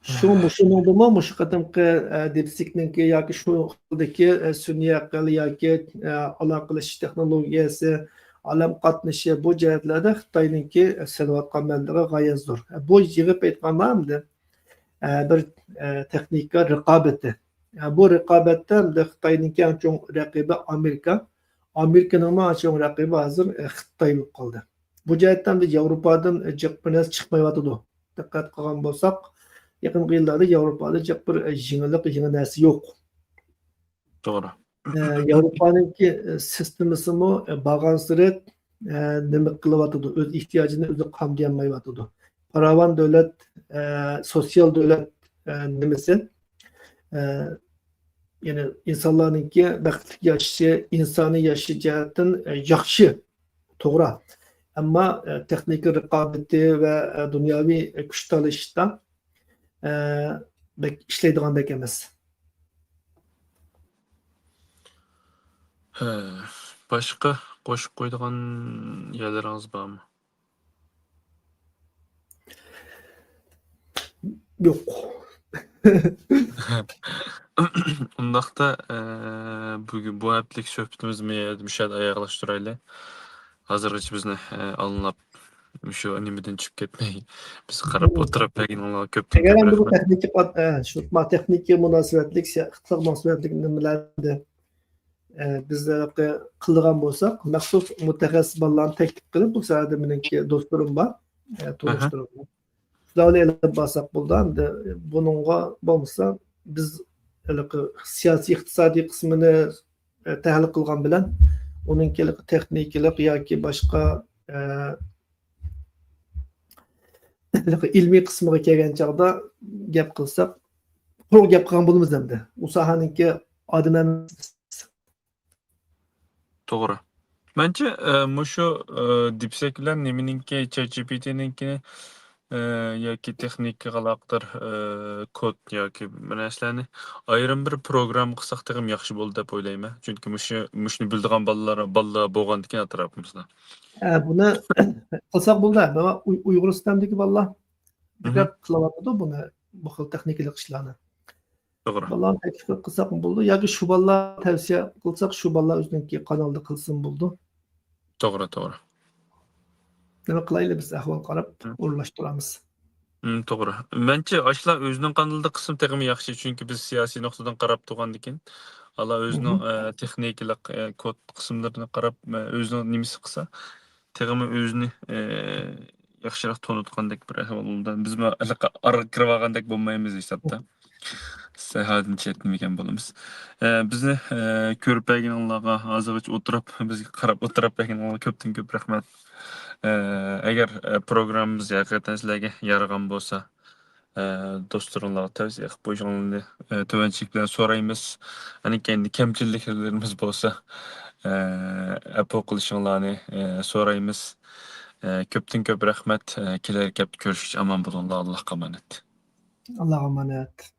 شۇ، مۇشۇنىڭدىمۇ، مۇشۇ قېتىمقى، ئە، دىپسىكنىڭكى ياكى شۇ خىلدىكى، ئە، سۈنئىي ئەقىل ياكى، ئە، ئالاقىلىشىش تېخنولوگىيەسى، ئالەم قاتنىشى، بۇ جەھەتلەردە خىتاينىڭكى، ئە، سېلىۋاتقان مەبلىغى غايەت زور. ئە، بۇ يىغىپ ئېيتقاندا ئەمدى، ئە، بىر، ئە، تېخنىكا رىقابىتى. ئە، بۇ رىقابەتتە ئەمدى خىتاينىڭكى ئەڭ چوڭ رەقىبى ئامېرىكا. ئامېرىكىنىڭمۇ ئەڭ چوڭ رەقىبى ھازىر، ئە، خىتاي بولۇپ قالدى. بۇ جەھەتتە ئەمدى ياۋروپادىن، ئە، جىق بىر نەرسە چىقمايۋاتىدۇ. دىققەت قىلغان بولساق، يېقىنقى يىللاردا ياۋروپادا جىق بىر، ئە، يېڭىلىق، يېڭى نەرسە يوق. توغرا. ئە، ياۋروپانىڭكى، ئە، سىستېمىسىمۇ، ئە، بارغانسېرى، ئە، نېمە قىلىۋاتىدۇ، ئۆز ئېھتىياجىنى ئۆزى قامدىيالمايۋاتىدۇ. پاراۋان دۆلەت، ئە، سوتسىيال دۆلەت، ئە، نېمىسى، ئە، يەنى ئىنسانلارنىڭكى بەختلىك ياشىشى، ئىنسانىي ياشاش جەھەتتىن، ئە، ياخشى، توغرا. ئەمما، ئە، تېخنىكا رىقابىتى ۋە، ئە، دۇنياۋى، ئە، كۈچ تالىشىشتا، ئە، بەك ئىشلەيدىغاندەك ئەمەس. ھە، باشقا قوشۇپ قويىدىغان يەرلىرىڭىز بارمۇ؟ يوق. ئۇنداقتا، ئە، بۈگۈن بۇ ھەپتىلىك سۆھبىتىمىزنى مۇشۇ يەردە ئاياغلاشتۇرايلى. ھازىرغىچە بىزنى، ئە، ئاڭلاپ، مۇشۇ نېمىدىن چۈشۈپ كەتمەي، بىز قاراپ ئولتۇرۇپ بەرگىنىڭلارغا كۆپتىن ئەگەر كۆپ ئەمدى بۇ رەھمەت. تېخنىكا قات-، ئە، شۇ، ما، تېخنىكا مۇناسىۋەتلىك، سىيا-، ئىقتىساد مۇناسىۋەتلىك نېمىلەردە، ئە، بىز ھېلىقى قىلىدىغان بولساق، مەخسۇس مۇتەخەسسىس بالىلارنى تەكلىپ قىلىپ، بۇ ساھەدە مېنىڭكى دوستلىرىم بار، ئە، تونۇشلىرىم بار. شۇلارنى ئېلىپ بارساق بولىدۇ. ئەمدى بۇنىڭغا بولمىسا، بىز ھېلىقى سىياسىي، ئىقتىسادىي قىسمىنى، ئە، تەھلىل قىلغان بىلەن، ئۇنىڭكى ھېلىقى تېخنىكىلىق ياكى باشقا، ئە، ھېلىقى ئىلمىي قىسمىغا كەلگەن چاغدا گەپ قىلساق، قۇرۇق گەپ قىلغان بولىمىز ئەمدى. ئۇ ساھەنىڭكى ئادىمى ئەمەس. توغرا. مەنچە، ئە، مۇشۇ، ئە، دىپسېك بىلەن نېمىنىڭكى، چات جى پى تىنىڭكى، ئە، ياكى تېخنىكىغا ئالاقىدار، ئە، كود ياكى بىر نەرسىلەرنى ئايرىم بىر پروگرامما قىلساق تېخىمۇ ياخشى بولىدۇ دەپ ئويلايمەن. چۈنكى مۇشۇ، مۇشۇنى بىلىدىغان بالىلار، بالىلار بولغاندىكىن ئەتراپىمىزدا. ئە، بۇنى قىلساق بولىدۇ. مانا ئۇي-، ئۇيغۇرىستاندىكى بالىلار مھم. بەكرەك قىلىۋاتىدۇ بۇنى، بۇ خىل تېخنىكىلىق ئىشلارنى. توغرا. بالىلارنى تەكلىپ قىلساقمۇ بولىدۇ ياكى شۇ بالىلارغا تەۋسىيە قىلساق، شۇ بالىلار ئۆزىنىڭكى قانالدا قىلسىمۇ بولىدۇ. توغرا، توغرا. نېمە قىلايلى، بىز ئەھۋال قاراپ مم. ئورۇنلاشتۇرامىز. مم، توغرا. مەنچە ئاشۇلار ئۆزىنىڭ قانىلىدا قىلسىمۇ تېخىمۇ ياخشى، چۈنكى بىز سىياسىي نۇقتىدىن قاراپ تۇرغاندىكىن، ئالا ئۆزىنىڭ، مھم. ئە، تېخنىكىلىق، ئە، كود قىسىملىرىنى قاراپ، ئە، ئۆزىنىڭ نېمىسى قىلسا، تېخىمۇ ئۆزىنى، ئە، ياخشىراق تونۇتقاندەك بىر ئەھۋالدا. بىزمۇ ھېلىقى ئارىغا كىرىۋالغاندەك بولمايمىز ھېسابتا. ساھەدىن چەتنىمىگەن بولىمىز. ئە، بىزنى، ئە، كۆرۈپ بەرگىنىڭلارغا، ھازىرغىچە ئولتۇرۇپ، بىزگە قاراپ ئولتۇرۇپ بەرگىنىڭلارغا كۆپتىن كۆپ رەھمەت. ئە، ئەگەر، ئە، پروگراممىمىز ھەقىقەتەن سىلەرگە يارىغان بولسا، ئە، دوستلىرىڭلارغا تەۋسىيە قىلىپ قويۇشۇڭلارنى، ئە، تۆۋەنچىلىك بىلەن سورايمىز. ئەنە كەينىدە كەمچىلىكلىرىمىز بولسا، ئە، ئەپۇ قىلىشىڭلارنى، ئە، سورايمىز. ئە، كۆپتىن كۆپ رەھمەت. ئە، كېلەر ھەپتە كۆرۈشكىچە ئامان بولۇڭلار. ئاللاھقا ئامانەت. ئاللاھقا ئامانەت.